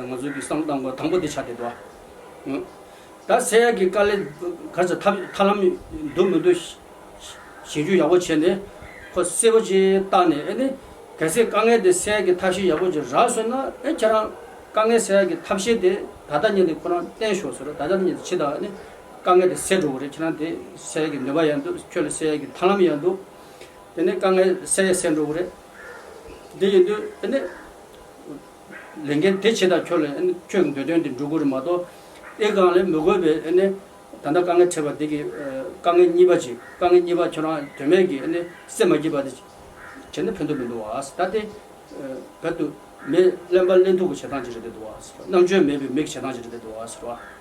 ང་ཚོ་གི་བསམ་བློ་བཏང་དགོས་དང་པོ་དེ་ཆགས་བསྡད་འདུག་ད་སེལ་ཡག་གི་དཀའ་ལས་ག་ཚོད་ཐབས་ཐབས་ལམ་འདུག་མི་འདུག་ཞིབ་འཇུག་ཡག་པོ་བྱས་ནས་ཁོ་གསལ་པོ་ཅིག་བལྟས་ནས། ཨ་ནི་གལ་སྲིད་དཀའ་ངལ་དེ་སེལ་ཡག་གི་ཐབས་ཤེས་ཡག་པོ་ཅིག་རག་སོང་ན། ཨེ་ཁྱེད་རང་དཀའ་ངལ་སེལ་ཡག་གི་ཐབས་ཤེས་དེ་ད་ལྟ་ཉིད་དུ་ཁོ་རང་བསྟེན་ཤོག་ཟེར། ད་ལྟ་ཉིད་དུ་ཕྱི་ད་ཨ་ནི་དཀའ་ངལ་དེ་སེལ་འགྲོ་གི་རེད། ཁྱེད་རང་དེ་སེལ་ཡག་གི་ནུས་པ་ཡང་འདུག་ཁྱོད་ལ་སེལ་ཡག་གི་ཐབས་ལམ་ཡང་འདུག་དེ་ནས་དཀའ་ངལ་སེལ་ཡག་སེལ་འགྲོ་གི་རེད། དེ་ཡིན་དུས་ཨ་ནི། ལས་འགན་དེ་བྱེད་དང་ཁྱོད་ལ་ཁྱོད་ཀྱི་འདོད་དོན་དེ་འགྲུབ་དགོས་རེད་མ་གཏོགས། དེ་སྒང་ལས་མི་དགོས་པའི་ཨ་ནི་ད་ལྟ་དཀའ་ངལ་འཕྲད་པ་དེ་གི་དཀའ་ངལ་གཉིས་པ་ཅིག་དཀའ་ངལ་གཉིས་པ་ཁྱོད་རང་དོན་མེད་ཀྱི་ཨ་ནི་སེམས་མ་སྐྱིད་པ་དེ་བྱས་ན་ཕན་ཐོགས་མི་འདུག་བ། ད་དེ་བོད་དུ་མི་གླེན་པ་གླེན་ཐུབ་ཀྱི་བྱེད་སྟངས་ཅིག་རེད་འདུག་བ། རྣམ་དཔྱོད་མེད་པའི་མི་གི་བྱེད་སྟངས་ཅིག་རེད་འདུག་བ་ཟེར་བ།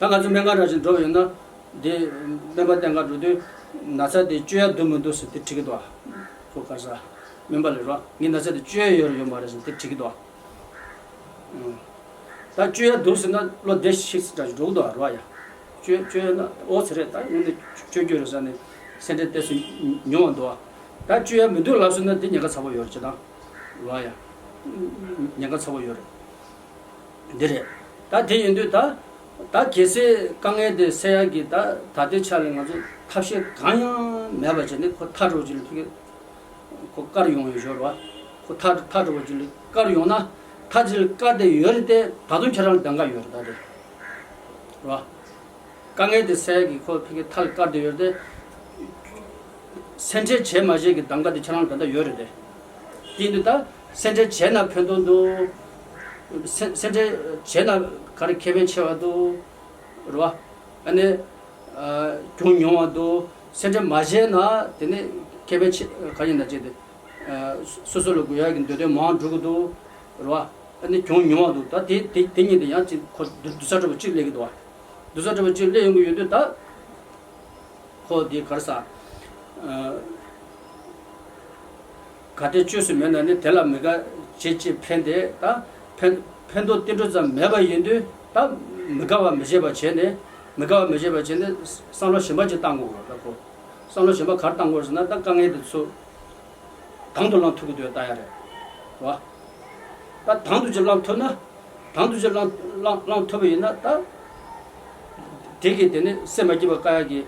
ད་ང་ཚོ་སྨན་ཁང་འདྲ་ཞིག་འགྲོ་བ་ཡིན་ན། འདི་སྨན་པ་བསྟེན་ག་འགྲོ་དུས་ན་ཚ་དེ་བཅོས་ཡ་འདུག་མི་འདུག་ཟེར་དེ་དྲི་གི་འདུག་ཁོ་ག་ས་སྨན་པ་ལ་རོ། ངའི་ན་ཚ་དེ་བཅོས་ཡ་ཡོད་རེད་ཡོད་མ་རེད་ཟེར་དེ་དྲི་གི་འདུག་ད་བཅོས་ཡ་འདུག་ཟེར་ན་བློ་བདེ་ཞིག་འདྲ་ཞིག་འགྲོ་གི་འདུག་རོ་ཡ། བཅོས་བཅོས་ན་ཨོ་ཙི་རེད། ད་ངོ་ནས་བཅོས་རྒྱུ་རེད་ཟེར་ནས་སེམས་ཁྲལ་ཏོག་ཙམ་ཉུང་བ་འདུག་ད་བཅོས་ཡ་མི་འདུག་ལབ་སོང་ན་དེ་ཉེན་ཁ་ཚ་པོ་ཡོད་རེད། ཅེ་དང་རོ་ཡ། ཉེན་ཁ་ཚ་པོ་ཡོད་རེད། འདི་རེད། ད་དེ་ཡིན་དུས་ད་ད་གལ་སྲིད་དཀའ་ངལ་དེ་སེལ་ཡག་གི་ད་ད་ལྟའི་ཆ་ལ་ང་ཚོ་ཐབས་ཤེས་གང་ཡང་མེད་པ་བྱས་ནས་ཁོ་ཐག་རིང་པོ་ཅིག་ལ་ཕ་གི་ཁོ་བཀར་ཡོང་ཡོད་ཞོར་བ། ཁོ་ཐག་ཐག་རིང་པོ་ཅིག་ལ་བཀར་ཡོང་ན། ཐག་ཅིག་ལ་བཀར་བསྡད་ཡོད་རེད་དེ། ད་དུང་ཁྱེད་རང་ལ་གདམ་ག་ཡོད་རེད། ད་དེ་རེད་བ། དཀའ་ངལ་དེ་སེལ་གྱི་ཁོ་ཕ་གི་ཐག་ལ་བཀར་བསྡད་ཡོད་རེད་དེ། སེམས་ཁྲལ་བྱས་མ་བྱས་ཀྱི་གདམ་ག་དེ་ཁྱེད་རང་ད་ལྟ་ཡོད་རེད་དེ། དེ་ཡིན་དུས་ད་སེམས་ཁྲལ་བྱས་ན་ཕན་ཐོགས་འདུག་སེམས་སེམས་ཁྲལ་བྱས་ན་ག་རེ་ཁེ་ཕན་ཆེ་བ་འདུག་རེད་བ། ཨ་ནི། ཨ། གྱོང་ཉུང་བ་འདུག་སེམས་ཁྲལ་མ་བྱས་ན་དེ་ནི་ཁེ་ཕན་ཆེ་ག་ཡིན་ན་བྱས་ཏེ། ཨ། སོ་སོ་ལ་དགོས་ཡག་གི་འདོད་དོན་མང་འགྲུབ་ཀྱི་འདུག་རེད་བ། ཨ་ནི་གྱོང་ཉུང་བ་འདུག་ད་དེ་དེ་དེ་གཉིས་དེ་ཡང་ཅིག་ཁོ་སྡུག་སྡུག་ས་འདྲ་པོ་གཅིག་སླེབས་ཀྱི་འདུག་བ། སྡུག་ས་འདྲ་པོ་གཅིག་སླེབས་ཡོང་གི་ཡོད་དུས་ད། ཁོ་དེ་ག་རེ་ཟ། ཨ། གལ་ཏེ་བཅོས་སུ་མེད་ན་ནི་དེ་ལ་མི་དགའ་བྱེད་ཅེས་ཕན་ཏེ་ད་ཕན་ཕན་ཐོགས་ཏིལ་འབྲུ་ཙམ་མེད་པ་ཡིན་དུས། ད་མི་དགའ་བ་མི་བྱེད་པ་བྱས་ནས། མི་དགའ་བ་མི་བྱེད་པ་བྱས་ནས་བསམ་བློ་གཞན་པ་ཅིག་བཏང་དགོས་ལ་ཁོ། བསམ་བློ་གཞན་པ་ག་རེ་བཏང་དགོས་ཟེར་ན། ད་དཀའ་ངལ་དེ་ཚོ་དང་དུ་བླངས་ཐུབ་ཀྱི་འདུག་ལྟ་ཡ་རེད་བ། ད་དང་དུ་ཅིག་བླངས་ཐུབ་ན། དང་དུ་ཅིག་བླངས་བླངས་བླངས་ཐུབ་པ་ཡིན་ན་ད། དེ་གིས་དེ་ནི་སེམས་མ་སྐྱིད་པ་བཀག་ཡ་གི་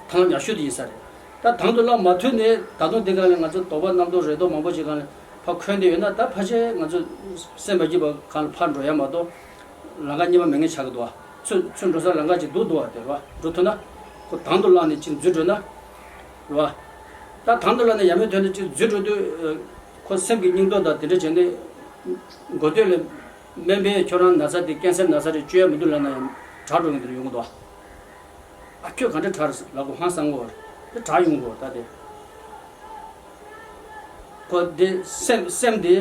ཐབས་ལམ་ཡག་ཤོས་དེ་ཡིན་ས་རེད། ད་དང་དུ་བླངས་མ་ཐུབ་ནས་ད་དུང་དེ་ག་ལ་ང་ཚོ་དོགས་པ་རྣམ་རྟོག་རེ་དོགས་མང་པོ་ཅིག་ག་ལ་ཕར་འཁོན་བསྡད་ཡོད་ན། ད་ཕལ་ཆེར་ང་ཚོ་སེམས་མ་སྐྱིད་པ་གང་ལ་ཕར་འགྲོ་ཡ་མ་གཏོགས་ལམ་ཁ་གཉིས་པ་མེད་མཁན་ཆགས་ཀྱི་འདུག་བ། ཚུར་ཚུར་འགྲོ་ས་ལམ་ཁ་ཅིག་འདུག་འདུག་བ། དེ་རེད་བ། འགྲོ་ཐུབ་ན་ཁོ་དང་དུ་བླངས་ནས་ཅིག་འཛུལ་འགྲོ་ན། རེད་བ། ད་དང་དུ་བླངས་ནས་ཡ་མའི་དོན་དུ་ཅིག་འཛུལ་འགྲོ་དུས། ཁོ་སེམས་ཀྱི་སྙིང་སྟོབས་དང་དེ་འདྲ་བྱས་ནས། འགོ་སྟོད་ལ་སྨན་པས་ཁྱོད་རང་ན་ཚ་དེ་ཀན་སར་ན་ཚ་རེད། བཅོས་ཡ་མི་འདུག་ལབ་ན་ཡང་དྲག་འགྲོ་མཁན་དེ་འདྲ་ཡོང་གི་འདུག་བ། ཨ་ཁྱོད་ག་འདྲ་དྲག་རེད་ལབ་དགོས། ཧང་སང་གོ་དེ་དྲག་ཡོང་གོ་ད་དེ། ཁོ་དེ་སེམས་སེམས་དེ་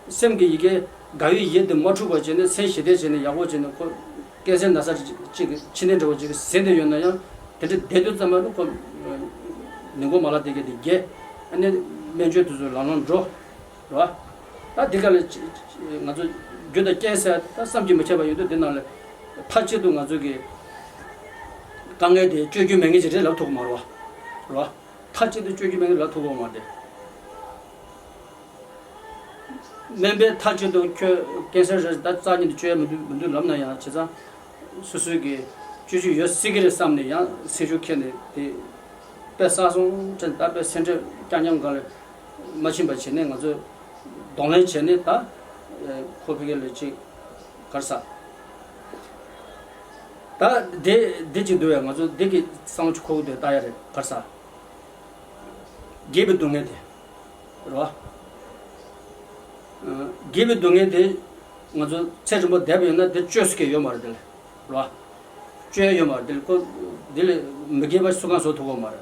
སེམས་ཀྱི་ཡི་གེ་དགའ་བའི་ཡིད་དེ་མ་འཁྲུགས་པ་བྱས་ནས། སེམས་ཞི་བདེ་བྱས་ནས་ཡག་པོ་བྱས་ནས། ཁོ་ཀན་སར་ན་ཚ་ཅིག་གི་འཆི་ནད་འདྲ་བོ་ཅིག་གི་ཟིན་བསྡད་ཡོད་ན་ཡང་། དེ་འདྲ་བསྡད་དུས་ཙམ་པ་ལ་ཁོ་ནད་འགོག་མ་ལག་དེ་གས་དེ་རྒྱས། ཨ་ནི་སྨན་བཅོས་དེ་ཚོ་ལམ་ལམ་འགྲོ། རེད་བ། ད་འདི་ག་ལ་ང་ཚོ་རྒྱུ་དང་རྐྱེན་ཟེར་ད་བསམ་གྱིས་མི་ཁྱབ་པ་ཡོད་དུས། འདི་ནང་ལ་མཐའ་གཅིག་ཏུ་ང་ཚོ་གི་དཀའ་ངལ་དེ་བཅོས་རྒྱུ་མེད་མཁན་ཅིག་རེད་ལབ་ཐུབ་ཀྱི་མ་རེད་བ། རེད་བ། མཐའ་གཅིག་ཏུ་བཅོས་རྒྱུ་མེད་མཁན་ལབ་ཐུབ་ཀྱི་མ་རེད། སྨན་པས་མཐའ་གཅིག་ཏུ་ཁྱོད་ཀན་སར་རེད། ད་རྩ་བ་ཉིད་དུ་བཅོས་ཡ་མི་འདུག་མི་འདུག་ལབ་ན་ཡང་། བྱས་ཙང་སོ་སོའི་གི་བཅོས་རྒྱུ་ཡོད་སྲིད་ཀྱི་རེད་བསམ་ནས་ཡང་སེམས་ཤུགས་འཁྱེར་ནས་དེ་དཔེ་བསགས་སོང་དྲན། ད་དཔེ་སེམས་ཁྲལ་རྐྱང་རྐྱང་གང་ལ་མ་ཕྱིན་པ་བྱས་ནས། ང་ཚོས་གདོང་ལེན་བྱས་ནས་ད་ཁོ་ཕ་གི་ལ་ཅིག་ག་རེ་ཟ། ད་དེ་དེ་ཅིག་འདུག་བས། ང་ཚོ་དེ་གི་བསམ་བློ་ཅིག་འཁོར་གི་འདུག་ལྟ་ཡ་རེད། ག་རེ་ཟ། རྒས་པའི་སྡུག་བསྔལ་དེ། རེད་བ། རྒས་པའི་སྡུག་བསྔལ་དེ་ང་ཚོ་ཚེ་རིང་པོ་བསྡད་པ་ཡིན་ན་དེ་བཅོས་སུ་སྐྱེ་ཡོད་མ་རེད་དེ་ལ། རེད་བ། བཅོས་ཡ་ཡོད་མ་རེད་དེ་ལ། ཁོ་དེ་ལས་མི་རྒས་པ་སུ་གང་བཟོ་ཐུབ་ཀྱི་མ་རེད།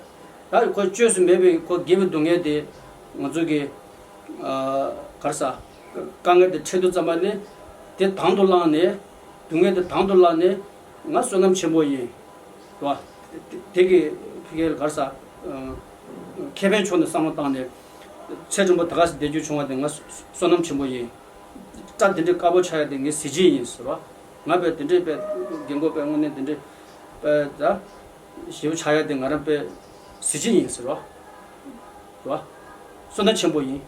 ད་ཁོ་བཅོས་སུ་མེད་པའི་ཁོ་རྒས་པའི་སྡུག་བསྔལ་དེ་ང་ཚོ་གི་ཨ་ག་རེ་ཟ། དཀའ་ངལ་དེ་འཕྲད་དུས་ཙམ་པ་ནས་དེ་དང་དུ་བླངས་ནས། སྡུག་བསྔལ་དེ་དང་དུ་བརླགས་ནས་ང་བསོད་ནམས་ཆེན་པོ་ཡིན། རེད་བ། དེ་དེ་གི་ཕ་གིར་ག་རེ་ཟ། ཁེ་ཕན་ཕྱོགས་ནས་བསམ་བློ་བཏང་ནས། ཚེ་རིང་པོ་ད་ག་སེ་བསྡད་རྒྱུ་བྱུང་བ་དེ་ང་བསོད་ནམས་ཆེན་པོ་ཡིན། སྐྲ་དེ་འདྲའི་དཀར་པོ་ཆགས་ཡ་དེ་ངའི་གཟི་བརྗིད་ཡིན་ཟེར་བ། ང་དཔེ་དེ་འདྲའི་དཔེ་རྒན་གོག་དཔེ་དངོས་གནས་དེ་འདྲའི་དཔེ་ད་ཞེ་པོ་ཆགས་ཡ་དེ་ང་རང་དཔེ་གཟི་བརྗིད་ཡིན་ཟེར་བ། རེད་བ། བསོད་ནམས་ཆེན་པོ་ཡིན།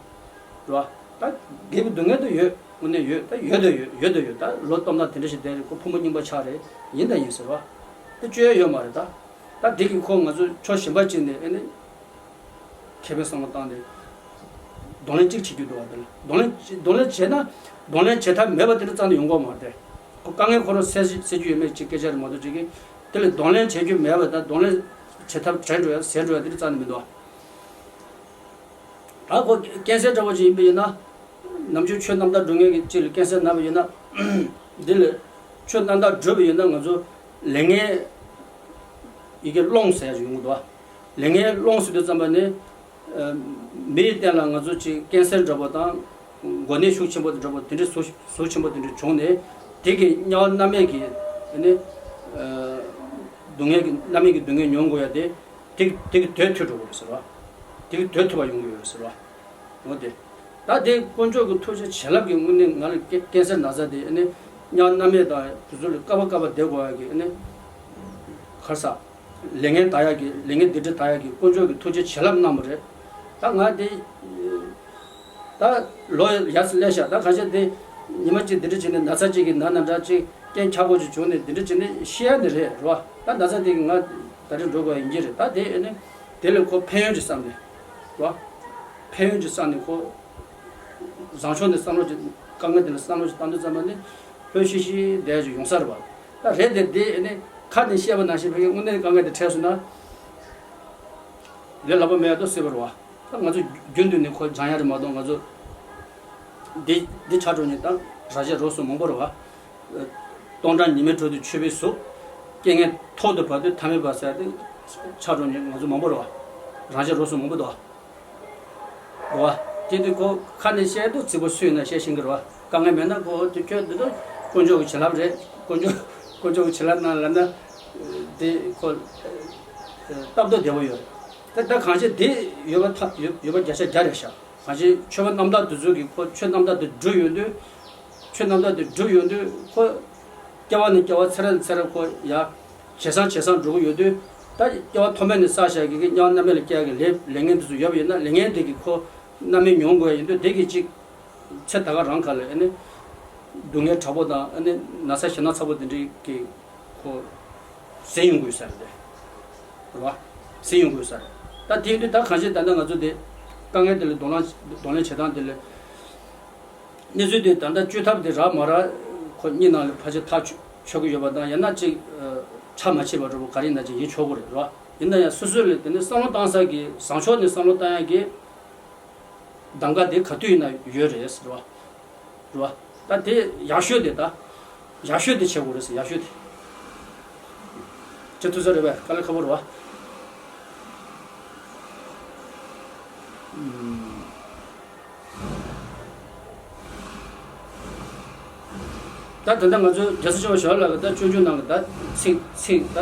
རེད་བ། ད་རྒས་པའི་སྡུག་བསྔལ་དུ་ཡོད། དངོས་གནས་ཡོད། ད་ཡོད་དུ་ཡོད། ཡོད་དུ་ཡོད། ད་ལོ་སྟོང་ཕྲག་དེ་འདྲ་ཞིག་བསྡད་རེད། ཁོ་ཕོ་མོ་རྙིང་པ་ཆགས་རེད། ཡིན་ད་ཡིན་ཟེར་བ། དེ་བཅོས་ཡ་ཡོད་མ་རེད་ད། ད་དེ་གི་ཁོ་ང་ཚོ་ཕྱོགས་གཞན་པ་ཅིག་ནས་ཨེ་ནི་ཁེ་ཕན་བསམ་བློ་བཏང་ནས་གདོང་ལེན་གཅིག་བྱེད་རྒྱུ་འདུག་བ། དེ་ལ་གདོང་ལེན་གདོང་ལེན་བྱས་ན་གདོང་ལེན་བྱེད་ཐབས་མེད་པ་དེ་འདྲ་རྩ་ནས་ཡོང་གི་མ་རེད། ཁོ་དཀའ་ངལ་ཁོ་རང་སེལ་སེལ་རྒྱུ་ཡོད་མེད་ཅིག་སྐད་ཆ་རེད་མ་གཏོགས་ཅིག་གིས་དེ་ལ་གདོང་ལེན་བྱེད་རྒྱུ་མེད་པ་དང་གདོང་ལེན་བྱེད་ཐབས་བྲལ་འགྲོ་ཡ་ཟད་འགྲོ་ཡ་དེ་འདྲ་རྩ་ནས་མི་འདུག་བ། ད་ཁོ་ཀན་སར་འདྲ་བོ་ཅིག་ཡིན་པ་ཡིན་ན། ནམ་རྒྱུན་ཆོས་རྣམ་དག་སྒྲུབ་མཁན་གྱི་ཅིག་ལ་ཀན་སར་ན་བ་ཡིན་ན། འདི་ལ་ཆོས་རྣམ་དག་སྒྲུབ་པ་ཡིན་ན་ང་ཚོ་ལས་ངན་ཡི་གེ་སློང་ཟེར་ཡ་ཞིག་ཡོང་གི་འདུག་བ། ལས་ངན་སློང་ཟེར་དུས་ཙམ་པ་ནི། ཨ། མིའི་སྟེང་ལ་ང་ཚོ་ཅིག་ཀན་སར་འདྲ་པོ་དང་། འགོ་ནད་ཤུགས་ཆེན་པོ་འདྲ་པོ་དེ་འདྲའི་ཟུག་ཟུག་ཆེན་པོ་དེ་འདྲ་བྱུང་ནས། དེ་གི་དམྱལ་བ་མནར་མེད་ཀྱི་ཨ་ནི། ཨ། སྡུག་བསྔལ་གྱི་མནར་མེད་ཀྱི་སྡུག་བསྔལ་མྱོང་དགོས་ཡ་དེ། དེ་དེ་གི་དོད་ཐུབ་འགྲོ་གི་རེད་ཟེར་བ། དེ་གི་དོད་ཐུབ་པ་ཡོང་གི་ཡོད་རེད་ཟེར་བ། འོ་དེ། ད་དེ་དཀོན་མཆོག་གི་ཐུགས་རྗེ་བྱིན་རླབས་ཀྱི་དངོས་གནས་ང་ལ་ཀེ་ཀན་སར་ན་ཚ་དེ་ཨ་ནི་དམྱལ་བ་མནར་མེད་དང་དེ་ཚོ་ལ་བསྐལ་པ་བསྐལ་པ་བསྡད་དགོས་ཡ་གི་ཨ་ནི། ག་རེ་ཟ། ལས་ངན་དག་ཡག་གི་ལས་ངན་སྡིག་སྒྲིབ་དག་ཡག་གི་དཀོན་མཆོག་གི་ཐུགས་རྗེ་བྱིན་རླབས་གནང་བ་རེད། ད་ང་དེ། ད་ལོ་ཡར་སླེབས་ཤག་ད་གང་ཤེད་དེ། ཉི་མ་གཅིག་འདི་འདྲ་བྱས་ནས་ན་ཚ་གཅིག་གིས་ན་ན་འདྲ་གཅིག་རྐྱེན་ཆག་སྒོ་ཅིག་བྱུང་ནས་འདི་འདྲ་བྱས་ནས་ཤི་ཡ་ནི་རེད་རེད་བ། ད་ན་ཚ་དེ་གིས་ང་ད་རིང་འགྲོ་དགོས་ཡིན་གྱི་རེད། ད་དེ་ཨེ་ནི་དེ་ལས་ཁོ་ཕན་ཡོན་ཅིག་བསམ་ནས་རེད་བ། ཕན་ཡོན་ཅིག་བསམ་ནས་ཁོ། བཟང་ཕྱོགས་ནས་བསམ་བློ་ཅིག་དཀའ་ངལ་དེ་ལ་བསམ་བློ་ཅིག་བཏང་དུས་ཙམ་པ་ནི་ལྷོད་ཤིག་ཤིག་བསྡད་ཅིག་ཡོང་ས་རེད་བ། ད་རེད་དེ་དེ་ནི་ཁ་ནས་བཤད་པ་ནང་བཞིན་ཕ་གིའི་དངོས་གནས་དཀའ་ངལ་དེ་འཕྲད་སོང་ན་ལས་སླ་པོ་མེད་དོ་སྲིད་པ་རེད་བ། ད་ང་ཚོ་རྒྱུན་དུ་ནས་ཁོ་སྦྱང་ཡ་རེད་མ་གཏོགས་ང་ཚོ་འདི་འདི་ཆགས་འགྲོ་ནས་ད་རང་གཞན་རོགས་སུ་མང་པོ་རེད་བ། སྟོང་ཕྲག་ཉི་མའི་དྲོད་དུ་ཆུད་པའི་གཟུགས། རྐྱེན་ངན་ཐོག་ཏུ་བབས་དུས་ཐ་མལ་པ་ཟེར་ཏེ་ཆགས་འགྲོ་ནས་ང་ཚོ་མང་པོ་རེད་བ། རང་གཞན་རོགས་སུ་མང་པོ་འདུག་བ། རེད་བ། དེ་དུས་ཁོ་ཁ་ནས་བཤད་དུས་རྫིག་པོ་སུས་ན་བཤད་ཤེས་ཀྱི་རེད་བ། དཀའ་ངལ་མེད་ན་ཁོ་དེ་ཁྱོད་འདི་ཚོ་དཀོན་མཆོག་གི་བྱིན་རླབས་རེད། དཀོན་མཆོག་དཀོན་མཆོག་གི་བྱིན་རླབས་གནང་ལབ་ན། དེ་ཁོ་སྟབས་བདེ་བདེ་པོ་ཡོད་རེད། ད་ད་གང་ཅི་དེ་ཡོད་པ་ཐ་ཡོད་ཡོད་པ་བརྒྱ་ཆ་བརྒྱ་རེད་ཤག་གང་ཅི་ཆོས་པ་རྣམ་དག་དེ་ཚོ་གིས་ཁོ་ཆོས་རྣམ་དག་དེ་བསྒྲུབས་ཡོང་དུས། ཆོས་རྣམ་དག་དེ་བསྒྲུབས་ཡོང་དུས་ཁོ། སྐྱེ་བ་ནས་སྐྱེ་བ་ཚེ་རབས་ནས་ཚེ་རབས་ཁོ་ཡ། ཇེ་བཟང་ཇེ་བཟང་འགྲོ་གི་ཡོད་དུས། ད་སྐྱེ་བ་ཐོག་མེད་ནས་བསགས་བཞག་གི་དམྱལ་བ་མནར་མེད་ལ་སྐྱེ་ཡག་གི་ལས་ལས་ངན་དེ་ཚོ་ཡོད་པ་ཡིན་ན་ལས་ངན་དེ་གིས་ཁོ་རྣམ་སྨིན་མྱོང་དགོས་ཡ་ཡིན་དུས་དེ་གིས་གཅིག་ཚེ་ད་ག་རང་ག་ལ་ཨ་ནི། སྡུག་བསྔལ་དྲག་པོ་དང་ཨ་ནི་ན་ཚ་ཞེད་སྣང་ཚ་པོ་དེ་འདྲའི་གི་ཁོ། ཟད་ཡོང་དགོས་ས་རེད་དེ། རེད་བ། ཟད་ཡོང་དགོས་ས་རེད། ད་དེ་ཡིན་དུས་ད་གང་ཤེད་ད་ལྟ་ང་ཚོ་དེ། དཀའ་ངལ་དེ་ལ་གདོང་ལེན་གདོང་ལེན་བྱེད་སྟངས་དེ་ལ། གནས་ཚུལ་དེ་ད་ལྟ་བཅོས་ཐབས་དེ་རག་མ་རག་ཁོ་གཉིས་ནང་ལ་ཕལ་ཆེར་ཐག་ཆོད་ཆོད་ཀྱི་ཡོད་པ་དང་ཡང་ན་གཅིག་ཆ་མ་ཕྱེད་པ་འདྲ་པོ་ག་རེ་ཡིན་ན་ཅིག་ཡིན་ཆོག་གི་རེད་རོ། ཡིན་ན་ཡང་སོ་སོ་ལ་དེ་ནི་བསམ་བློ་བཏང་ས་གི་བཟང་ཕྱོགས་ནས་བསམ་བློ་བཏང་ཡ་གི་གདམ་ག་དེ་ག་དུས་ཡིན་ན་ཡོད་རེད་ཟེར་བ། རེད་བ། ད་དེ་ཡག་ཤོས་དེ་ད། ཡག་ཤོས་དེ་བྱེད་དགོས་རེད་ཟེར་ཡག་ཤོས་དེ། བྱེད་ཐུབ་ས་རེད་པས་དཀའ་ལས་ཁག་པོ་རེད་བ། ཨུམ། ད་ད་ལྟ་ང་ཚོའི་རྒྱལ་སྲས་ཆེན་པོ་ཞི་བ་ལྷ་གིས་ད་སྤྱོད་འཇུག་ནང་གི་ད་ཚིག་ཚིག་ད་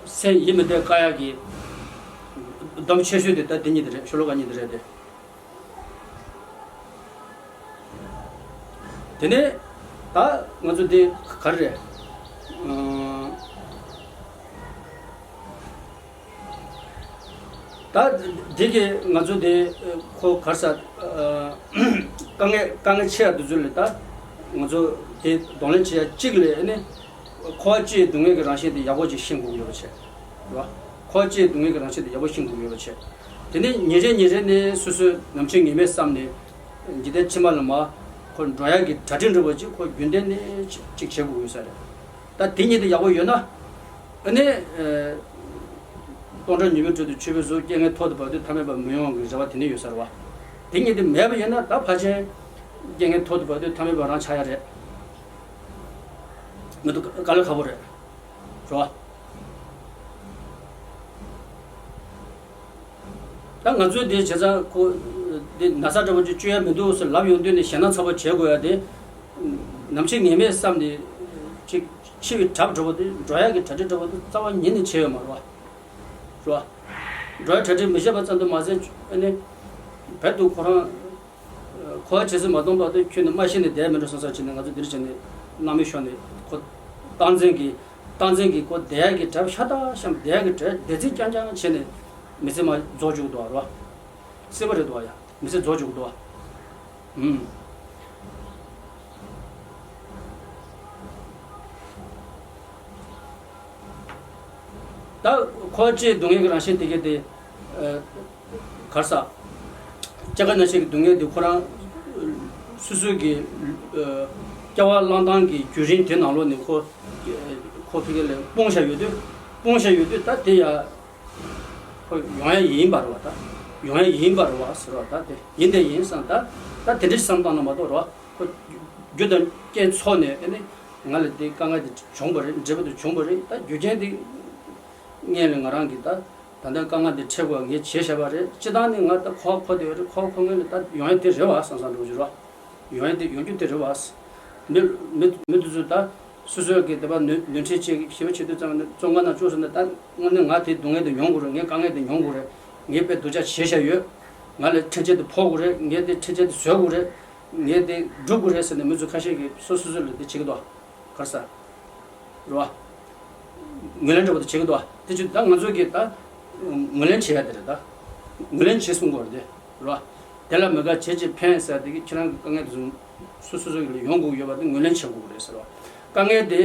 སེམས་ཡིད་མི་བདེ་བཀག་ཡག་གི་སྡོམ་ཆེ་ཤོས་དེ་ད་འདི་གཉིས་དེ་རེད། ཤོ་ལོ་ཀ་གཉིས་དེ་རེད་དེ། དེ་ནས་ད་ང་ཚོ་འདི་ག་རེ་རེད། ཨང་། ད་འདི་གི་ང་ཚོ་འདི་ཁོ་ག་རེ་ཟ། དཀའ་ངལ་དཀའ་ངལ་ཆེ་བ་འདི་ཚོ་ལ་ད་ང་ཚོ་འདི་གདོང་ལེན་བྱེད་ཡ་གཅིག་ལ་ནི་འཁོར་བ་སྤྱིའི་སྡུག་བསྔལ་གྱི་རང་བཞིན་དེ་ཡག་པོ་ཅིག་ཤེས་དགོས་ཀྱི་ཡོད་པ་བྱས། རེད་བ། འཁོར་བ་སྤྱིའི་སྡུག་བསྔལ་གྱི་རང་བཞིན་དེ་ཡག་པོ་ཤེས་དགོས་ཀྱི་ཡོད་པ་བྱས། དེ་ནས་ཉིན་རེ་ཉིན་རེ་ནས་སོ་སོས་ནམ་འཆི་ངེས་མེད་བསམ་ནས་འཇིག་རྟེན་ཕྱི་མ་ལ་མར་ཁོ་འགྲོ་ཡག་གི་གྲ་སྒྲིག་འདྲ་པོ་ཅིག་ཁོ་རྒྱུན་ལྡན་ནས་ཅིག་ཅིག་བྱེད་དགོས་ཀྱི་ཡོད་ས་རེད། ད་དེ་གཉིས་དེ་ཡག་པོ་ཡོད་ན། ཨ་ནི། ཨ། སྟོང་ཕྲག་ཉི་མའི་དྲོད་དུ་ཆུད་པའི་གཟུགས། རྐྱེན་ངན་ཐོག་ཏུ་བབས་དུས་ཐ་མལ་པ་མི་ཡོང་བའི་རེ་བ་དེ་ནི་ཡོད་ས་རེད་བ། དེ་གཉིས་དེ་མེད་པ་ཡིན་ན་ད་ཕལ་ཆེར་རྐྱེན་ངན་ཐོག་ཏུ་བབས་དུས་ཐ་མལ་པ་རང་ཆགས་ཡ་རེད། མི་འདུག་དཀའ་ལས་ཁག་པོ་རེད། རེད་བ། ད་ང་ཚོའི་དེ་བྱས་ཙང་ཁོ་དེ་ན་ཚ་འདྲ་པོ་ཅིག་བཅོས་ཡ་མི་འདུག་ཟེར་ལབ་ཡོང་དུས་ནས་ཞེད་སྣང་ཚ་པོ་བྱེད་དགོས་ཡ་དེ། ནམ་འཆི་ངེས་མེད་བསམ་ནས་ཅིག་ འཆི་བའི་གྲབས་འདྲ་པོ་དེ་འགྲོ་ཡག་གི་གྲ་སྒྲིག་འདྲ་པོ་དེ་རྩ་བ་ཉིད་ནས་བྱས་ཡོད་མ་རེད་བ། རེད་བ། འགྲོ་ཡག་གྲ་སྒྲིག་མི་བྱེད་པ་ཙམ་དུ་མ་ཟད་ཨ་ནི་བོད་དུ་ཁོ་རང་ཁོ་བ་བྱེད་ས་མ་གཏོང་བར་དུ་ཁྱོད་ནི་མ་ཤི་ནས་བསྡད་མི་འགྲོ་བསམ་བསམ་བྱས་ནས་ང་ཚོ་འདིར་བྱས་ནས་གནམ་མེད་ཤོར་ནས་ཁོ་སྟངས་འཛིན་གྱི་སྟངས་འཛིན་གྱི་ཁོ་བསྡད་ཡག་གི་གྲབས་ཤ་སྟག་བཤམས་བསྡད་ཡག་གི་གྲབས་བདེ་ཚིག་རྐྱང་རྐྱང་བྱས་ནས་མི་ཚེ་མ་རྫོགས་བཅུག་འདུག་བ། རེད་བ། སྲིད་པ་རེད་འདུག་བ་ཡ། མི་ཚེ་རྫོགས་བཅུག་འདུག་བ། ཨུམ། ད་ཁོ་ཅེས་སྡུག་བསྔལ་གྱི་རང་བཞིན་དེ་གས་དེ། ཨ། གར་ས། སྐྱེ་རྒ་ན་འཆི་གི་སྡུག་བསྔལ་དེ་ཁོ་རང་། སོ་སོའི་གི། ཨ། སྐྱེ་བ་བླངས་སྟངས་ཀྱི་བརྒྱུད་རིམ་དེ་ནང་ལོགས་ནས་ཁོ། ཁོ་ཕ་གི་ལ་སྤུངས་བཞག་ཡོད་དུས། སྤུངས་བཞག་ཡོད་དུས་ད་དེ་ཡ། ཁོ་ཡོང་ཡ་ཡིན་པ་རེད་བ་ད། ཡོང་ཡ་ཡིན་པ་རེད་བ་ཟེར་བ་ད་དེ་ཡིན་དེ་ཡིན་བསམ་ད། ད་དེ་འདྲ་བསམ་བཏང་ན་མ་གཏོགས་རེད་བ། ཁོ་རྒྱུ་དང་རྐྱེན་ཚོགས་ནས་ཨ་ནི་ང་ལ་དེ་དཀའ་ངལ་དེ་བྱུང་བ་རེད། འབྲས་བུ་དེ་བྱུང་བ་རེད། ད་རྒྱུ་རྐྱེན་དེ་སྔོན་ལ་ང་རང་གིས་ད་ད་ལྟ་དཀའ་ངལ་དེ་འཕྲད་དགོས་ངས་བྱས་བཞག་པ་རེད། སྤྱི་བཏང་ནས་ང་ད་ཁོ་ཁོ་དེ་རེད། ཁོ་ཁོ་ངོས་ནས་ད་ཡོང་ཡ་དེ་རེད་བ་བསམ་བསམ་འགྲོ་གི་རེད་བ། ཡོང་ཡ་དེ་ཡོང་རྒྱུ་དེ་རེད་བ། མི་མི་མི་དེ་ཚོ་ད། སོ་སོའི་གི་དེ་བ་ནོར་ནོར་འཁྲུལ་ཅིག་ཞི་བ་བྱེད་དུས་ཙམ་ནས་བཙོན་ཁང་ནང་བཅུག་སོང་ན་ད་དངོས་གནས་ང་དེ་སྡུག་བསྔལ་དེ་མྱོང་དགོས་རེད། ངས་དཀའ་ངལ་དེ་མྱོང་དགོས་རེད། ངས་དཔེ་སྡུག་ཅག་བྱས་བཞག་ཡོད། ང་ལ་ཁྲིམས་ཆད་དེ་ཕོག་དགོས་རེད། ངས་དེ་ཁྲིམས་ཆད་དེ་བཟོད་དགོས་རེད། ངས་དེ་སྒྲུབ་དགོས་རེད་ཟེར་ནས་མི་ཚོ་ཁ་ཤས་ཀྱིས་སོ་སོ་སོ་ལ་དེ་བྱེད་ཀྱི་འདུག་ག་རེ་ཟ། རེད་བ། ངོས་ལེན་འདྲ་པོ་དེ་བྱེད་ཀྱི་འདུག་བ། དེ་ཅི་ད་ང་ཚོ་གིས་ད་ངོས་ལེན་བྱེད་ཡ་དེ་རེད་ད། ངོས་ལེན་བྱེད་གསུང་དགོས་རེད་དེ། རེད་བ། དེ་ལ་མི་དགའ་བྱས་ཅིག་ཕན་ཟེར་དེ་གི་ཁྱེད་རང་གི་དཀའ་ངལ་དེ་ཚོ་སོ་སོ་སོ་ཡིན་ལ་ཡོང་དགོས་ཡོད་པ་དེ་ངོས་ལེན་བྱེད་དགོས་རེད་ཟེར་བ། དཀའ་ངལ་དེ་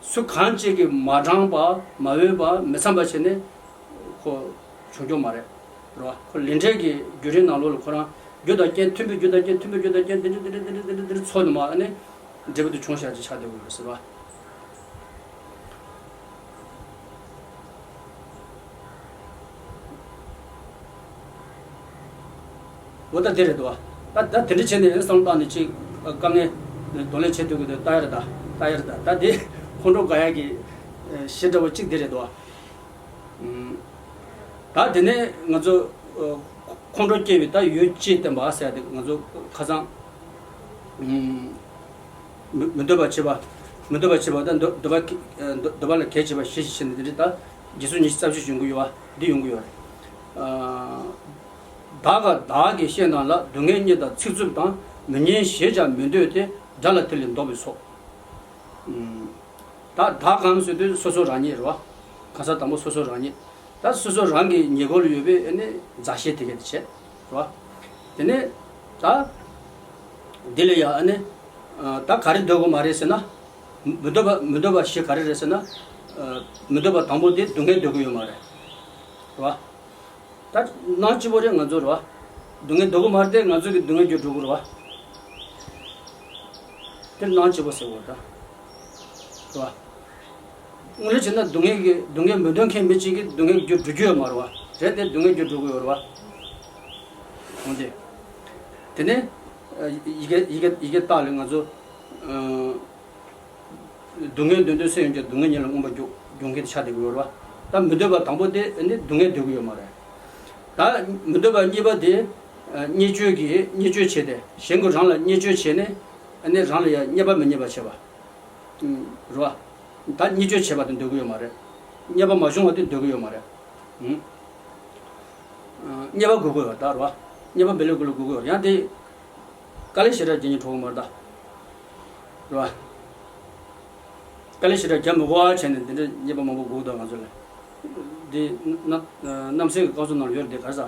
སུ་གང་ཅིག་གིས་མ་དྲངས་པ་མ་འོས་པ་མི་འཚམ་པ་བྱས་ནས་ཁོ་བྱུང་རྒྱུ་མ་རེད། རེད་བ། ཁོ་ལས་འབྲས་ཀྱི་བརྒྱུད་རིམ་ནང་ལོགས་ལ་ཁོ་རང་རྒྱུ་དང་རྐྱེན་མཐུན་པའི་རྒྱུ་དང་རྐྱེན་མཐུན་པའི་རྒྱུ་དང་རྐྱེན་དེ་འདྲ་དེ་འདྲ་དེ་འདྲ་དེ་འདྲ་དེ་འདྲ་ཚོགས་ནས་མ་ཨ་ནི་འབྲས་བུ་དེ་བྱུང་བཞག་ཅིག་ཆགས་བསྡད་དགོས་རེད་ཟེར་བ། འོ་ད་དེ་རེད་དོ། ད་ད་དེ་འདྲ་བྱས་ནས་བསམ་བློ་བཏང་ནས་ཅིག་དཀའ་ངལ་གདོང་ལེན་བྱེད་ཐུབ་ཀྱི་འདུག་ལྟ་ཡ་རེད་ད། ལྟ་ཡ་རེད་ད། ད་དེ་ཁོང་ཁྲོ་དགའ་ཡ་གི་གཞི་འདྲ་བོ་གཅིག་དེ་རེད་དོ། ད་དེ་ནས་ང་ཚོ་ཁོང་ཁྲོ་སྐྱེ་བའི་ད་ཡུལ་སྤྱི་བསྟན་པ་ཟེར་ཡ་དེ་ང་ཚོ་ཁ་སང་། མི་མི་འདོད་པ་བྱེད་པ། མི་འདོད་པ་བྱེད་པ་དང་འདོད་འདོད་པ་འདོད་འདོད་པ་ལ་གལ་ཆེ་བ་ཞེས་བྱས་ནས་འདི་འདྲ་ད་རྗེས་སུ་ཉི་ཤུ་རྩ་བཞི་ཡོང་གི་ཡོད་པ་འདི་ཡོང་གི་ཡོད་རེད། བདག་ག་བདག་གིས་བཤད་རྣམས་ལ་སྡུག་བསྔལ་རྙེད་དང་ཚིག་རྩུབ་དང་མི་སྙན་ཞེས་ཀྱང་མི་འདོད་དེ། དགྲ་ལ་དེ་ལས་བཟློག་པའི་ཚོགས། ད་བདག་གམ་ཟེར་དུས་སོ་སོ་རང་ཉིད་རེད་བ། གང་ཟག་དང་པོ་སོ་སོ་རང་ཉིད། ད་སོ་སོ་རང་གི་ཉེ་འཁོར་ལ་ཡོད་པའི་ཨ་ནི་མཛའ་བཤེས་དེ་གས་དེ་བྱས། རེད་བ། དེ་ནས་ད་འདི་ལ་ཡང་ཨ་ནི་ད་ག་རེ་འདོད་དགོས་མ་རེད་ཟེར་ན། མི་འདོད་པ་མི་འདོད་པ་ཞིག་ག་རེ་རེད་ཟེར་ན། མི་འདོད་པ་དང་པོ་དེ་སྡུག་བསྔལ་འདོད་ཀྱི་ཡོད་མ་རེད། རེད་བ། ད་ནང་སྐྱིད་པོ་རེད་ང་ཚོ་རེད་བ། སྡུག་བསྔལ་འདོད་ཀྱི་མ་རེད་དེ་ང་ཚོ་གི་སྡུག་བསྔལ་རྒྱུ་འགྲོ་གི་རེད་བ། དེ་ནང་སྐྱིད་པོ་ཟེར་བ་ད། རེད་བ། དངོས་གནས་བྱས་ན་སྡུག་བསྔལ་གྱི་སྡུག་བསྔལ་མི་འདོད་མཁན་མི་གཅིག་གིས་སྡུག་བསྔལ་རྒྱུ་འགྲོ་རྒྱུ་ཡོད་མ་རེད་བ། རེད་དེ་སྡུག་བསྔལ་རྒྱུ་འགྲོ་གི་ཡོད་རེད་བ། འོན་ཏེ། དེ་ནས་ཡི་གེ་ཡི་གེ་ཡི་གེ་རྟགས་ལས་ང་ཚོ། སྡུག་བསྔལ་འདོད་འདོད་སེམས་ཡོད་ཀྱང་སྡུག་བསྔལ་ཉིད་ལ་མངོན་པར་འཇུག་འཇུག་མཁན་དེ་ཆགས་བསྡད་ཀྱི་ཡོད་རེད་བ། ད་མི་འདོད་པ་དང་པོ་དེ་ནི་སྡུག་བསྔལ་འདོད་ཀྱི་ཡོད་མ་རེད། ད་མི་འདོད་པ་གཉིས་པ་དེ་བརྙས་བཅོས་ཀྱིས་བརྙས་བཅོས་བྱས་ཏེ་གཞན་གྱིས་རང་ལ་བརྙས་བཅོས་བྱས་ནས་ནི་རང་ལ་ཡང་རྙེད་པ་མི་རྙེད་པ་བྱས་པ། རེད་བ། ད་བརྙས་བཅོས་བྱས་པ་དེ་འདོད་ཀྱི་ཡོད་མ་རེད། རྙེད་པ་མ་བྱུང་བ་དེ་འདོད་ཀྱི་ཡོད་མ་རེད། རྙེད་པ་དགོས་ཀྱི་ཡོད་ད་རེད་བ། རྙེད་པ་འབད་ལེགས་དགོས་ལ་དགོས་ཀྱི་ཡོད་ཡང་དེ། དཀའ་ལས་ཞེ་དྲག་རྒྱག་སྙིང་བྲོ་གི་མ་རེད་ད། རེད་བ། དཀའ་ལས་ཞེ་དྲག་རྒྱག་མི་དགོས་པ་བྱས་ནས་འདི་འདྲ་རྙེད་པ་མང་པོ་དགོས་འདུག་ང་ཚོ་ལ། འདི་རྣམ་རྣམ་སྲས་ཀྱི་བསྐང་གསོ་ནང་ལ་ཡོད་རེད་དེ་ག་རེ་ཟ།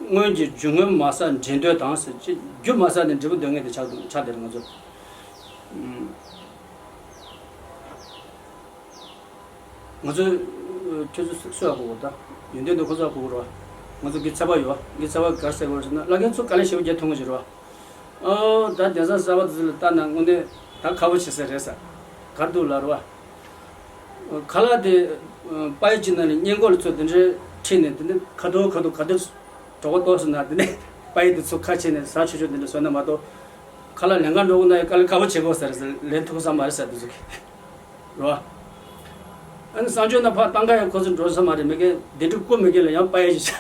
སྔོན་གྱི་རྒྱུ་སྔོན་མ་བསགས་འབྲས་འདོད་དང་ཟེར་ཅི་རྒྱུ་མ་བསགས་ནས་འབྲས་བུ་འདོད་མཁན་དེ་ཆགས་འདུག་ཆགས་བསྡད་རེད་ང་ཚོ། ང་ཚོས་ཁྱོད་ཚོ་སུ་ཡག་གོ་གོ་ད། ཡོན་ཏན་དུ་ཁོ་ཚོ་གོ་གོ་རོ། ང་ཚོ་གི་ཚ་བ་ཡོད། གི་ཚ་བ་གར་སེ་གོ་ཟེར་ན་བླ་རྒན་ཚོ་དཀའ་ལས་ཞེ་པོ་རྒྱག་ཐུབ་ངོ་ཞིག་རོ། ཨོ་ད་དེང་སང་གསར་བ་དེ་ཚོ་ལ་ལྟ་ན་དངོས་གནས་ད་ཁག་པོ་བྱེད་ས་རེད་ས། གར་འདུག་ལ་རོ། ཁ་ལག་དེ་པའི་ཅི་ན་ནི་སྔས་མགོ་ལ་ཚོ་དེ་འདྲའི་ཁྲིད་ནས་དེ་ནི་ཁ་ཐོག་ཁ་ཐོག་ག་དུས་གྲོགས་པོ་ཏོག་སོང་ན་དེ་ནི་པའི་དེ་ཚོ་ཁ་ཕྱེ་ནས་ཟ་ཆོག་ཆོག་དེ་འདྲ་བཟོས་ན་མ་གཏོགས། ཁ་ལག་ལེན་ག་འགྲོ་གི་ན་ཡང་དཀའ་ལས་ཁག་པོ་བྱེད་དགོས་ས་རེད་ས་ལེན་ཐུབ་ས་མ་རེད་ས་དེ་ཚོ་གི། རོ། ཨ་ནི་གསང་སྤྱོད་ན་ཕར་བཏང་ག་ཡང་ཁོ་ཚོ་འགྲོ་ས་མ་རེད་མི་གེ་དེ་འདྲ་ཀུ་མི་གེ་ལ་ཡང་པ་ཡ་ཞིག་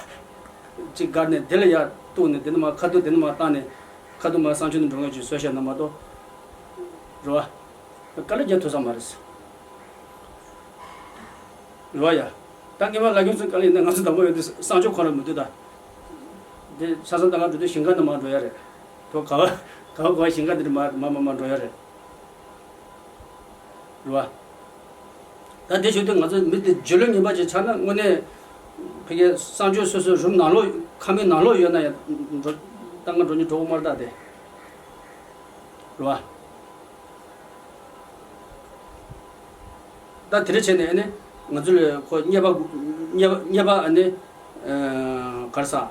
ཅིག་སྒར་ནས་དེ་ལ་ཡར་གཏུག་ནས་དེ་ནི་མ་ཁ་ཐུག་དེ་ནི་མ་བཏང་ནས་ཁ་ཐུག་མ་གསང་སྤྱོད་ན་འགྲོ་ངེས་ཅིག་བཟོས་བཞག་ན་མ་གཏོགས། རོ། དཀའ་ལས་རྒྱག་ཐུབ་ས་མ་རེད། རེད་བ་ཡ། ད་ངས་མ་ལབ་རྒྱུ་ཚོ་ག་ལ་ཡིན་ན། ང་ཚོ་དང་པོ་ཡོད་དུས་གསང་སྤྱོད་ཁོ་རང་མི་འདུག་ད། དེ་ཆ་ཚང་ད་ང་འགྲོ་དུས་ཞིང་ཁ་ནས་མར་འགྲོ་ཡ་རེད། དོ་ག་བ་ག་བ་ག་བ་ཞིང་ཁ་དེ་ནས་མར་མར་མར་མར་འགྲོ་ཡ་རེད། རེད་བ། ད་དེ་བྱེད་དུས་ང་ཚོ་མི་དེ་རྗེས་ལུས་ངན་པ་ཅིག་ཆགས་ན། དངོས་གནས་ཕ་གིའི་གསང་སྤྱོད་སོ་སོའི་རུམ་ནང་ལོགས། ཁང་མིག་ནང་ལོགས་ཡོད་ན་ཡང་འགྲོ། ད་ང་འགྲོ་ཉེན་འགྲོ་གི་མ་རེད་ད་དེ། རེད་བ། ད་དེ་འདྲ་བྱས་ནས་ཨ་ནི་ང་ཚོ་ལ་ཁོ་རྙེད་པ་རྙེད་པ་རྙེད་པ་ཨ་ནི་ཨ་ག་རེ་ཟ། ཨ་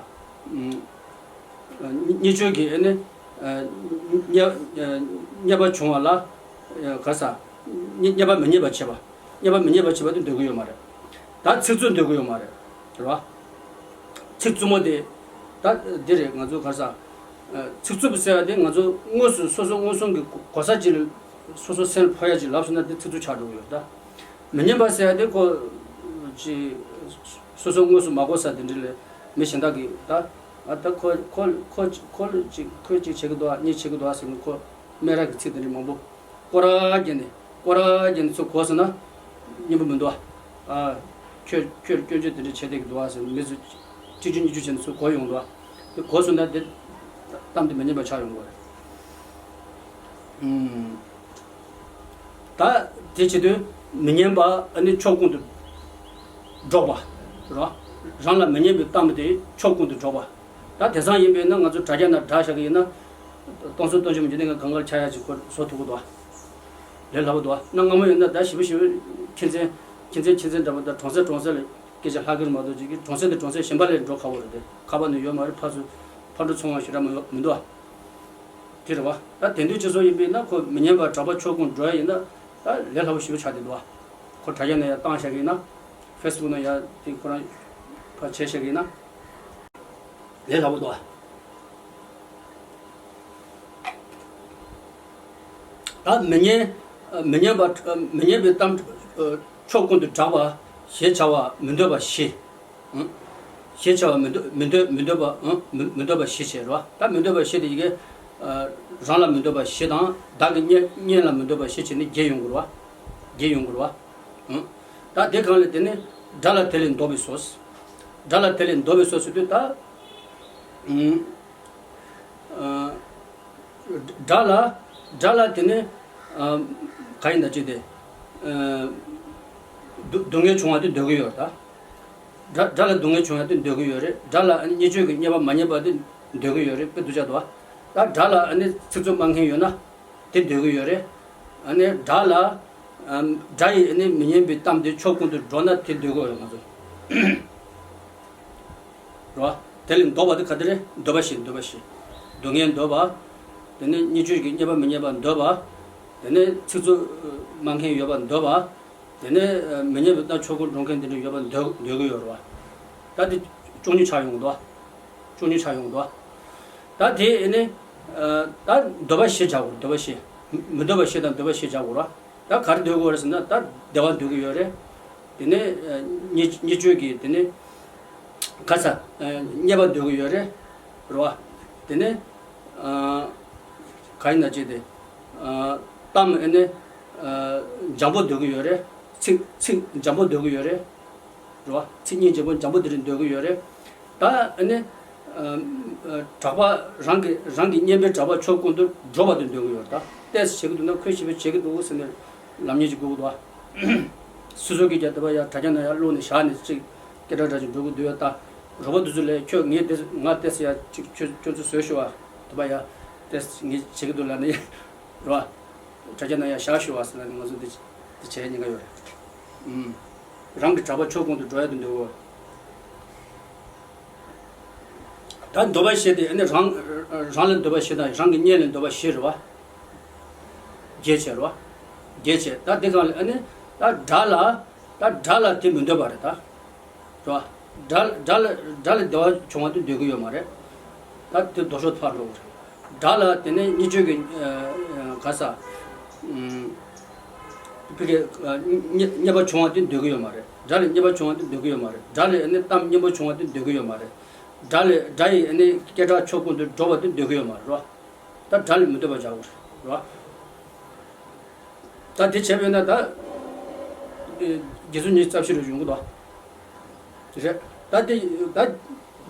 བརྙས་བཅོས་ཀྱི་ཨ་ནི་ཨ་རྙེད་རྙེད་པ་བྱུང་བ་ལ་ཨ་ག་རེ་ཟ། རྙེད་རྙེད་པ་མི་རྙེད་པ་བྱེད་པ། རྙེད་པ་མི་རྙེད་པ་བྱེད་པ་དེ་འདོད་ཀྱི་ཡོད་མ་རེད། ད་ཚིག་རྩུབ་འདོད་ཀྱི་ཡོད་མ་རེད། རེད་བ། ཚིག་རྩུབ་མོ་དེ། ད་འདི་རེད། ང་ཚོ་ག་རེ་ཟ། ཨ་ཚིག་རྩུབ་ཟེར་བ་དེ་ང་ཚོ་དངོས་སུ་སོ་སོ་མངོན་སུམ་གྱི་གོ་ས་ཅིག་ལ་སོ་སོ་སེམས་ཕོག་ཡ་ཅིག་ལབ་སོང་ན་དེ་ཚིག་རྩུབ་ཆགས་འགྲོ་གི་ཡོད་ད། མི་སྙན་པ་ཟེར་ཡ་དེ་ཁོ་ཅིག་སོ་སོ་དངོས་སུ་མ་གོ་ས་དེ་འདྲ་ལ་མི་གཞན་དག་གིས་ད། ཨ་ད་ཁོ་ཁོ་ཁོ་ཁོ་ལ་ཅིག་ཁོས་ཅིག་བྱེད་ཀྱི་འདུག་ཨ། གཉིས་བྱེད་ཀྱི་འདུག་ཨ་ཟེར་ནས་ཁོ་སྨད་ར་གི་ཚིག་དེ་འདྲ་མང་པོ། སྐོར་ར་བརྒྱབ་ནས་སྐོར་ར་བརྒྱབ་ནས་ཚུར་གོ་སོང་ན་སྙན་པོ་མི་འདུག་ཨ། ཨ་ཁྱོད་ཁྱོད་སྐྱོན་བརྗོད་དེ་འདྲ་བྱས་བསྡད་ཀྱི་འདུག་ཨ་ཟེར་ནས་མི་ཚོས་གཅིག་བརྗོད་གཉིས་བརྗོད་བྱས་ནས་ཚུར་གོ་ཡོང་འདུག་ཨ། དེ་གོ་སོང་ན་དེ་གཏམ་དེ་མི་སྙན་པ་ཆགས་ཡོང་གི་རེད། ཨུམ། ད་དེ་བྱེད་དུས་མི་སྙན་པ་ཨ་ནི་ཕྱོགས་ཀུན་ཏུ་སྒྲོག་པ་རེད། རང་ལ་མི་སྙན་པའི་གཏམ་དེ་ཕྱོགས་ཀུན་ཏུ་སྒྲོག་པ། ད་དེང་སང་ཡིན་པས་ན་ང་ཚོ་དྲ་རྒྱ་ནང་བསྒྲགས་བཞག་གི་ཡིན་ན། སྟོང་ཚོ་སྟོང་ཆེན་མོ་འཇིག་རྟེན་གང་ག་ལ་ཆགས་ཡ་ཅིག་ཁོ་བཟོ་ཐུབ་ཀྱི་འདུག་ཨ། ལས་སླ་པོ་འདུག་ཨ། གནའ་སྔ་མོ་ཡིན་ན་ད་ཞེ་པོ་ཞེ་པོ་ཁྱིམ་མཚེས་ཁྱིམ་མཚེས་ཁྱིམ་མཚེས་འདྲ་པོ་དང་གྲོང་གསེབ་གྲོང་གསེབ་ལ་སྐད་ཆ་ལྷག་གི་རེད་མ་གཏོགས་ཅིག་གི་གྲོང་གསེབ་དེ་གྲོང་གསེབ་གཞན་པ་ལས་འགྲོ་ཁག་པོ་རེད་དེ། ཁ་པར་ནང་ཡོད་མ་རེད། ཕར་ཚུར་ཕར་འགྲོ་ཚུར་འོང་ཞེ་དྲག་མི་མི་འདུག་ཨ། དེ་རེད་བ། ད་དེང་དུས་སྤྱི་ཚོགས་ཡིན་པས་ན་ཁོ་མི་སྙན་པ་གྲགས་པ་ཕྱོགས་ཀུན་འགྲོ་ཡ་ཡིན་ན་ད་ལས་སླ་པོ་ཞེ་པོ་ཆགས་བསྡད་འདུག་ཨ། ཁོ་དྲ་རྒྱ་ནང་ཡར་བཏང་བཞག་གི་ཡིན་ན། ཕེ་སི་བུག་ནང་ཡར་དེ་ཁོ་རང་ཕར་བྱས་བཞག་གི་ཡིན་ན་ལས་སླ་པོ་འདུག་ཨ། ད་མི་སྙན་མི་སྙན་པ་མི་སྙན་པའི་གཏམ་ཕྱོགས་ཀུན་ཏུ་གྲགས་པ་ཞེས་བྱ་བ་མི་འདོད་པ་བཞི། ཞེས་བྱ་བ་མི་འདོད་མི་འདོད་མི་འདོད་པ། མི་མི་འདོད་པ་བཞི་བྱས་རེད་བ། ད་མི་འདོད་པ་བཞི་དེ་ཡི་གེ་རང་ལ་མི་འདོད་པ་བཞི་དང་བདག་གི་གཉེན་གཉེན་ལ་མི་འདོད་པ་བཞི་བྱས་ནས་བརྒྱད་ཡོང་དགོས་རེད་བ། བརྒྱད་ཡོང་དགོས་རེད་བ། ད་དེ་གང་ལས་དེ་ནི་དགྲ་ལ་དེ་ལས་འདོད་པའི་སོ། དགྲ་ལ་དེ་ལས་འདོད་པའི་སོ་ཟེར་དུས་ད། དགྲ་ལ་དགྲ་ལ་དེ་ནི་ག་ཡིན་ད་ཅི་དེ། སྡུག་སྡུག་བསྔལ་བྱུང་བ་དེ་འདོད་ཀྱི་ཡོད་རེད་ད། དགྲ་དགྲ་ལ་སྡུག་བསྔལ་བྱུང་བ་དེ་འདོད་ཀྱི་ཡོད་རེད། དགྲ་ལ་བརྙས་བཅོས་ཀྱི་རྙེད་པ་མ་རྙེད་པ་དེ་འདོད་ཀྱི་ཡོད་རེད་དཔེ་སྡུག་ཅག་འདུག་བ། ད་དགྲ་ལ་ཨ་ནི་ཚིག་རྩུབ་སྨྲ་མཁན་ཡོད་ན་དེ་འདོད་ཀྱི་ཡོད་རེད། ཨ་ནི་དགྲ་ལ་དགྲ་ཡི་ཨ་ནི་མི་སྙན་པའི་གཏམ་དེ་ཕྱོགས་ཀུན་ཏུ་སྒྲོག་ན་དེ་འདོད་ཀྱི་ཡོད་རེད་ང་ཚོ། རེད་བ། དེ་ལས་འདོད་པ་དེ་ག་དེ་རེད། འདོད་པ་བཞི། འདོད་པ་བཞི། སྡུག་བསྔལ་འདོད་པ། དེ་ནས་བརྙས་བཅོས་ཀྱི་རྙེད་པ་མི་རྙེད་པ་འདོད་པ། དེ་ནས་ཚིག་རྩུབ་སྨྲ་མཁན་ཡོད་པ་འདོད་པ། དེ་ནས་མི་སྙན་པའི་གཏམ་ཕྱོགས་ཀུན་སྒྲོག་མཁན་དེ་འདྲ་ཡོད་པ་འདོད་འདོད་ཀྱི་ཡོད་རེད་བ། ད་དེ་བཅུ་གཉིས་ཆགས་ཡོང་གི་འདུག་བ། བཅུ་གཉིས་ཆགས་ཡོང་གི་འདུག་བ། ད་དེ་ཨ་ནི་ད་འདོད་པ་བཞི་བྱ་དགོས། འདོད་པ་བཞི། མི་འདོད་པ་བཞི་དང་འདོད་པ་བཞི་བྱ་དགོས་རེད་བ། ད་ག་རེ་འདོད་ཀྱི་ཡོད་རེད་ཟེར་ན་ད་བདེ་བ་འདོད་ཀྱི་ཡོད་རེད། དེ་ནས་ཨ་བརྙས་བརྙས་བཅོས་ཀྱི་དེ་ནས་ག་ས་ཨ་རྙེད་པ་འདོད་ཀྱི་ཡོད་རེད། རེད་བ། དེ་ནས་ཨ་ག་ཡིན་ན་ཅི་དེ་ཨ་གཏམ་ཨ་ནི་ཨ་འཇམ་པོ་འདོད་ཀྱི་ཡོད་རེད། ཚིག་ཚིག་འཇམ་པོ་འདོད་ཀྱི་ཡོད་རེད། རེད་བ། ཚིག་སྙན་འཇམ་པོ་འཇམ་པོ་དེ་རིགས་འདོད་ཀྱི་ཡོད་རེད། ད་ཨ་ནི་ཨ་གྲགས་པ་རང་གི་རང་གི་སྙན་པའི་གྲགས་པ་ཕྱོགས་ཀུན་ཏུ་སྒྲོག་པ་དེ་འདོད་ཀྱི་ཡོད་རེད། ད་ཏོག་ཙམ་བྱེད་ཀྱི་འདུག་ན་ཁོས་ཞེ་པོ་བྱེད་ཀྱི་འདུག་ཟེར་ནས་ལབ་མཁན་ཅིག་དགོས་ཀྱི་འདུག་བ། སོ་སོ་གིས་ཀྱང་དེ་བ་ཡ་དྲ་རྒྱ་ནང་ཡ་ཀློག་ནས་བཞག་ནས་ཅིག་སྐད་གྲགས་འདྲ་ཅིག་འགྲོ་གི་འདུག་ཡ། ད་རོགས་པ་དེ་ཚོ་ལས་ཁྱོད་ངས་དེ་ང་ཏོག་ཙམ་ཡ་ཅིག་ཁྱོད་ཁྱོད་ཚོ་བཟོས་ཤོག་བ། དེ་བ་ཡ་ཏོག་ཙམ་ངས་བྱེད་ཀྱི་འདུག་ལབ་ནས་རེད་བ། དྲ་རྒྱ་ནང་ཡ་བཞག་ཤོག་བ་ཟེར་ལབ་ནས་ང་ཚོ་འདི་འདི་བྱས་ཉེན་ཁ་ཡོད་རེད། ཨུམ། རང་གི་གྲགས་པ་ཕྱོགས་ཀུན་ཏུ་སྒྲོག་ཡ་དེ་འདོད་གོ། ད་འདོད་པ་བཞི་དེ་ཨ་ནི་རང་རང་ལ་འདོད་པ་བཞི་དང་རང་གི་གཉེན་ལ་འདོད་པ་བཞི་རེད་བ། བརྒྱད་བྱས་རེད་བ། བརྒྱད་བྱས། ད་དེ་གང་ལ་ཨ་ནི་ད་དགྲ་ལ་ད་དགྲ་ལ་དེ་མི་འདོད་པ་རེད་ད། རེད་བ། དགྲ་དགྲ་ལ་དགྲ་ལ་བདེ་བ་བྱུང་བ་དེ་འདོད་ཀྱི་ཡོད་མ་རེད། ད་དེ་ལྡོག་ཕྱོགས་ཕར་འགྲོ་གི་རེད། དགྲ་ལ་དེ་ནས་བརྙས་བཅོས་ཀྱི་ཨ་ག་ས་ཨུམ། ཕ་གི་ཨ་རྙེད་རྙེད་པ་བྱུང་བ་དེ་འདོད་ཀྱི་ཡོད་མ་རེད། དགྲ་ལ་རྙེད་པ་བྱུང་བ་དེ་འདོད་ཀྱི་ཡོད་མ་རེད། དགྲ་ལ་ཨ་ནི་གཏམ་སྙན་པོ་བྱུང་བ་དེ་འདོད་ཀྱི་ཡོད་མ་རེད། དགྲ་ལ་དགྲ་ཡི་ཨ་ནི་སྐད་གྲགས་ཕྱོགས་ཀུན་ཏུ་སྒྲོག་པ་དེ་འདོད་ཀྱི་ཡོད་མ་རེད་རོ། ད་དགྲ་ལ་མི་འདོད་པ་བྱ་དགོས་རེད་རོ། ད་དེ་བྱས་པས་ན་ད། ཨེ། བརྒྱད་ཚོ་ཉི་ཤུ་རྩ་བཞི་རུ་ཡོང་གི་འདུག་རེད། ད་དེ་ད་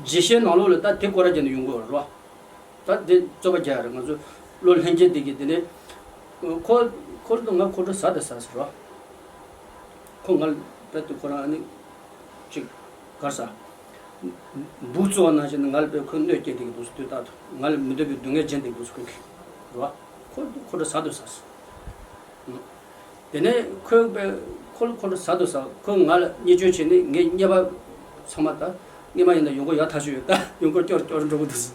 རྒྱས་བཤད་ནང་ལོགས་ལ་ད་དེ་སྐོར་ར་རྒྱག་ནས་ཡོང་གི་ཡོད་རེད་བ། ད་དེ་རྩོད་པ་རྒྱག་ཡ་རེད། ང་ཚོ་བློ་ལྷན་སྐྱེས་དེ་གི་དེ་ནས་ཁོ་ཁོ་ང་ཁོང་ཁྲོ་ཟ་དང་ཟ་ཟེར་བ། ཁོ་ང་ལ་ད་དེ་ཁོ་རང་ཨ་ནི་ཅིག་གར་ཟ། འབུ་བཙོ་བ་ནང་བཞིན་ང་ལ་དཔེ་ཁོས་གནོད་སྐྱེལ་བསྡད་ཀྱི་འདུག་ཟེར་དུས་ད་ང་ལ་མི་འདོད་པའི་སྡུག་བསྔལ་སྦྱིན་བསྡད་འདུག་ཟེར་ཁོ་གིས་རེད་བ། ཁོ་ཁོ་ཁྲོ་ཟ་དང་ཟ་ཟེར། དེ་ནས་ཁོས་དཔེ་ཁོ་ལ་ཁོང་ཁྲོ་ཟ་དང་ཟ། ཁོས་ང་ལ་བརྙས་བཅོས་བྱས་ནས་ངའི་རྙེད་པ་ཚང་མ་ད་སྔོན་མ་ཡིན་ན་ཡོང་སྒོ་ཡག་ཐག་ཆོད་ཡོད། ད་ཡོང་སྒོ་སྐྱོ་རུ་སྐྱོ་རུ་འགྲོ་གི་འདུག་ཟེར།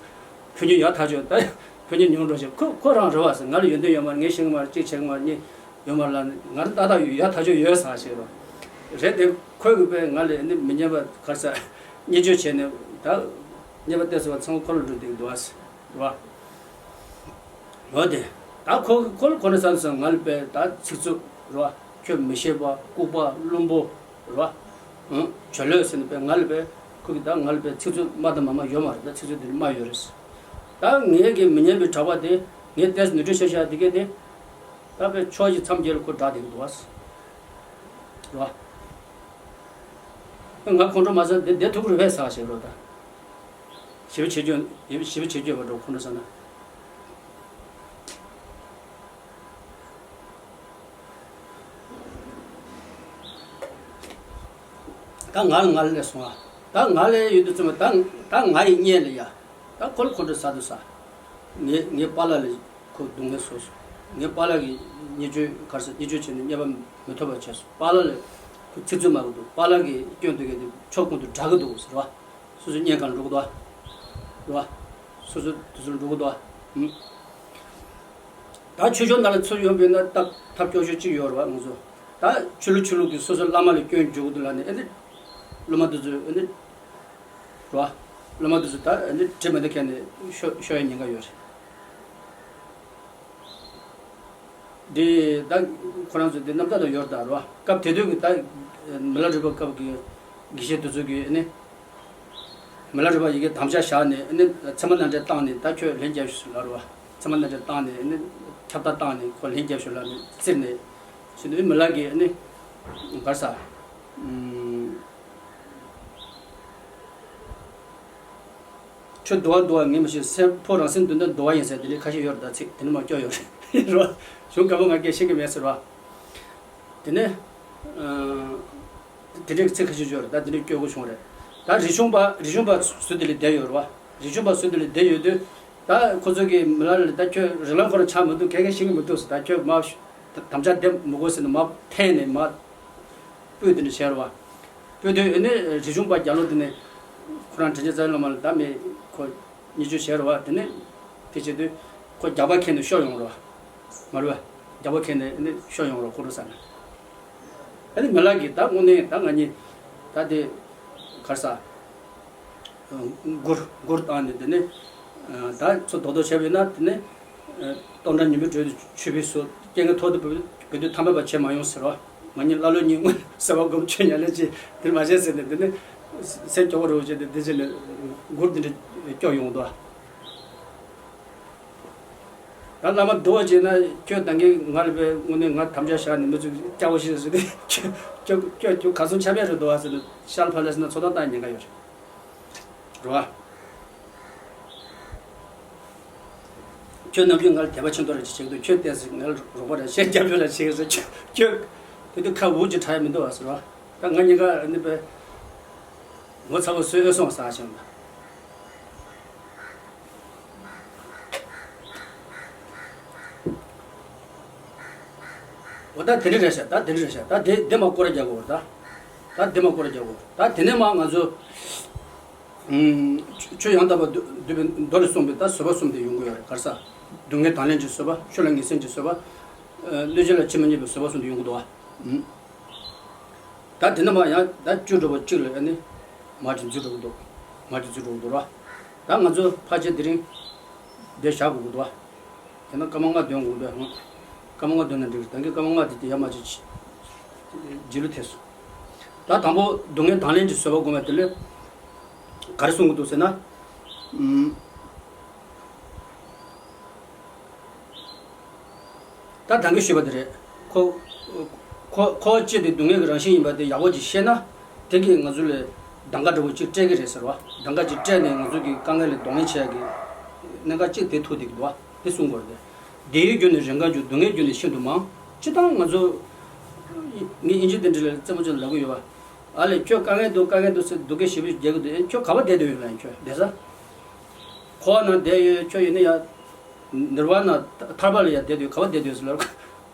ཕན་ཡོན་ཡག་ཐག་ཆོད། ད་ཕན་ཡོན་ཉུང་འགྲོ་ཞིག་ཁོ་ཁོ་རང་རེད་བ་ཟེར། ང་ལ་ཡོན་ཏན་ཡོད་མ་རེད། ངས་ཤེས་གི་མ་རེད། གཅིག་བྱེད་གི་མ་རེད། གཉིས་ཡོད་མ་རེད་ལབ་ནས་ང་ལ་ཏག་ཏག་ཡོད། ཡག་ཐག་ཆོད་ཡོད་ཟེར་ཞིག་རེད། རེད་དེ་ཁོས་གི་དཔེ་ང་ལ་ནི་མི་སྙན་པ་གར་ཟ་བརྙས་བཅོས་བྱས་ནས་ད་རྙེད་པ་བལྟས་ཟེར་བ་ཚང་མ་ཁོ་ལ་འགྲོ་བསྡད་ཀྱི་འདུག་བ་ཟེར་རེད་བ། འོ་དེ། ད་ཁོ་ཁོ་ལ་ཁོ་ན་ས་ས་ང་ལ་དཔེ་ད་ཚིག་རྩུབ་རེད་བ། ཁྱོད་མི་ཤེས་པ། ལྐུགས་པ། བླུན་པོ་རེད་བ། ཨང་། བྱོས་ལོས་ཟེར་ནས་དཔེ་ང་ལ་དཔེ་ཁོ་གིས་ད་ང་ལ་དཔེ་ཚིག་རྩུབ་སྨྲ་དང་མ་སྨྲ་ཡོད་མ་རེད། ད་ཚིག་རྩུབ་དེ་འདྲ་སྨྲ་ཡོད་རེད། ད་ངའི་གི་མི་སྙན་པའི་གྲགས་པ་དེ་ངས་ཏོག་ཙམ་ནོར་འཁྲུལ་བཤད་བཞག་དེ་གས་དེ། ད་དཔེ་ཕྱོགས་ཀྱི་མཚམས་བརྒྱད་ལ་ཁོ་བསྒྲགས་བསྡད་ཀྱི་འདུག་བ། རེད་བ། ང་ཁོང་ཁྲོ་མ་ཟ་བསྡད་བསྡད་ཐུབ་ཀྱི་རེད་པས་ཟེར་བ་ཞིག་རེད་ད། ཞི་བ་བྱེད་རྒྱུ་ཞི་བ་བྱེད་རྒྱུ་བ་འགྲོ་ཁོང་ཁྲོ་ཟ་ན། ད་ང་ལ་ང་ལ་སོང་ཨ། ད་ང་ལ་ཡོད་དུས་ཙམ་པ་ད་ད་ང་ཡི་གཉེན་ལ་ཡ། ད་ཁོ་ལ་ཁོང་ཁྲོ་ཟ་དུ་ཟ། ངའི་ངའི་པཱ་ལགས་ལ་ཁོ་སྡུག་བསྔལ་བཟོས་སོང་། ངའི་པཱ་ལགས་ཀྱིས་བརྙས་བཅོས་གར་ཟ་བརྙས་བཅོས་བྱས་ནས་རྙེད་པ་མི་ཐོབ་པ་བྱས་སོང་། པཱ་ལགས་ལ་ཁོ་ཚིག་རྩུབ་སྨྲ་གི་འདུག་པཱ་ལགས་ཀྱི་སྐྱོན་དེ་གས་དེ་ཕྱོགས་ཀུན་ཏུ་བསྒྲགས་གི་འདུག་ཟེར་བ། སོ་སོའི་གཉེན་གང་འགྲོ་གི་འདུག་བ། རེད་བ། སོ་སོ་དེ་ཚོར་འགྲོ་གི་འདུག་བ། ཨུམ། ད་ཆོས་ཕྱོགས་ནང་ལ་ཚུར་ཡོང་པས་ན་སྟབས་ཐབས་སྐྱོ་ཤོས་གཅིག་ཡོད་རེད་བ་ང་ཚོ། ད་ཆོས་ལུགས་ཆོས་ལུགས་ཀྱི་སོ་སོའི་བླ་མ་ལ་སྐྱོན་འཇུག་གི་འདུག་ལབ་ནས་ཨེ་འདི། སློབ་མ་དེ་ཚོས་ཨེ་འདི། རེད་བ། སློབ་མ་དེ་ཚོ་ད་ཨེ་འདི་དྲི་མི་འདི་ཁྱེར་ནས་ཤོ་ཤོ་ཡ་ཉེན་ཁ་ཡོད་རེད། འདི་ད་ཁོ་རང་ཚོ་འདི་རྣམ་ཐར་ལ་ཡོད་ད་རོ། སྐབས་དེ་དུས་ཀྱི་ད་མི་ལ་རས་པ་སྐབས་ཀྱི་དགེ་བཤེས་དེ་ཚོ་གིས་ནི། མི་ལ་རས་པ་ཡི་གེ་དམ་བཅའ་བཞག་ནས་ནི་ཚད་མ་མནའ་འབྲེལ་བཏང་ནས་ད་ཁྱོད་ལན་རྒྱབ་ཤོག་ཟེར་ལབ་རོ། ཚད་མ་མནའ་འབྲེལ་བཏང་ནས་ནི་ཁྱབ་བརྡལ་བཏང་ནས་ཁོ་ལན་རྒྱབ་ཤོག་ལབ་ནས་བཙིར་ནས། ཞུ་ནི་མི་ལ་གིས་ནི་གར་ས། ཁྱོད་འདུལ་བ་འདུལ་བ་ངས་མི་ཤེས། སེམས་ཕོ་རང་སེམས་འདུལ་ན་འདུལ་བ་ཡིན་ཟེར་དེ་འདྲའི་ཁ་ཤས་ཡོད་རེད། ད་ཚིག་དེ་འདྲ་མ་སྐྱོ་ཡོད་རེད་རོ། གཞུང་བཀའ་པོད་ལྔ་བརྒྱ་ཤེས་ཀྱི་མེད་ཟེར་བ། དེ་ནས་དེ་འདྲའི་ཚིག་ཁ་ཤས་ཡོད་རེད། ད་དེ་འདྲའི་སྐྱོ་པོ་བྱུང་རེད། ད་རིག་གཞུང་པ་རིག་གཞུང་པ་ཟུར་དེ་ལ་བསྡད་ཡོད་རེད་བ། རིག་གཞུང་པ་ཟུར་དེ་ལ་བསྡད་ཡོད་དུས་ད་ཁོ་ཚོ་གིས་མི་ལ་ལ་ད་ཁྱོད་རིགས་ལམ་ཁོ་རང་ཆགས་མི་འདུག་ག་གེ་ཤེས་ཀྱི་མི་འདུག་ཟེར། ད་ཁྱོད་མ་དམ་བཅའ་འདེབས་མི་དགོས་ཟེར་ནས་མ་འཐེན་ནས་མ། སྤུས་དེ་འདྲ་བྱས་རེད་བ། སྤུས་དེ་ཨེ་ནི་རིག་གཞུང་པ་རྒྱ་ལོ་དེ་ནས་ཁོ་རང་དྲིན་ཅན་རྩ་བའི་བླ་མ་ལ་ད་མེད་ཁོ་བརྙས་བཅོས་བྱས་རེད་བ། དེ་ནས་དེ་བྱེད་དུས་ཁོ་རྒྱག་པ་ཁྱེར་ནས་ཤོར་ཡོང་རེད་བ། མ་རེད་བ། རྒྱག་པ་ཁྱེར་ནས་ཨེ་ནི་ཤོར་ཡོང་རེད་ཁོ་རེད་ས་ནས། ཨེ་ནི་མི་ལ་གིས་ད་དངོས་གནས་ད་ང་གཉིས་ད་དེ་གར་ས། མགུར་མགུར་བཏང་ནས་དེ་ནས་ད་ཚོ་རྡོག་རྡོག་བྱས་པས་ན་དེ་ནས་སྟོང་ཕྲག་ཉི་མའི་དྲོད་དུ་ཆུད་པའི་སོ་སྐྱེ་ངན་ཐོག་ཏུ་བུད་དུས་ཐ་མལ་པ་བྱེད་མ་ཡོང་ཟེར་བ། ང་གཉིས་ཀླ་ཀློ་གཉིས་སྔོན་ཟེར་བ་སྒོམ་ཆོས་ཉལ་ལེ་ཅི་དེར་མ་བྱས་ཟེར་ནས་དེ་ནས་སེམས་སྐྱོ་བོ་རེ་བོ་བྱས་ཏེ་དེ་བྱས་ནས་མགུར་དེ་འདྲ་སྐྱོ་ཡོང་འདུག་ད་བླ་མ་འདུལ་བ་བྱས་ན་ཁྱོད་ད་གིན་ང་ལ་བས་དངོས་གནས་ང་དམ་བཅའ་བཞག་ནས་མི་ཚོས་སྐྱག་པ་ཞིག་ཟེར་ཏེ་ཁྱོད་ཁྱོད་ཁྱོད་ག་ཚོད་འཆམ་ཡ་རེད་འདུག་བ་ཟེར་ནས་ཤལ་ཕ་ལ་ཟེར་ན་ཚོ་ཐང་བཏང་ཉེན་ཁ་ཡོད་རེད། རེད་བ། ཁྱོད་ནམ་རྒྱུན་ང་ལ་དད་པ་ཆེན་པོ་རེ་བྱེད་ཀྱི་འདུག་ཁྱོད་བལྟས་ཚེ་ང་ལ་རོགས་པ་རེ་བྱེད་རྒྱབ་ཡོད་ལ་བྱེད་ཀྱི་རེད། ཁྱོད་ཁྱོད་དེ་དུས་ཁ་འུ་ཅི་དྲག་ཡ་མི་འདུག་བ་ཟེར་བ། ད་ང་གཉིས་ཀ་ནི་པས་ངོ་ཚ་བོ་སོས་ཨེ་སོང་ཟ་བྱུང་། འོ་ད་དེ་འདྲ་རེད་ཤག་ད་དེ་འདྲ་རེད་ཤག་ད་དེ་དེ་མ་སྐོར་ར་རྒྱག་དགོས་ད། ད་དེ་མ་སྐོར་ར་རྒྱག་དགོས་ད། དེ་ནས་མ་ང་ཚོ་ཆོས་ཡང་དག་པར་འདོད་པའི་མདོ་ལས་གསུངས་པའི་ད་བཟོད་པ་གསུམ་དེ་ཡོང་གི་ཡོད་རེད། ག་རེ་ཟ། སྡུག་བསྔལ་དང་ལེན་གྱི་བཟོད་པ། ཆོས་ལ་ངེས་འཛིན་གྱི་བཟོད་པ། གནོད་བྱེད་ལ་ཇི་མི་སྙམ་པའི་བཟོད་པ་གསུམ་དེ་ཡོང་གི་འདུག་བ། ད་དེ་ནས་མ་ཡང་ད་བཅུ་འགྲོ་བ་གཅིག་ལ་ཨ་ནི་མར་གྱི་འཛུལ་འགྲོ་གི་འདུག་མར་གྱི་འཛུལ་འགྲོ་གི་འདུག་ར། ད་ང་ཚོ་ཕལ་ཆེར་དེ་རིང་འདིར་བཞག་དགོས་ཀྱི་འདུག་བ། དེ་ན་སྐར་མ་ལྔ་འདོན་དགོས་འདུག་སྐར་མ་ལྔ་འདོན་ན་འགྲིག་རེད། ད་གིན་སྐར་མ་ལྔ་དེ་དེ་ཡར་མར་གྱི་རྗེས་ལུས་ཐེབས་སོང་། ད་དང་པོ་སྡུག་བསྔལ་དང་ལེན་གྱི་བཟོད་པ་སྒོམ་པ་དེ་ལས་ག་རེ་གསུང་གི་འདུག་ཟེར་ན། ཨུམ། ད་ད་གིན་ཞུས་པ་དེ་རེད། ཁོ། ཁོ་ཁོ་སྤྱི་དེ་སྡུག་བསྔལ་གྱི་རང་བཞིན་ཡིན་པ་དེ་ཡག་པོ་ཅིག་ཤེས་ན། དེ་གིས་ང་ཚོ་ལ་གདམ་ག་འདྲ་བོ་ཅིག་སྤྲད་ཀྱི་རེད་ཟེར་བ། གདམ་ག་ཅིག་སྤྲད་ནས་ང་ཚོ་གི་དཀའ་ངལ་ལ་གདོང་ལེན་བྱེད་ཡག་གི་གནད་འགག་ཅིག་དེ་ཐུག་བསྡད་ཀྱི་འདུག་བ། དེ་གསུང་དགོས་རེད། བདེ་བའི་རྒྱུ་ནི་རེ་འགའ་འབྱུང་། སྡུག་བསྔལ་རྒྱུ་ནི་ཤིན་ཏུ་མང་། སྤྱིར་བཏང་ང་ཚོ་ངས་དབྱིན་ཇི་དེ་འདྲ་ལ་རྩེད་མོ་ཅིག་ལབ་ཀྱི་ཡོད་པ། ཨ་ལས་ཁྱོད་དཀའ་ངལ་འདུག་དཀའ་ངལ་འདུག་ཟེར་སྡུག་སྐད་ཞེ་པོ་ཅིག་རྒྱག་གི་འདུག་ཨེ་ཁྱོད་ག་པར་བསྡད་བསྡད་ཡོད་ལབ་ཡིན། ཁྱོད་བསྡད་ས། འཁོར་བ་ནང་བསྡད་ཡོད། ཁྱོད་ཡིན་ན་ཡང་ནིར་ཝ་ན་ཐར་པ་ལ་ཡང་བསྡད་བསྡད་ཡོད། ག་པར་བསྡད་བསྡད་ཡོད་ཟེར་ལབ།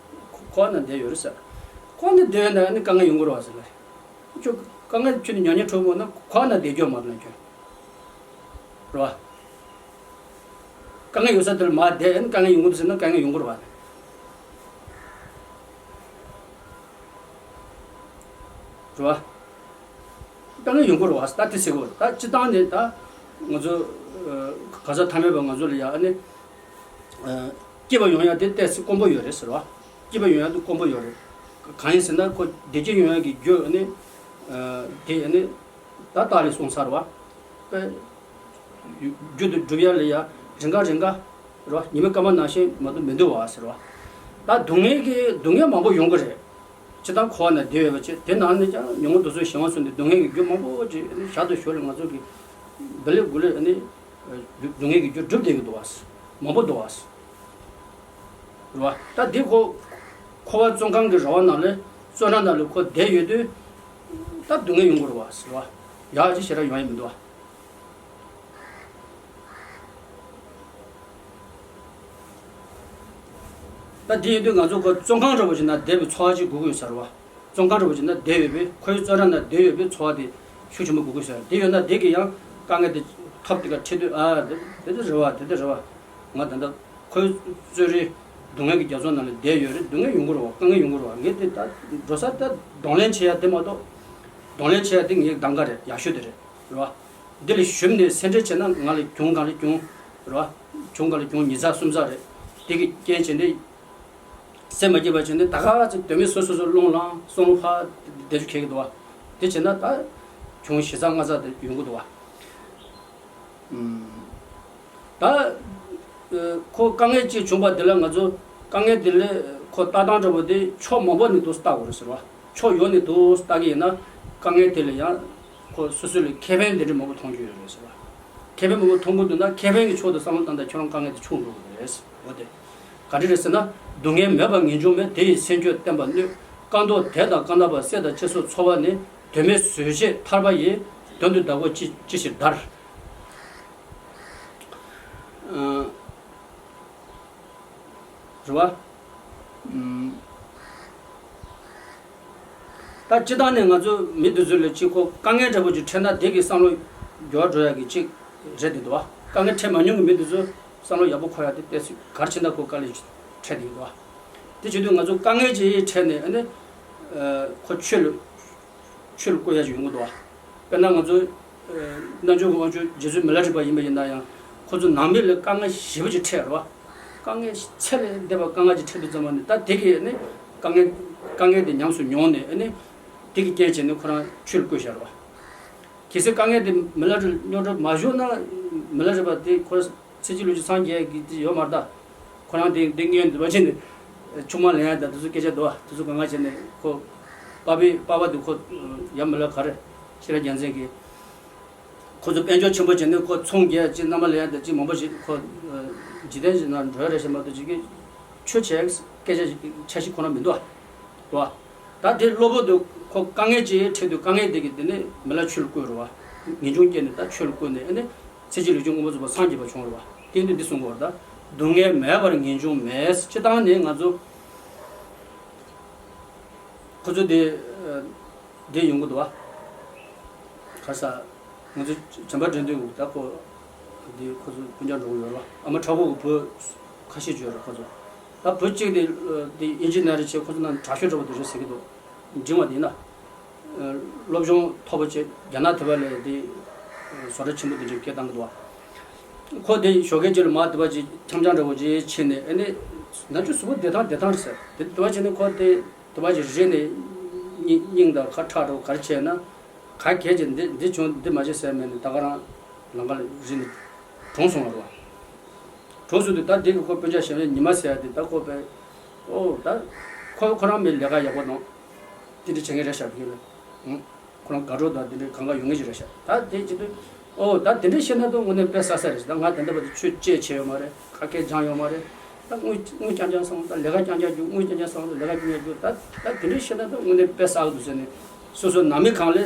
འཁོར་བ་ནང་བསྡད་ཡོད་རེད་ཟེར། འཁོར་བ་ནང་བསྡད་ཡོད་ན་ནི་དཀའ་ངལ་ཡོང་གི་རེད་བ་ཟེར་ལབ། ཁྱོད་དཀའ་ངལ་ཁྱོད་ནི་མྱོང་མྱོང་ཐུབ་མོད་ན་འཁོར་བ་ནང་བསྡད་རྒྱུ་མ་རེད་ལབ་ཁྱོད། རེད་བ། དཀའ་ངལ་ཡོད་ས་དེར་མར་བསྡད་ཨེ་ནི་དཀའ་ངལ་ཡོང་གི་འདུག་ཟེར་ན་དཀའ་ངལ་ཡོང་གི་རེད་བ། རེད་བ། དཀའ་ངལ་ཡོང་གི་རེད་བ། ད་དེ་ཟེར་གི་རེད། ད་སྤྱིར་བཏང་ནས་ད་ང་ཚོ་ཨ་ག་ས་ཐ་མལ་པ་ང་ཚོ་ལ་ཡ་ཨ་ནི་ཨ་སྐྱིད་པ་ཡོང་ཡ་དེ་ཏོག་ཙམ་དཀོན་པོ་ཡོད་རེད་ཟེར་བ། སྐྱིད་པ་ཡོང་ཡ་དེ་དཀོན་པོ་ཡོད་རེད། གང་ཡིན་ཟེར་ན་ཁོ་བདེ་སྐྱིད་ཡོང་ཡ་གི་རྒྱུ་ཨ་ནི་ཨ་དེ་ཨ་ནི་ད་ལྟ་ལས་གསུངས་ཚར་བ། པས། རྒྱུ་དེ་སྒྲུབ་ཡ་ལ་ཡ་རེ་འགའ་རེ་འགའ་རེད་བ། ཉི་མ་སྐར་མ་ནང་བཞིན་མ་གཏོགས་མི་འདུག་བ་ཟེར་བ། ད་སྡུག་བསྔལ་གྱི་སྡུག་བསྔལ་མང་པོ་ཡོང་གི་རེད། སྤྱིར་བཏང་འཁོར་བ་ན་བསྡད་ཡོད་པ་བྱས་དེ་ནང་ནས་ཀྱང་ཉོན་མོངས་དུག་གསུམ་གཞན་དབང་སོགས་ནས་སྡུག་བསྔལ་གྱི་རྒྱུ་མང་པོ་ཅིག་ཞར་དུ་ཞོར་ལ་ང་ཚོ་གི་བི་ལེ་གུ་ལེ་ནི་སྡུག་བསྔལ་གྱི་རྒྱུ་སྒྲུབ་བསྡད་ཀྱི་འདུག་བ། མང་པོ་འདུག་བ། རེད་བ། ད་འདི་ཁོ་འཁོར་བ་བཙོན་ཁང་གི་ར་བ་ནང་ལ་བཙོན་ར་ནང་ལ་ཁོ་བསྡད་ཡོད་དུས་ད་སྡུག་བསྔལ་ཡོང་གི་རེད་བ་ཟེར་བ། ཡག་ཅིག་ཞེ་དྲག་ཡོང་ཡ་མི་འདུག་བ། ད་དེ་ཡིན་དུས་ང་ཚོ་ཁོ་བཙོན་ཁང་འདྲ་པོ་ཞིག་ན་བསྡད་པའི་འཚོ་བ་ཅིག་དགོས་ཀྱི་ཡོད་ས་རེད་བ། བཙོན་ཁང་འདྲ་པོ་ཞིག་ན་བསྡད་ཡོད་པའི་ཁོའི་བཙོན་ར་ན་བསྡད་ཡོད་པའི་འཚོ་བ་དེ་ཤུགས་ཆེན་པོ་དགོས་ཀྱི་ཡོད་ས་རེད། དེ་ཡོད་ན་དེ་གི་ཡང་དཀའ་ངལ་དེ་ཐོབ་དེ་ག་འཕྲད་དུས་ཨ་དེ་དེ་དེ་རེད་བ། དེ་དེ་རེད་བ། ང་ད་ལྟ་ཁོའི་བཙོན་རའི་སྡུག་བསྔལ་གྱི་རྒྱ་མཚོ་ནང་ལ་བསྡད་ཡོད་རེད། སྡུག་བསྔལ་ཡོང་གི་རེད་བ། དཀའ་ངལ་ཡོང་གི་རེད་བ། ངས་དེ་ད་འགྲོ་ས་ད་གདོང་ལེན་བྱེད་ཡ་དེ་མ་གཏོགས་གདོང་ལེན་བྱེད་ཡ་དེ་ངའི་གདམ་ག་རེད། ཡག་ཤོས་དེ་རེད། རེད་བ། འདི་ལ་ཞུམ་ནས་སེམས་ཁྲལ་བྱས་ན་ང་ལ་གྱོང་གང་ལ་གྱོང་། རེད་བ། གྱོང་གང་ལ་གྱོང་ཉིས་ཚགས་གསུམ་ཚགས་རེད། དེ་གི་རྐྱེན་བྱས་ནས་སེམས་མ་སྐྱིད་པ་བྱས་ནས་ད་ག་ཚོད་དོན་མེད་སོ་སོ་སོ་རླུང་ལངས་སོང་ལ་ཕར་བསྡད་རྒྱུ་ཁེལ་གི་འདུག་བ། དེ་བྱས་ན་ད་གྱོང་བཞི་ཚགས་ལྔ་ཚགས་དེ་ཡོང་གི་འདུག་བ། ཨུམ། ད་ཨ་ཁོ་དཀའ་ངལ་ཅིག་བྱུང་པ་དེ་ལ་ང་ཚོ་དཀའ་ངལ་དེ་ལ་ཁོ་ལྟ་སྟངས་འདྲ་པོ་དེ་ཕྱོགས་མང་པོ་ནས་འདུག་ལྟ་དགོས་རེད་ཟེར་བ། ཕྱོགས་ཡོངས་ནས་འདུག་ལྟ་གི་ཡིན་ན་དཀའ་ངལ་དེ་ལ་ཡང་ཁོ་སོ་སོ་ལ་ཁེ་ཕན་དེ་འདྲ་མང་པོ་མཐོང་རྒྱུ་ཡོད་རེད་ཟེར་བ། ཁེ་ཕན་མང་པོ་མཐོང་གི་འདུག་ན་ཁེ་ཕན་གྱི་ཕྱོགས་དུ་བསམ་བློ་བཏང་དང་ཁྱོད་རང་དཀའ་ངལ་དེ་ཆུང་འགྲོ་གི་རེད། འོ་དེ་ག་འདྲ་རེད་ཟེར་ན། སྡུག་བསྔལ་མེད་པར་ངེས་འབྱུང་མེད། དེ་ཡི་སེམས་ཁྱོད་བརྟན་པར་གནས། སྐབས་འདིར་དད་དང་བཀའ་ན་པ་སྲས་དང་བཅས་སོགས་འཚོ་བ་ནི། དོན་མེད་བཟོད་བྱེད་ཐར་པ་ཡི། དོན་དུ་བདག་པོས་ཅི་ཅི་ཕྱིར་བདར། ཨ། རེད་བ། ཨུམ། ད་སྤྱིར་བཏང་ནས་ང་ཚོ་མི་འདི་ཚོ་ལ་གཅིག་ཁོ་དཀའ་ངལ་འདྲ་པོ་ཅིག་འཕྲད་ན་དེ་གི་བསམ་བློ་འགྱུར་བ་འགྲོ་ཡག་གི་གཅིག་རེད་འདི་འདུག་བ། དཀའ་ངལ་འཕྲད་མ་མྱོང་གི་མི་འདི་ཚོ་བསམ་བློ་ཡག་པོ་འཁོར་ཡག་དེ་ཏོག་ཙམ་ག་རེ་བྱས་ན་ཁོ་དཀའ་ལས་འཕྲད་འདི་འདུག་བ། དེ་བྱེད་དུས་ང་ཚོ་དཀའ་ངལ་ཅིག་འཕྲད་ནས་ཨ་ནི་ཁོ་ཆོས་ལ། ཆོས་ལ་བསྐུལ་ཡ་ཅིག་ཡོང་གི་འདུག་བ། དཔེར་ན་ང་ཚོ་ཨ་རྣལ་འབྱོར་གྱི་དབང་ཕྱུག་རྗེ་བཙུན་མི་ལ་རས་པ་ཡིན་པ་ཡིན་ན་ཡང་ཁོ་ཚོ་ནང་མི་ལ་དཀའ་ངལ་ཞེ་པོ་ཅིག་འཕྲད་རེད་བ། དཀའ་ངལ་ཚད་ལས་འདས་པ་དཀའ་ངལ་ཅིག་འཕྲད་དུས་ཙམ་པ་ནི་ད་དེ་གས་ནི་དཀའ་ངལ་དཀའ་ངལ་དེ་ཉམས་སུ་མྱོང་ནས་ཨ་ནི་དེ་གི་རྐྱེན་བྱས་ནས་ཁོ་རང་ཆོས་ལ་བསྐུལ་བཞག་རེད་བ། གལ་སྲིད་དཀའ་ངལ་དེ་མི་ལ་རས་རྙོག་དྲ་མ་བྱུང་ན་མི་ལ་རས་པ་དེ་ཁོ་ཚེ་གཅིག་ལུས་གཅིག་སངས་རྒྱས་ཀྱི་དེ་ཡོད་མ་རེད་ད། ཁོ་རང་དེ་དེ་སྔོན་འདི་བ་ཕྱིན་ནས་ཆུང་མ་ལེན་ཡ་ད་དེ་ཚོ་སྐད་ཆ་འདུག་བ། དེ་ཚོ་གང་ག་བྱས་ནས་ཁོ་པ་ཕའི་པ་ཕ་དེ་ཁོ་ཡ་མི་ལ་ག་རེ་ཤེས་རབ་རྒྱལ་མཚན་གྱིས་ཁོ་ཚོ་དཔལ་འབྱོར་ཆེན་པོ་བྱས་ནས་ཁོ་ཚོང་རྒྱག་ཅིག་མནའ་མ་ལེན་ཡ་ད་ཅིག་མང་པོ་ཞིག་ཁོ་འཇིག་རྟེན་ཞིག་ནང་འགྲོ་ཡ་རེད་ཤེས་མ་གཏོགས་ཅིག་གི་ཆོས་བྱས་སྐད་ཆ་ཞིག་འཆར་གཞི་ཁོ་རང་མི་འདུག་བ། འདུག་བ། ད་དེ་གློ་བུར་དུ་ཁོ་དཀའ་ངལ་ཅིག་འཕྲད་དུས་དཀའ་ངལ་དེ་གི་དེ་ནས་མི་ལ་ཆོས་ལ་བསྐུལ་རེད་བ། ངེས་འབྱུང་སྐྱེས་ནས་ད་ཆོས་ལ་བསྐུལ་ནས་ཨ་ནི་ཚེ་གཅིག་ལུས་གཅིག་མངོན་པར་རྫོགས་པར་སངས་རྒྱས་པ་བྱུང་རེད་བ། དེ་འདི་འདི་གསུང་གི་བར་ད་སྡུག་བསྔལ་མེད་པར་ངེས་འབྱུང་མེད། སྤྱིར་བཏང་ནས་ང་ཚོ་ཁོ་ཚོ་དེ་དེ་ཡོང་གི་འདུག་བ། ག་ས། ང་ཚོ་བྱམས་པ་འགྲན་བསྡུར་ད་ཁོ་འདི་ཁོ་ཚོ་སྤུན་ཀྱག་འགྲོ་གི་ཡོད་རེད་བ། ཨ་མ་གྲོགས་པོ་གི་བུ་ཁ་ཤས་ཅིག་ཡོད་རེད་ཁོ་ཚོ། ད་བུ་གཅིག་དེ་དེ་ཨིན་ཇི་ནི་ཡར་བྱས། ཁོ་ཚོ་ནང་དྲག་ཤོས་འདྲ་པོ་དེ་རེད་ཟེར་གི་འདུག་འབྲིང་བ་དེ་ཡིན་ན། སློབ་སྦྱོང་མཐོ་པོ་བྱས་རྒྱ་ནག་དེ་བ་ལ་དེ་བཟོ་གྲྭ་ཆེན་པོ་དེ་འདྲ་སྐད་བཏང་གི་འདུག་བ། ཁོ་དེ་ཞོགས་ཀས་ཅིག་ལ་མར་དེ་བ་ཅིག་འཆམ་འཆམ་འདྲ་པོ་ཅིག་ཕྱིན་ནས་ཨ་ནི་ན་ཆུ་གཟུགས་པོ་བདེ་ཐང་བདེ་ཐང་རེད་ཟེར། དེ་དེ་བ་བྱས་ནས་ཁོ་དེ་དེ་བ་ཅིག་རེད་ནས་སྙིང་སྙིང་དང་ཁ་ཁྲག་འདྲ་པོ་ག་རེ་བྱས་ན། ག་གལ་ཆེ་འདི་འདི་བྱུང་འདི་མ་བྱེད་ཟེར་མེད་ནས་ད་ག་རང་ལམ་ཁ་ལ་རིལ་ནས་གྲོངས་སོང་བ་རེད་བ། གྲོངས་སོང་དུས་ད་འདི་གི་ཁོ་སྤུན་ཀྱག་གཞན་པའི་ཉི་མ་ཟེར་ཡ་དེ་ད་ཁོ་པས་ཨོ་ད་ཁོ་ཁོ་རང་མི་ལས་ཀ་ཡག་པོ་གནང་ དེ་འདྲ་བྱེད་མཁན་རེད་ཤག་བརྒྱུད་ལ། ཁོ་རང་དགའ་སྤྲོ་དང་དེ་འདྲའི་གང་ག་ཡོང་མཁན་ཞིག་རེད་ཤག་ད་དེ་བྱེད་དུས་ཨོ་ད་དེ་འདྲ་བཤད་ན་ད་དངོས་གནས་དཔེ་བསགས་ས་རེད་ཤག་ད་ང་ད་ལྟ་བར་དུ་ཆོས་བཅས་བྱས་ཡོད་མ་རེད། ཁ་སྐད་སྦྱངས་ཡོད་མ་རེད། ད་དངུལ་དངུལ་རྐྱང་རྐྱང་བསགས། ད་ལས་ཀ་རྐྱང་རྐྱང་རྒྱུགས། དངུལ་རྐྱང་རྐྱང་བསགས། ད་ལས་ཀ་རྐྱང་རྐྱང་རྒྱུགས། ད་ད་དེ་འདྲ་བཤད་ན་ད་དངོས་གནས་དཔེ་བསགས་འདུག་ཟེར་ནས་སོ་སོ་ནང་མི་གང་ལ་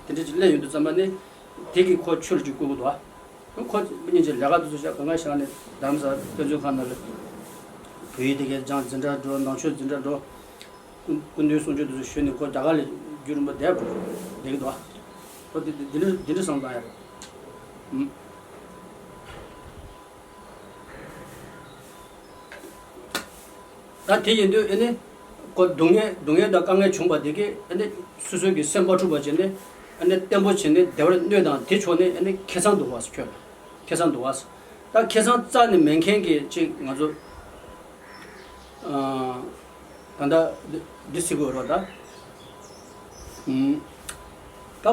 དེ་འདྲ་ཅིག་སླེབས་ཡོང་དུས་ཙམ་པ་ནི་དེ་གིས་ཁོ་ཆུ་ལ་ཅིག་བསྐུལ་གི་འདུག་ཨ། ཁོ་མི་གཉིས་ཀྱི་ལས་ཀ་དེ་ཚོ་བྱས་གང་ག་བྱས་ནས་རྡ་རམ་ས་ལ་དཔེ་མཛོད་ཁང་ནང་ལ་བོད་ཡིག་དེ་གའི་སྦྱངས། འཛིན་གྲྭ་འགྲོ། ནང་ཆོས་འཛིན་གྲྭ་འགྲོ། སྐུ་སྐུ་མདུན་གསུང་ཆོས་དེ་ཚོ་ཞུས་ནས་ཁོ་རྒྱ་གར་ལ་རྒྱུན་རིང་པོ་བསྡད་པ་བསྡད་ཀྱི་འདུག་ཨ། ཁོ་དེ་དེ་འདྲ་འདི་འདྲ་བསམ་བློ་བཏང་ཡ་རེད། ཨུམ། ད་དེ་ཡིན་དུས་ཨ་ནི་ཁོ་སྡུག་བསྔལ་སྡུག་བསྔལ་དང་དཀའ་ངལ་བྱུང་བ་དེ་གས་ཨ་ནི་སོ་སོའི་གི་སེམས་པ་འཁྲུགས་པ་བྱས་ནས་ཨ་ནི་བརྟན་པོ་བྱས་ནས་བདེ་བར་གནས་དང་དེ་ཕྱོགས་ནས་ཨ་ནི་ཁེ་བཟང་འདུག་བ་ཁྱོད་ལ་ཁེ་བཟང་འདུག་བ། ད་ཁེ་བཟང་རྩ་ནས་མེད་མཁན་གྱི་ཅིག་ང་ཚོ་ཨ་ད་ལྟ་འདི་འདི་སྲིད་དགོས་རོགས་ད། ཨུམ། ད་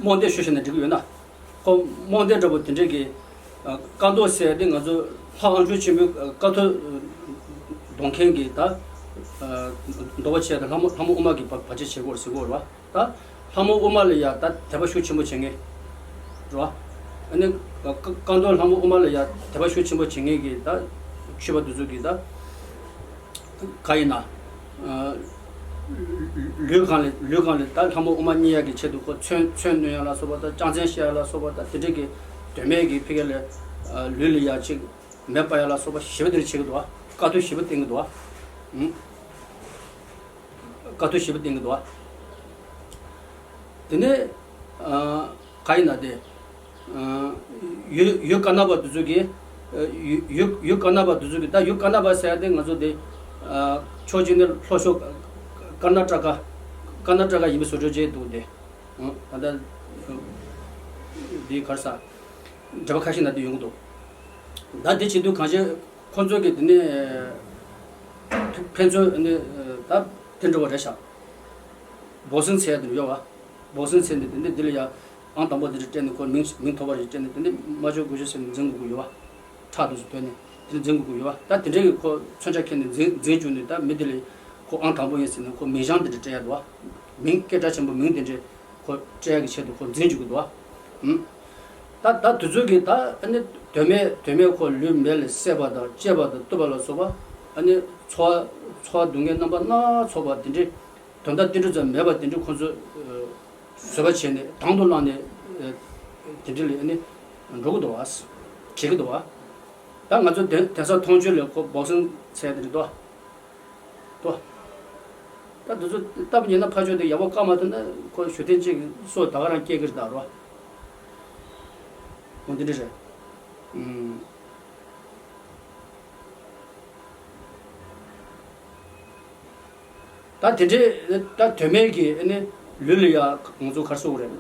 རྨོངས་དད་ཞུ་བྱས་ན་འགྲིག་གི་ཡོད་ན། ཁོ་རྨོངས་དད་འདྲ་པོ་དེ་འདྲས་ཀྱི་ཨ་བཀའ་མདོ་ཟེར་ཏེ་ང་ཚོ་ལྷ་དབང་ཕྱུག་ཆེན་པོའི་ཨ་བཀའ་ཐུབ་འདོན་མཁན་གྱི་ད་ཨ་འདོགས་པ་བྱས་ཏེ་ལྷ་མོ་ལྷ་མོ་དབུ་མ་གི་བར་བར་ཆད་བྱེད་དགོས་ཟེར་དགོས་རེད་བ། ད་ལྷ་མོ་དབུ་མ་ལ་ཡ་ད་དད་པ་ཤུགས་ཆེན་པོ་བྱེད་མཁན་རེད་བ། ཨ་ནི་བཀའ་བཀའ་མདོ་ལྷ་མོ་དབུ་མ་ལ་ཡ་དད་པ་ཤུགས་ཆེན་པོ་བྱེད་མཁན་གྱི་ད་ཆོས་པ་དེ་ཚོ་གི་ད། ག་ཡིན་ན། ཨ་ལུས་གང་ལས་ལུས་གང་ལས་ད་ལྷ་མོ་དབུ་མ་བརྙེས་ཡག་གི་ཆེད་དུ་ཁོ་མཚོན་མཚོན་བསྣུན་ཡག་ལ་སོགས་པ་དང་རྐྱང་རྩེན་བཤད་ཡག་ལ་སོགས་པ་དང་དེ་འདྲས་ཀྱི་དོན་མེད་ཀྱི་ཕ་གི་ལ་ཨ་ལུས་ལ་ཡ་ཅིག་མེ་སྤར་ཡག་ལ་སོགས་པ་ཞེ་པོ་དེ་འདྲ་བྱེད་ཀྱི་འདུག་བ། དཀའ་སྡུག་ཞེ་པོ་བསྟན་གྱི་འདུག་བ། ཨུམ། དཀའ་སྡུག་ཞེ་པོ་བསྟན་གྱི་འདུག་བ། དེ་ནས་ཨ་ག་ཡིན་ན་དེ། ཡུལ་ཡུལ་ཀ་ན་པ་དེ་ཚོ་གི་ཡུལ་ཡུལ་ཡུལ་ཀ་ན་པ་དེ་ཚོ་གི་ད་ཡུལ་ཀ་ན་པ་ཟེར་ཡ་དེ་ང་ཚོ་དེ་ཕྱོགས་གཅིག་ནས་ལྷོ་ཕྱོགས་ཀར་ན་ཊ་ཀ་ཀར་ན་ཊ་ཀ་ཡིན་པའི་བཟོ་བཅོས་བྱས་འདུག་དེ་ད་ལྟ་དེ་ག་རེ་ཟ་འབྲེལ་བ་ཁ་ཤས་ན་དེ་ཡོང་གི་འདུག་ད་དེ་བྱེད་དུས་གང་ཅི་ཁོ་ཚོ་གི་དེ་ནས་ཕན་ཚུན་ནས་ད་དེ་འདྲ་བ་རེད་ཤག་བོག་སིང་ཟེར་ཡ་དེ་ཡོད་བ། བོག་སིང་ཟེར་ནས་དེ་འདྲ་འདི་ལ་ཡ། ཨང་དང་པོ་འདི་འདྲ་སྤྲད་ནས་ཁོ་མིང་མིང་ཐོབ་པ་ཞིག་སྤྲད་ནས་དེ་འདྲ་མ་བཅོ་དགོས་ཤོག་ཟེར་ནས་འཛིན་དགོས་ཀྱི་ཡོད་བ། ཁྲག་དུ་སུ་ཐོན་ནས་དེ་འདྲ་འཛིན་དགོས་ཀྱི་ཡོད་བ། ད་དེ་འདྲའི་གི་ཁོ་མཚོན་ཆ་ཁྱེར་ནས་འཛིན་འཛིན་བཅུག་ནས་ད་མི་འདི་ལ་ཁོ་ཨང་དང་པོ་ཡིན་ཟེར་ནས་ཁོ་མིང་བྱང་འདི་འདྲ་སྤྲད་ཡ་འདུག་བ། མིང་སྐད་གྲགས་ཆེན་པོ་མིང་དེ་འདྲ་ཁོ་སྤྲད་ཡ་གི་ཆེད་དུ་ཁོ་འཛིན་བཅུག་གི་འདུག་བ། ཨུམ། ད་ད་དུས་ཚོད་ཀྱི་ད་ཨ་ནི་དོན་མེད་དོན་མེད་ཁོ་ལུས་མེ་ལ་བསྲེགས་པ་དང་བཅད་པ་དང་གཏུབ་པ་ལ་སོགས་པ་ཨ་ནི་ཚོར་བ་ཚོར་བ་སྡུག་བསྔལ་རྣམ་པ་སྣ་ཚོགས་པ་དེ་འདྲ། དོན་དག་ཏིལ་འབྲུ་ཙམ་མེད་པ་དེ་འདྲ་ཁོ་ཚོས་བཟོད་པ་བྱས་ནས་དང་དུ་བླངས་ནས་དེ་འདྲ་ལ་ནི་འགྲོ་གི་འདུག་བ། བྱེད་ཀྱི་འདུག་བ། ད་ང་ཚོ་དེ་དེང་སང་མཐོང་ཆོས་ལ་ཁོ་བོག་སིང་ཟེར་དེ་འདྲ་འདུག་བ། ད་དེ་ཚོ་སྟབས་ཉེས་ན་ཕར་ཕྱོགས་དེ་ཡག་པོ་བཀག་མ་ཐུབ་ན་ཁོ་ཞུ་ཐེངས་གཅིག་སོ་ད་ག་རང་སྐྱེ་གི་རེད་ད་རོ། འོ་འདི་འདྲ་རེད། ཨུམ། ད་དེ་འདྲའི་ད་དོན་མེད་ཀྱི་ཨ་ནི་ལུས་ལ་ཡ་ང་ཚོ་ག་རེ་ཟེར་དགོས་རེད།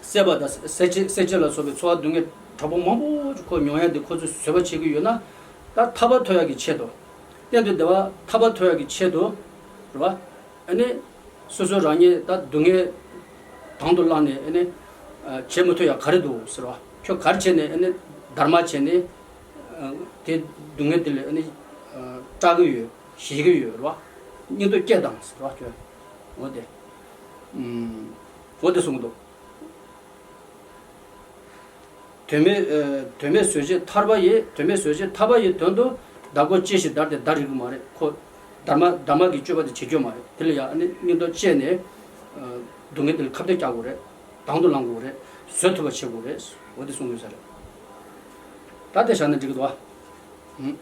བསད་པ་དང་བསད་བྱེད་བསད་བྱེད་ལ་སོགས་པའི་ཚོར་བ་སྡུག་བསྔལ་དྲག་པོ་མང་པོ་ཁོ་མྱོང་ཡ་དེ་ཁོ་ཚོས་བཟོད་པ་བྱེད་ཀྱི་ཡོད་ན། ད་ཐར་པ་ཐོབ་ཡ་གི་ཆེད་དུ། གཏན་དུ་བདེ་བ་ཐར་པ་ཐོབ་ཡ་གི་ཆེད་དུ། རེད་བ། ཨ་ནི། སོ་སོ་རང་ཉིད་ད་སྡུག་བསྔལ་དང་དུ་བླངས་ནས་ཨ་ནི། བྱེད་མི་ཐུབ་ཡ་ག་རེ་འདུག་ཟེར་བ། ཁྱོད་ག་རེ་བྱས་ནས་ཨ་ནི་སྡར་མ་བྱས་ནས། དེ་སྡུག་བསྔལ་དེ་ལས་ཨ་ནི། སྐྲག་གི་ཡོད། ཞེད་ཀྱི་ཡོད་རེད་བ། སྙིང་སྟོབས་སྐྱེད་དང་ཟེར་བ་ཁྱོད། འོ་དེ། འོ་དེ་གསུང་གི་འདུག་དོན་མེད་ཨ། དོན་མེད་བཟོད་བྱེད་ཐར་པ་ཡི། དོན་མེད་བཟོད་བྱེད་ཐར་པ་ཡི་དོན་དུ་བདག་པོ་ཅི་ཞིག་བདར་ཏེ་བདར་རིགས་མ་རེད་ཁོ། སྡར་མ་སྡར་མ་གི་སྤྱོད་པ་དེ་བྱེད་རྒྱུ་མ་རེད། དེ་ལ་ཡང་ཨ་ནི་སྙིང་སྟོབས་བསྐྱེད་ནས་ཨ། སྡུག་བསྔལ་དེ་ལ་ཁ་གཏད་བཀྱག་དགོས་རེད། དང་དུ་བླང་དགོས་རེད། བཟོད་ཐུབ་པ་བྱེད་དགོས་རེད། འོ་དེ་གསུངས་ཡོད་ས་རེད། ད་དེ་བཞག་ན་འགྲིག་གི་འདུག་ཨ། ཧུམ།